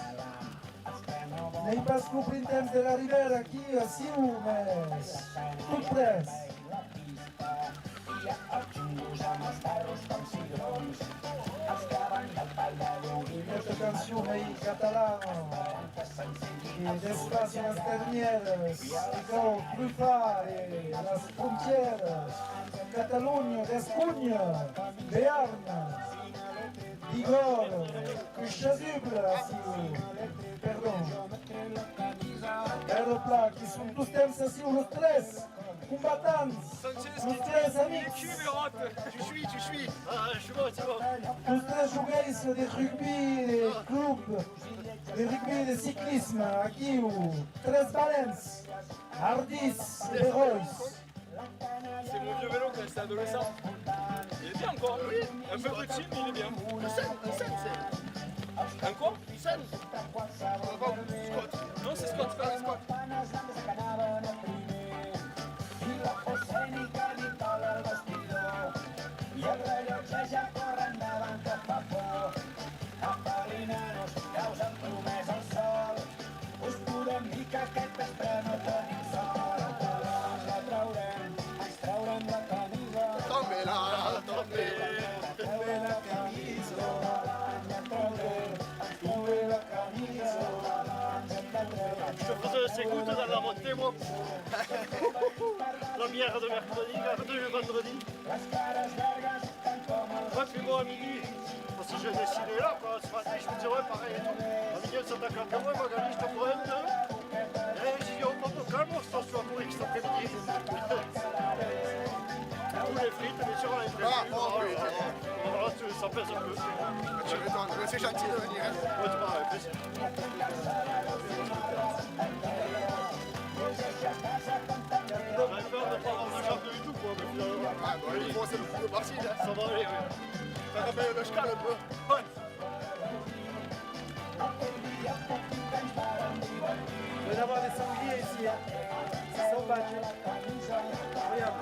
N'ei pas lo printemps de la Ribèra aquí, aciu, mès tot près. Aquesta cançon ei catalana, e desfasa las ternièras, e cau trufar, e las frontièras, Catalonha, Gasconha, Bearn, Bigòrra, que chasuble, aciu, perdon. Aeroplan, qui son tostemps aciu los tres combatants, los tres amics. Tu suis, tu suis. Ah, je vois, je vois. Los tres joguèrs de rugbi, de club, de rugbi, de ciclisme, aquiu, tres valents, ardits e beròis. Vieux vélo quand j'étais adolescent. Il est bien encore. Oui. Un peu petit, mais il est bien. Le Sen, le Sen, c'est. Un quoi ? Le Sen. Scott. Non, c'est Scott, c'est pas Scott. Tombe la, tombe. Je te faisais ces gouttes dans la montée, moi. La bière de mercredi, de vendredi. Ouais, puis moi, à midi, parce que j'ai dessiné là, quoi, ce matin, je me dis, ouais, pareil et tout. À midi, elle s'attaque à moi, Magali, je te prends un, deux. Eh, j'ai dit, oh, papa, calme-toi, je suis à courir cet après-midi. Poulet frites, bien sûr, on a été. Ah, oh, oui. Voilà, tu- ça pèse un peu. Ah, tu m'étonnes, mais c'est gentil de venir, hein. Ouais, tu parles avec plaisir. J'avais peur de pas avoir ma jambe du tout, quoi, mais finalement. Ah, bah oui, bon, c'est le coup de partie, là. Ça va aller, ouais. Ça rappelle le Schcal un peu. Ouais. On va avoir des sangliers ici, hein. C'est sauvage, hein. Incroyable.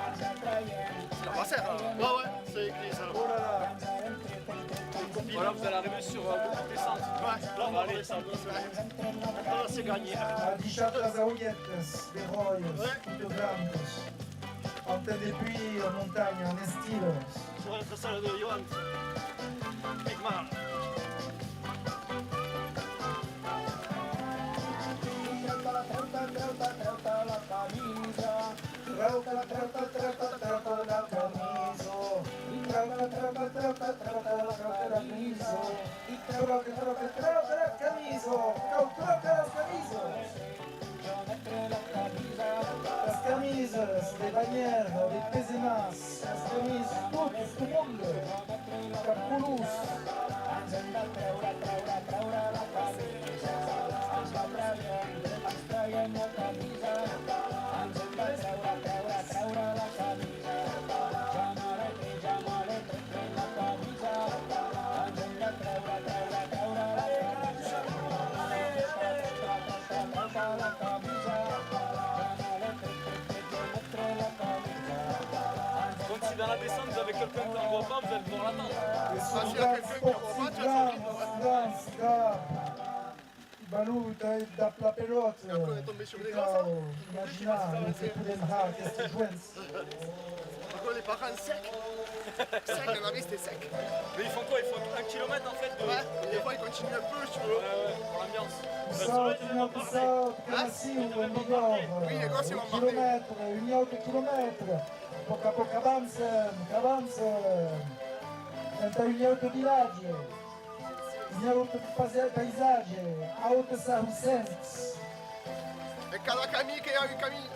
C'est la passée, hein. Ouais, ouais, c'est écrit, ça. Oh là là. Voilà, vous allez arriver sur, euh, beaucoup de descente. Ouais. Là, on va aller, ça. Maintenant, c'est gagné. A deishat las aulhetas de ròias, totas grandas. Entend depuis en montanha, en estil. Sur la salle de Johan. Big man. Treu-te, treu-te, treu-te, treu-te la camisa. Treu-te, treu-te, treu-te, treu-te la camisa. Treu-te, treu-te, treu-te, treu-te la camisa. Treu-te, treu-te, treu-te la camisa. Cau treucar las camisas. Las camisas de banhièra, de pesenàs, las camisas, tot, tot lo monde, cap colors. Donc si dans la descente vous avez quelqu'un qui n'en voit pas, vous allez devoir l'attendre. Ah, s'il y a quelqu'un qui voit pas, tu vas faire vite. Balou, t'as dab la pelòta. Et après, on est tombé sur des gars, ça. Imaginar lo que podèm har aquestes joens. Par contre, les parents secs. Sec, on a resté sec. Mais ils font quoi ? Ils font un kilomètre en fait de. Ouais, et des fois, ils continuent un peu, si tu veux. Ouais, ouais, pour l'ambiance. Lo saut, un aute saut, que massiu, en vigor. Oui, les gosses, ils vont marcher. Un quilomètre, un aute quilomètre. A pauc a pauc qu'avancen, qu'avancen. Entà un aute vilatge. Un aute paisa-, paisatge, autas ausenças. E cada camin que i a un camin.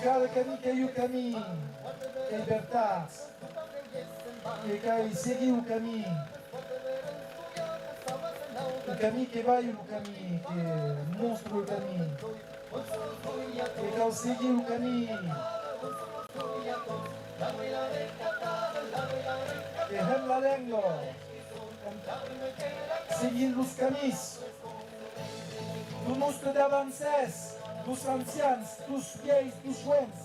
Cada camin que i a un camin, ei vertat. E cal seguir lo camin. Lo camin que balha lo camin, que mòstra lo camin. E cal seguir lo camin. Que hèm la lenga. Seguir los camins. Lo mòstre d'avancèrs, los ancians, los vièlhs, los joens,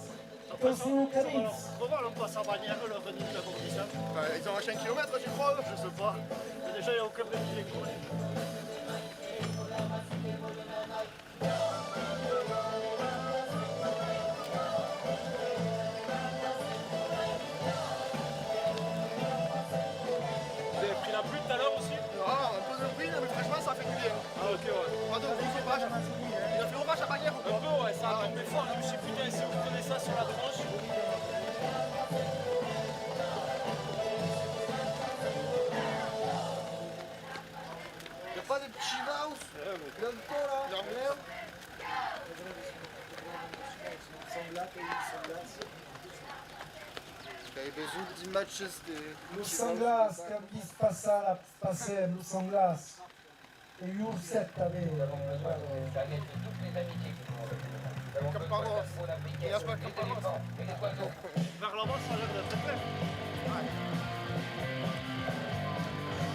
que son los camins. Comment on passe à Bagnères, le retour de la Bourdissa ? Euh, ils ont un kilomètre, je crois. Je sais pas. Mais déjà, il y a aucun mec qui écoute. Vous avez pris la pluie tout à l'heure aussi ? Ah, un peu de pluie, mais franchement, ça fait du bien. Ah, ok, ouais. Pas de gros sauvages. Il a fait orage à Bagnères ou quoi ? Un peu, ouais, ça a tombé fort. Je me suis dit, putain, si vous prenez ça sur la tronche. Y a pas de petits vaus, là, encore, là, là. Sembla que, sembla. Qu'avais besoin d'imatges de. Los senglars qu'an vist passar la, passem, los senglars. E l'orset tanben. Nous avons besoin de cette planète et toutes les amitiés qui vont avec. Campanos. Il y a pas Campanos. Vers là-bas, ça a l'air d'être très clair.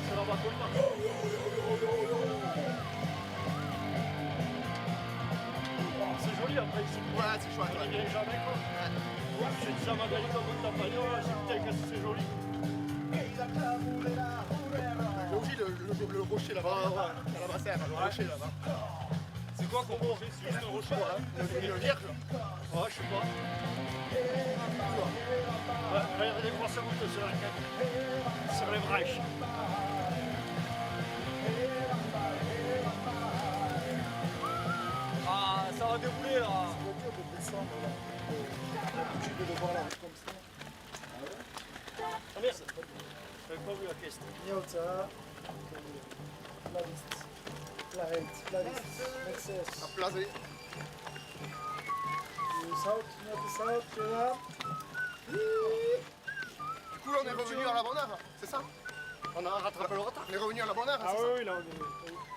C'est là-bas qu'on va. C'est joli après ici. Ouais, c'est chouette, ouais. On vient jamais, quoi. Ouais. J'ai dit à Magali, quand on t'a pas dit, oh, c'est, putain, qu'est-ce que c'est joli. Il y a aussi le, le, le rocher là-bas. Ah, ouais. À la Bassère, le rocher là-bas. C'est quoi qu'on mange ? C'est juste un rocher ? Une vierge. Ouais, je sais pas. Ouais, regardez comment ça monte sur la tête. Sur les branches. Ah, ça va dérouler là. C'est dur de descendre là. J'ai l'habitude de voir la route comme ça. Ah merde, j'avais pas vu la caisse. Miauta. Pla vist. Pla hèit. Pla vist. Mercés. A plaser. Un saut, un autre saut, que va. Du coup, là, on est revenu à la bonne heure, c'est ça ? On a rattrapé le retard. On est revenu à la bonne heure, c'est ça ? Ah oui, oui, là, on est,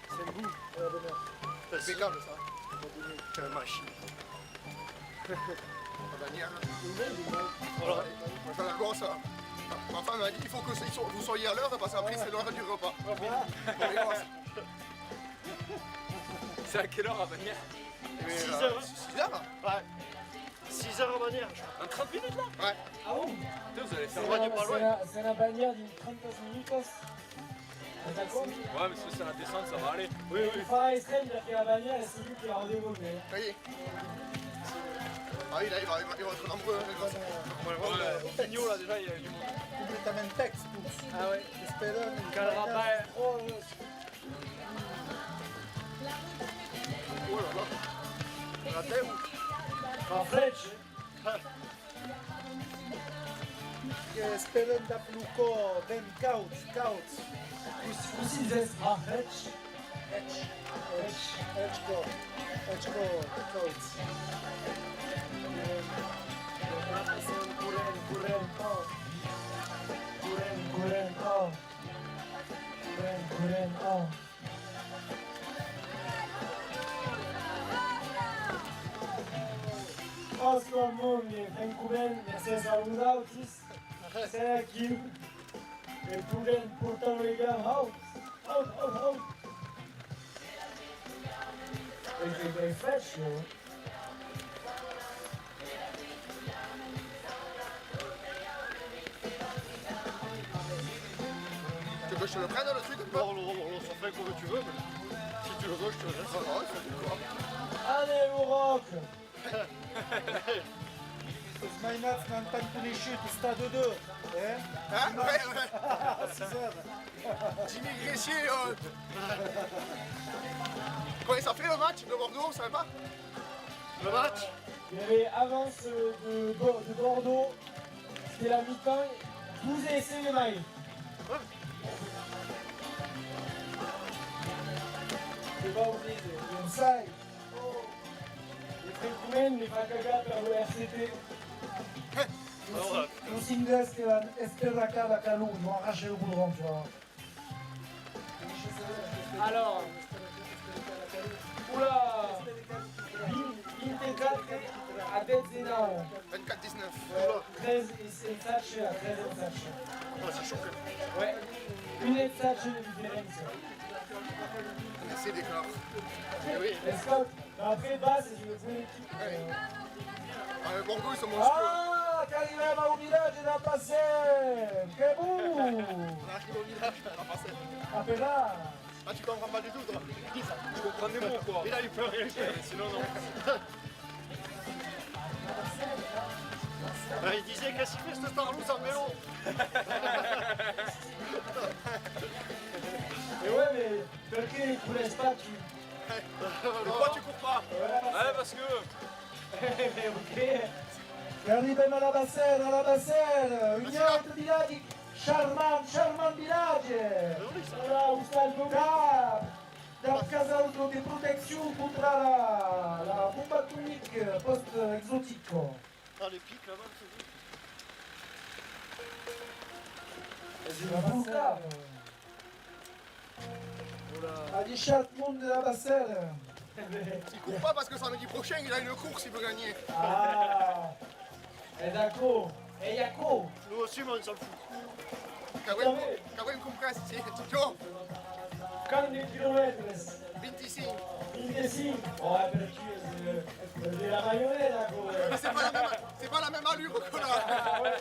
c'est le bout. À la bonne heure. Impeccable, ça. Quelle machine. La bannière. Voilà. Enfin, la grosse, hein. Ma femme m'a dit, il faut que vous soyez à l'heure parce qu'après, c'est l'heure du repas. Pour les grosses. C'est à quelle heure, la bannière ? Six heures. Six heures ? Ouais. Six heures à bannière, je crois. En trente minutes, là ? Ouais. Ah bon ? Putain, vous allez faire... C'est la, c'est la, c'est la bannière d'une trente-cinq minutes. T'as compris ? Ouais, mais ça, c'est la descente, ça va aller. Oui, oui. Il faut rester, il a fait la bannière et c'est lui qui a redémarré. Ça y est. Ah oui, là, il va, il va, il va être nombreux, hein, les gars. Ouais, ouais, ouais. Au Pignon, là, déjà, il y a du monde. Completament texte, tout. Ah ouais. Espera, calera pas. Oh là là. La teu. En flèche. Qu'espèran dab lo còr ben caud, caud. Cossí, cossí dizes rafrech? Hech. Hech, hech còr, hech còr, caud. Corrent, corrent, oh. Corrent, corrent, oh. Corrent, corrent, oh. Òsca monde, francament, mercés a vosautres. Sèm aquiu. E podèm portar lo legam haut, haut, haut, haut. E que qu'es fach, non? Tu veux que je te le prenne, le truc, un peu ? Non, non, non, non, ça fait comme tu veux, mais si tu le veux, je te le laisse. Ah, ouais, ça fait quoi ? Allez, au rock ! Los mainats n'an pas coneishut Stade deux, eh ? Hein ? Ouais, ouais. C'est ça. Jimmy Gressier, euh. Comment ça fait le match de Bordeaux, vous savez pas ? Le match ? Il y avait avance de Bo-, de Bordeaux, c'était la mi-temps, douze essais de Maï. C'est pas obligé. Inside. E francament me fa cagar per lo R C T. Los, los Inglés que van esperracar la calor, ils vont arracher le goudron, tu vois. Alors, oula, vint, vint-e-quatre a dètz-e-nau. Vint-e-quatre dètz-e-nau. Oula. Tres ensachs a tres ensachs. Ah, c'est chaud, quand même. Ouais. Un ensach de diferéncia. C'est des corps. Eh oui. Escòta, après, Bas es una bona equipa. Ouais. Ah, mais Bordeaux, ils sont monstrueux. Ah, qu'arribem au vilatge de la Passem! Que bon! On arrive au village de la Passem. Apelar! Ah, tu comprends pas du tout, toi. Je comprends des mots, quoi. Il a eu peur, il a eu peur. Eh, sinon, non. Ah, il disait, qu'est-ce qu'il fait, ce tarlou, sans vélo ? Et ouais, mais perqué courès pas tu ? Et pourquoi tu cours pas ? Ouais, parce que... Mais ok. Qu'arribem a la Bassère, a la Bassère, un autre vilatge, charmant, charmant vilatge. Voilà, où ça, le gars. Dab casal de proteccion contra la, la bomba atomica post-exotica. Ah, les pics là-bas, c'est bon. Es una boca. Voilà. Adishatz monde de la Bassère. Il court pas parce que samedi prochain, il a une course, il veut gagner. Ah. E d'aquò, e aquò. Nous aussi, on s'en fout. Qu'avem, qu'avem comprés, si, Tito. Quant de quilomètres? Vint-e-cinc. Vint-e-cinc? Ouais, per tu, es, euh, de la maioneta, quoi. Mais c'est pas la même, c'est pas la même allure que là. Ah ouais.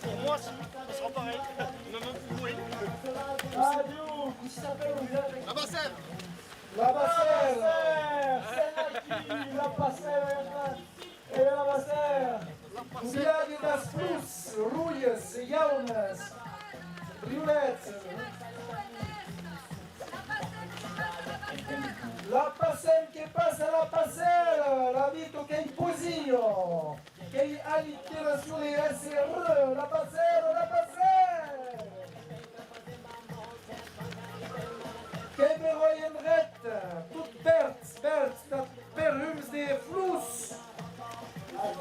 Pour moi, si, ça sera pareil. Même pour moi. Ah, Dieu, comment ça s'appelle, vous êtes... La Basselle. La Basselle! Sèm aquí, la Basselle! E la Basselle! Lo vilatge das flors rojas e jaunas, violets. La Passem, que passa la Passem! La Vito, qu'ei poesia! Qu'ei alliteracion de S R, la Passem, la Passem! Qu'ei beròi en dret, tot verd, verd, dab perhums de flors.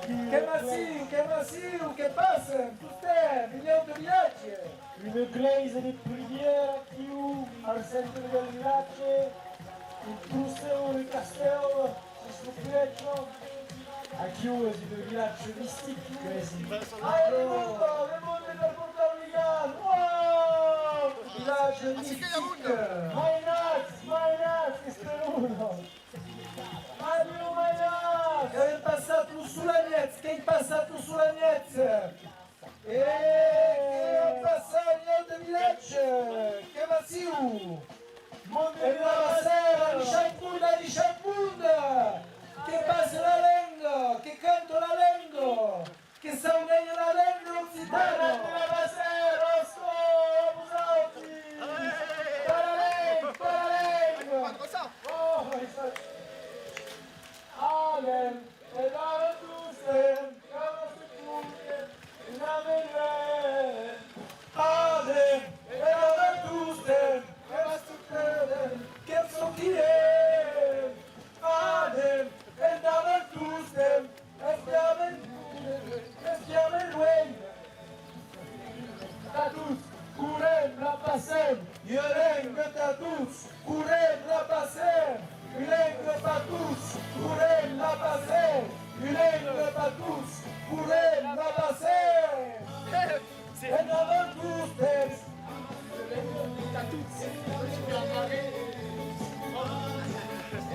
Que massiu, que massiu, que passem, tostemps, un aute vilatge. Una glèisa de Pluvièra aquiu, al centre del vilatge, un trocèu de castèl, Aquiu es un vilatge mistic, cresi. Ai, le monde, le monde per portar lo ligam! Uau! Vilatge mistic! Mainats, mainats, qu'esperona! Adiu, mainats! Qu'avem passat lo solanèt, qu'ei passat lo solanèt! E que passa al vilatge, que massiu! Monde de la Bassèra, Richard Pounda, Richard Pounda! Que passa la lenga, que canta la lenga, que sauneja la lenga occitana! Monde de la Bassèra, òsca, a vosauti! Paralèn, paralèn! Oh, ça... Anem! Endavant tostemps, qu'amassa podem, endavant luenh. Anem, endavant tostemps, qu'amassa podem, qu'èm çò qui èm. Anem, endavant tostemps, espiamem, espiamem luenh. Tà tots, correm, la Passem! Ua lenga tà tots, correm, la Passem! Ua lenga tà tots, correm, la Passem! Ua lenga tà tots, correm, la Passem! Endavant tostemps!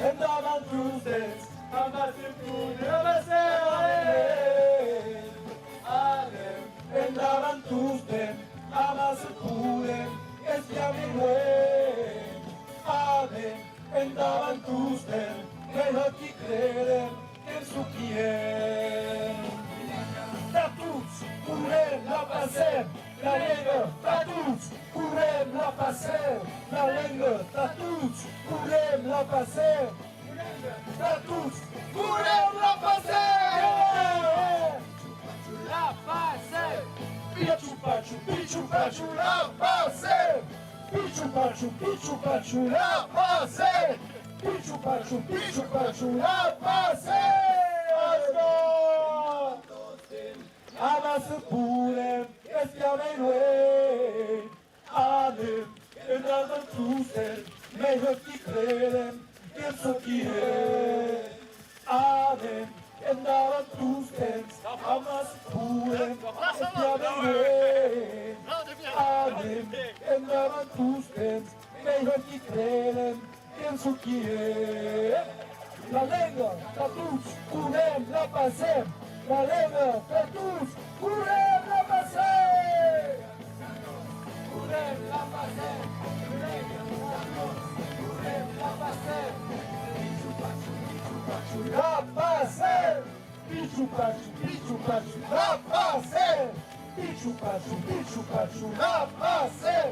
Endavant tostemps! Amassa podem, la Passem! Anem! Endavant tostemps, amassa podem, espiamem luenh. Anem, endavant tostemps, qu'ei çò qui credem, qu'ei çò qui èm. Tà tots, correm, la Passem, la lenga, tà tots, correm, la Passem, la lenga, tà tots, correm, la Passem. Tà tots, correm, la Passem! La Passem! Pichu pachu, pichu pachu, la Passem! Pichu pachu, pichu pachu, la Passem! Pichu pachu, pichu pachu, la Passem! Amassa podem, espiamem luenh. Anem, endavant tostemps, mei hòrt qui credem, qu'èm çò qui èm. Anem, endavant tostemps, amassa podem, espiamem luenh. Anem, endavant tostemps, mei hòrt qui credem, qu'èm çò qui èm. La lenga tà tots, correm, la Passem. La lenga tà tots, correm, la Passem. Correm, la Passem. La lenga tà tots, correm, la Passem. La Passem. Pichu pachu, pichu pachu, la Passem! Pichu pachu, pichu pachu, la Passem!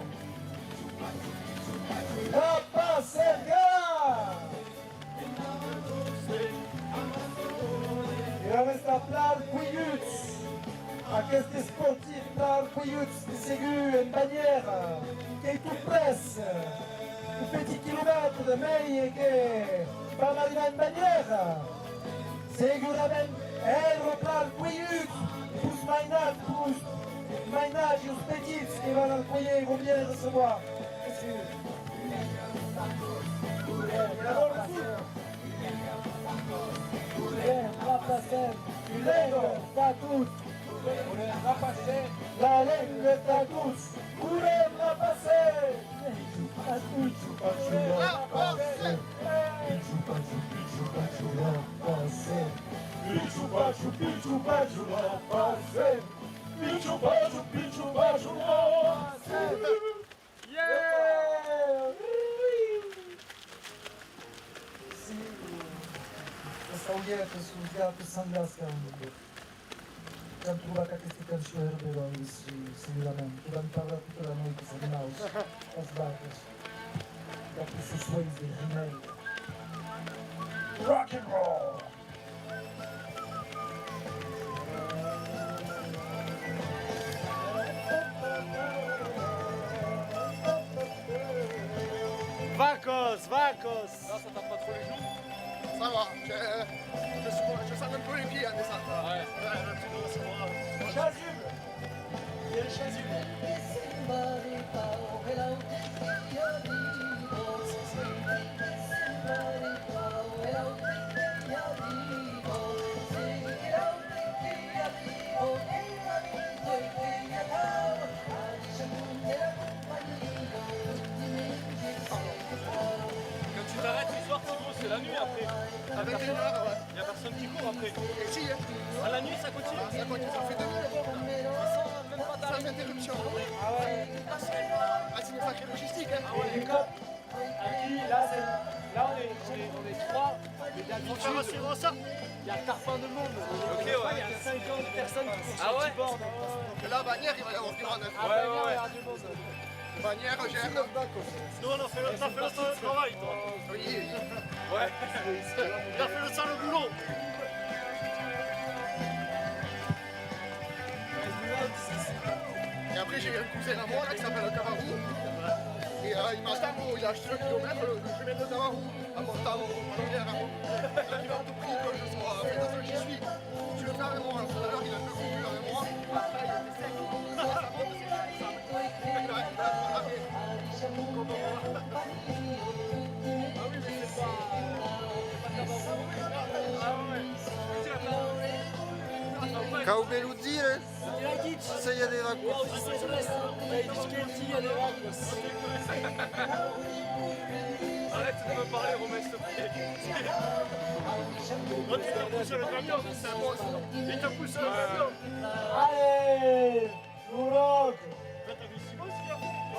La Passem, gala! Eram estats plan cuelhuts, aquestes esportius plan cuelhuts, de segur, en Banhièra, qu'ei tot près, un petit quilomètre de mei e que vam arribar en Banhièra. Segurament, èra plan cuelhut, pus mainats, pus mainats e los petits que van al cuelhèr o bien recevoir. Merci. Correm la Passem! Correm la Passem! Lenga tà tots! Correm la Passem! La lenga tà tots! Correm la Passem! Tà tots! Correm la Passem! Pichu pachu, pichu pachu, la Passem! Pichu pachu, pichu pachu, la Passem! Pichu pachu, pichu pachu, la Passem! Yeah! Sí, las aulhetas, los gats, semblas qu'an, qu'an trobat aquesta cançon Herbera aicí, segurament, que van parlar tota la nuèit, los animaus, las vacas, d'après sos sueis de rimèl. Rock and roll! Vacas, vacas! Là, ça tape pas trop les genoux ? Ça va, je, je, je sens un peu les pieds en descente. Ouais. Ouais, un petit peu, c'est bon. J'assume. Quand tu t'arrêtes ce soir, Thibaut, c'est la nuit après. À vingt et une heures, ouais. Il y a personne qui court après. Et si, hein. À la nuit, ça continue ? Ça continue, ça fait deux mille euros. Même pas d'arrêt. Sans interruption. Ah ouais. Ah, c'est une sacrée logistique, hein. Ah ouais. Aquí, là, c'est, là, on est, on est, on est trois, mais d'habitude, il y a tarpin de monde. Ok, ouais. Il y a cinquante personnes qui courent sur le petit bord. Ah ouais ? Et là, à Bagnères, il va y avoir du monde, hein. Ah, ouais, ouais, il y aura du monde. Bagnères, Gênes. Nous, on a fait le, on a fait le sale travail, toi. Oui. Ouais. Il a fait le sale boulot. Et après, j'ai un cousin à moi, là, qui s'appelle Cavarou. Et, euh, il m'attend, il a acheté le kilomètre, le, le chemin de Cavarou. En montant au, au Mont Blanc, là. Il a tout pris que je sois, enfin, dans ce que j'y suis. Je suis le frère de moi, alors, tout à l'heure, il a deux coupures avec moi. Après, il était sec. Ça monte, c'est, ça monte. Il a, il a attrapé. Ah oui, mais c'est pas, c'est pas Cavarou. Ah ouais. Cau ben lo dire, eh? Sèi a de vacas. Arrête de me parler, Romain, s'il te plaît. Toi, tu t'as poussé le camion, c'est un monstre. Il t'a poussé le camion. Allez, Rourog.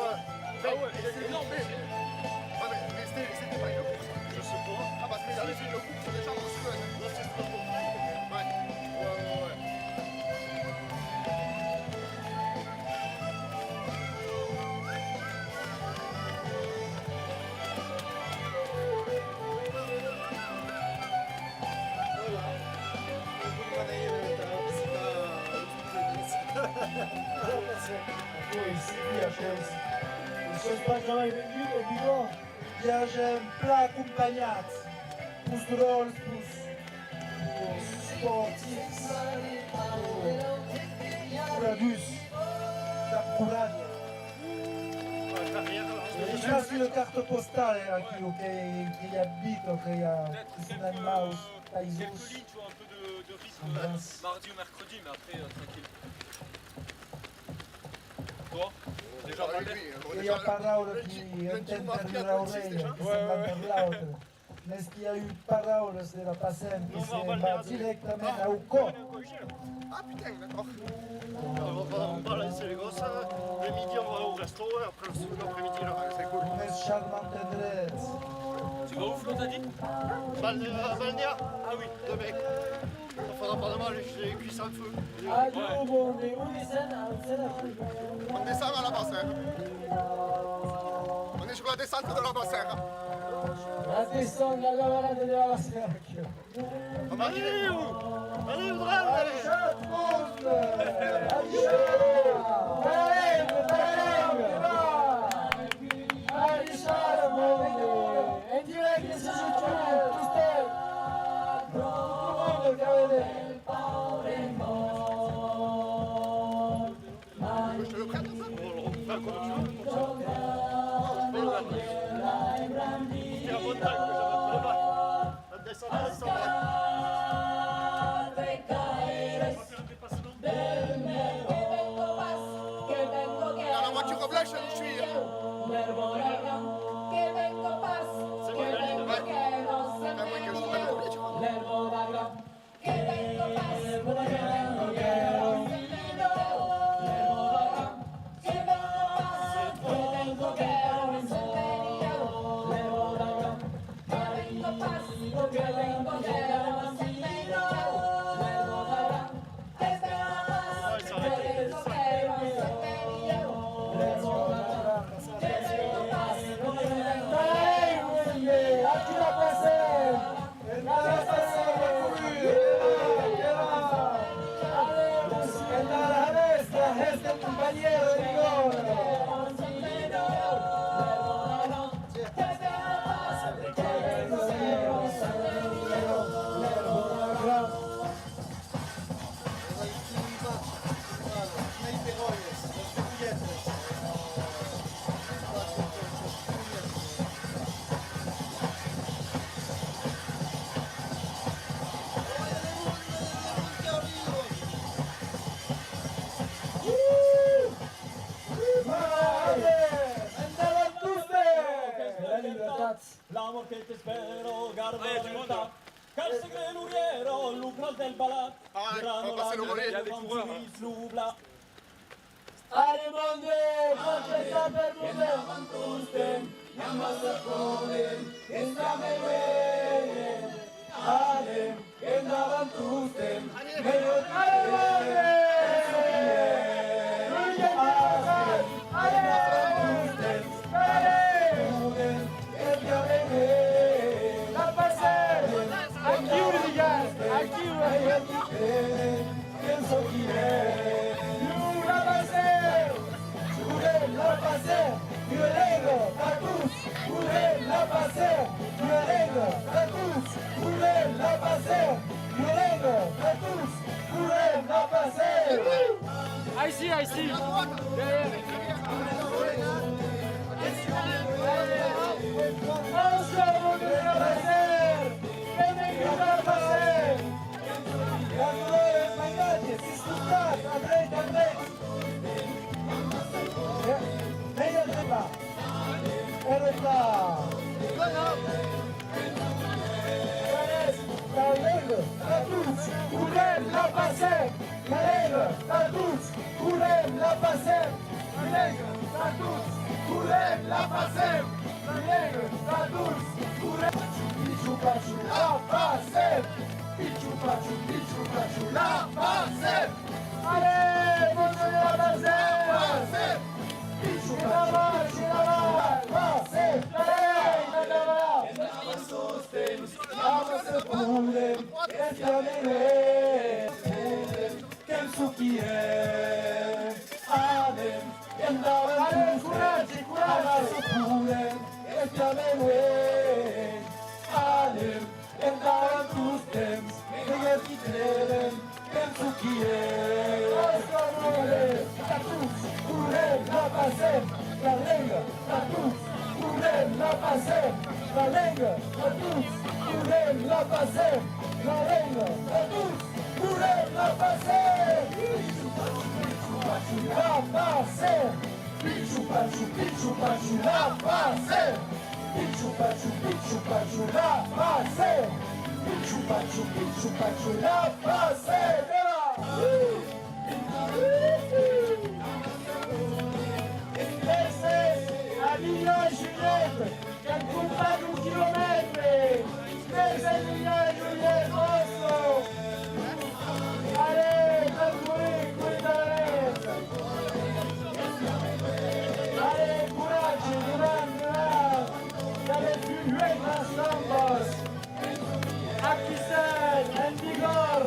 Ouais. Ah ouais, il est énorme. Ah, mais, mais c'était, c'était pas une course. Je sais pas. Ah, parce que j'avais fait une course déjà pour ce. Là, c'est trop. Ouais. Ouais, ouais, ouais. Voilà. Aquò aicí, viatjaires, se sètz pas jamai venguts, o Bigòrra, viatgem plan acompanhats, pus dròls, pus, pus esportius, pus coradús, dab coratge. Ai pas una carta postala, eh, aquiu, que, que i a vita, que i a, que son animaus païsons. Tu vois, un peu de, de rythme, euh, mardi ou mercredi, mais après, euh, tranquille. Toi, déjà, Valder ? E i a paraulas qui entend per una aurelha, que se'n van per l'autra. Mès qu'i a eu paraulas de la Passem que se'n va dirèctament au còr. Ah, putain, d'accord. On va, on va laisser les gosses, euh, le midi, on va au resto, et après, le, l'après-midi, là, c'est cool. Mes charmants tendrets. Tu vas où, Flo, t'as dit ? Balnéa, Balnéa. Ah oui. De mec. Ça fera pas de mal, j'ai les cuisses en feu. Adiu, bon, de on descend, on descend à qui ? On descend à la Passem. On est sur la descente de la Passem. La descente, la cavalade de la Passem. Allez, allez, au drame, allez. En direct de ce jeu, tout le monde, Carré. Je te le prête un peu ? Enfin, comme tu veux, comme ça. Non, je peux le prendre. C'était à bonne taille. L'amor que t'espèro, garda la vertat. Car segre lo rièro, lo cras del balat. Ah, on va passer le relais, il y a des coureurs. Lo blat. Allez, monde, bon spectacle, monde. Endavant tostemps, allez, monde. Allez, allez, la Passem. Aquiu, les gars, aquiu. Penso qui es. Lo, la Passem! Correm la Passem! Ua lenga tà tots! Correm la Passem! Ua lenga tà tots! Correm la Passem! Ua lenga tà tots! Correm la Passem! Aicí, aicí! Derrière. Ensemble de la Passem! Benvinguts a la Passem! Las rodes mainatges, escoltat, a dreta, a dreta. Ei, ei, ei, ei. Era la... La lenga tà tots, correm la Passem! La lenga tà tots, correm la Passem! La lenga tà tots, correm la Passem! La lenga tà tots, correm! Pichu pachu, la Passem! Pichu pachu, pichu pachu, la Passem! Allez, bonjour la Passem! Passem! Pichu pachu, pichu pachu, la Passem! Allez, endavant! Endavant tostemps, la Passem! Correm, espiam e luènh, qu'èm çò qui èm. Anem, endavant tostemps, coratge, coratge! Anem, espiam e luènh. Anem, endavant tostemps, que i a qui creden, qu'èm çò qui èm. Correm la Passem, la lenga tà tots, correm la Passem, la lenga tà tots, correm la Passem, la lenga tà tots, correm la Passem! La Passem! Pichu pachu, pichu pachu, la Passem! Pichu pachu, pichu pachu, la Passem! Pichu pachu, pichu pachu, la Passem! Viva! Mercés a Vilhòc Juliette, qu'an copat un quilomètre! Mercés Vilhòc Juliette, òsca! Allez, tant bonic, bonic a la net! Allez, coratge, devant, devant! Qu'avètz un huet ensemble! Aquí sèm, en vigor!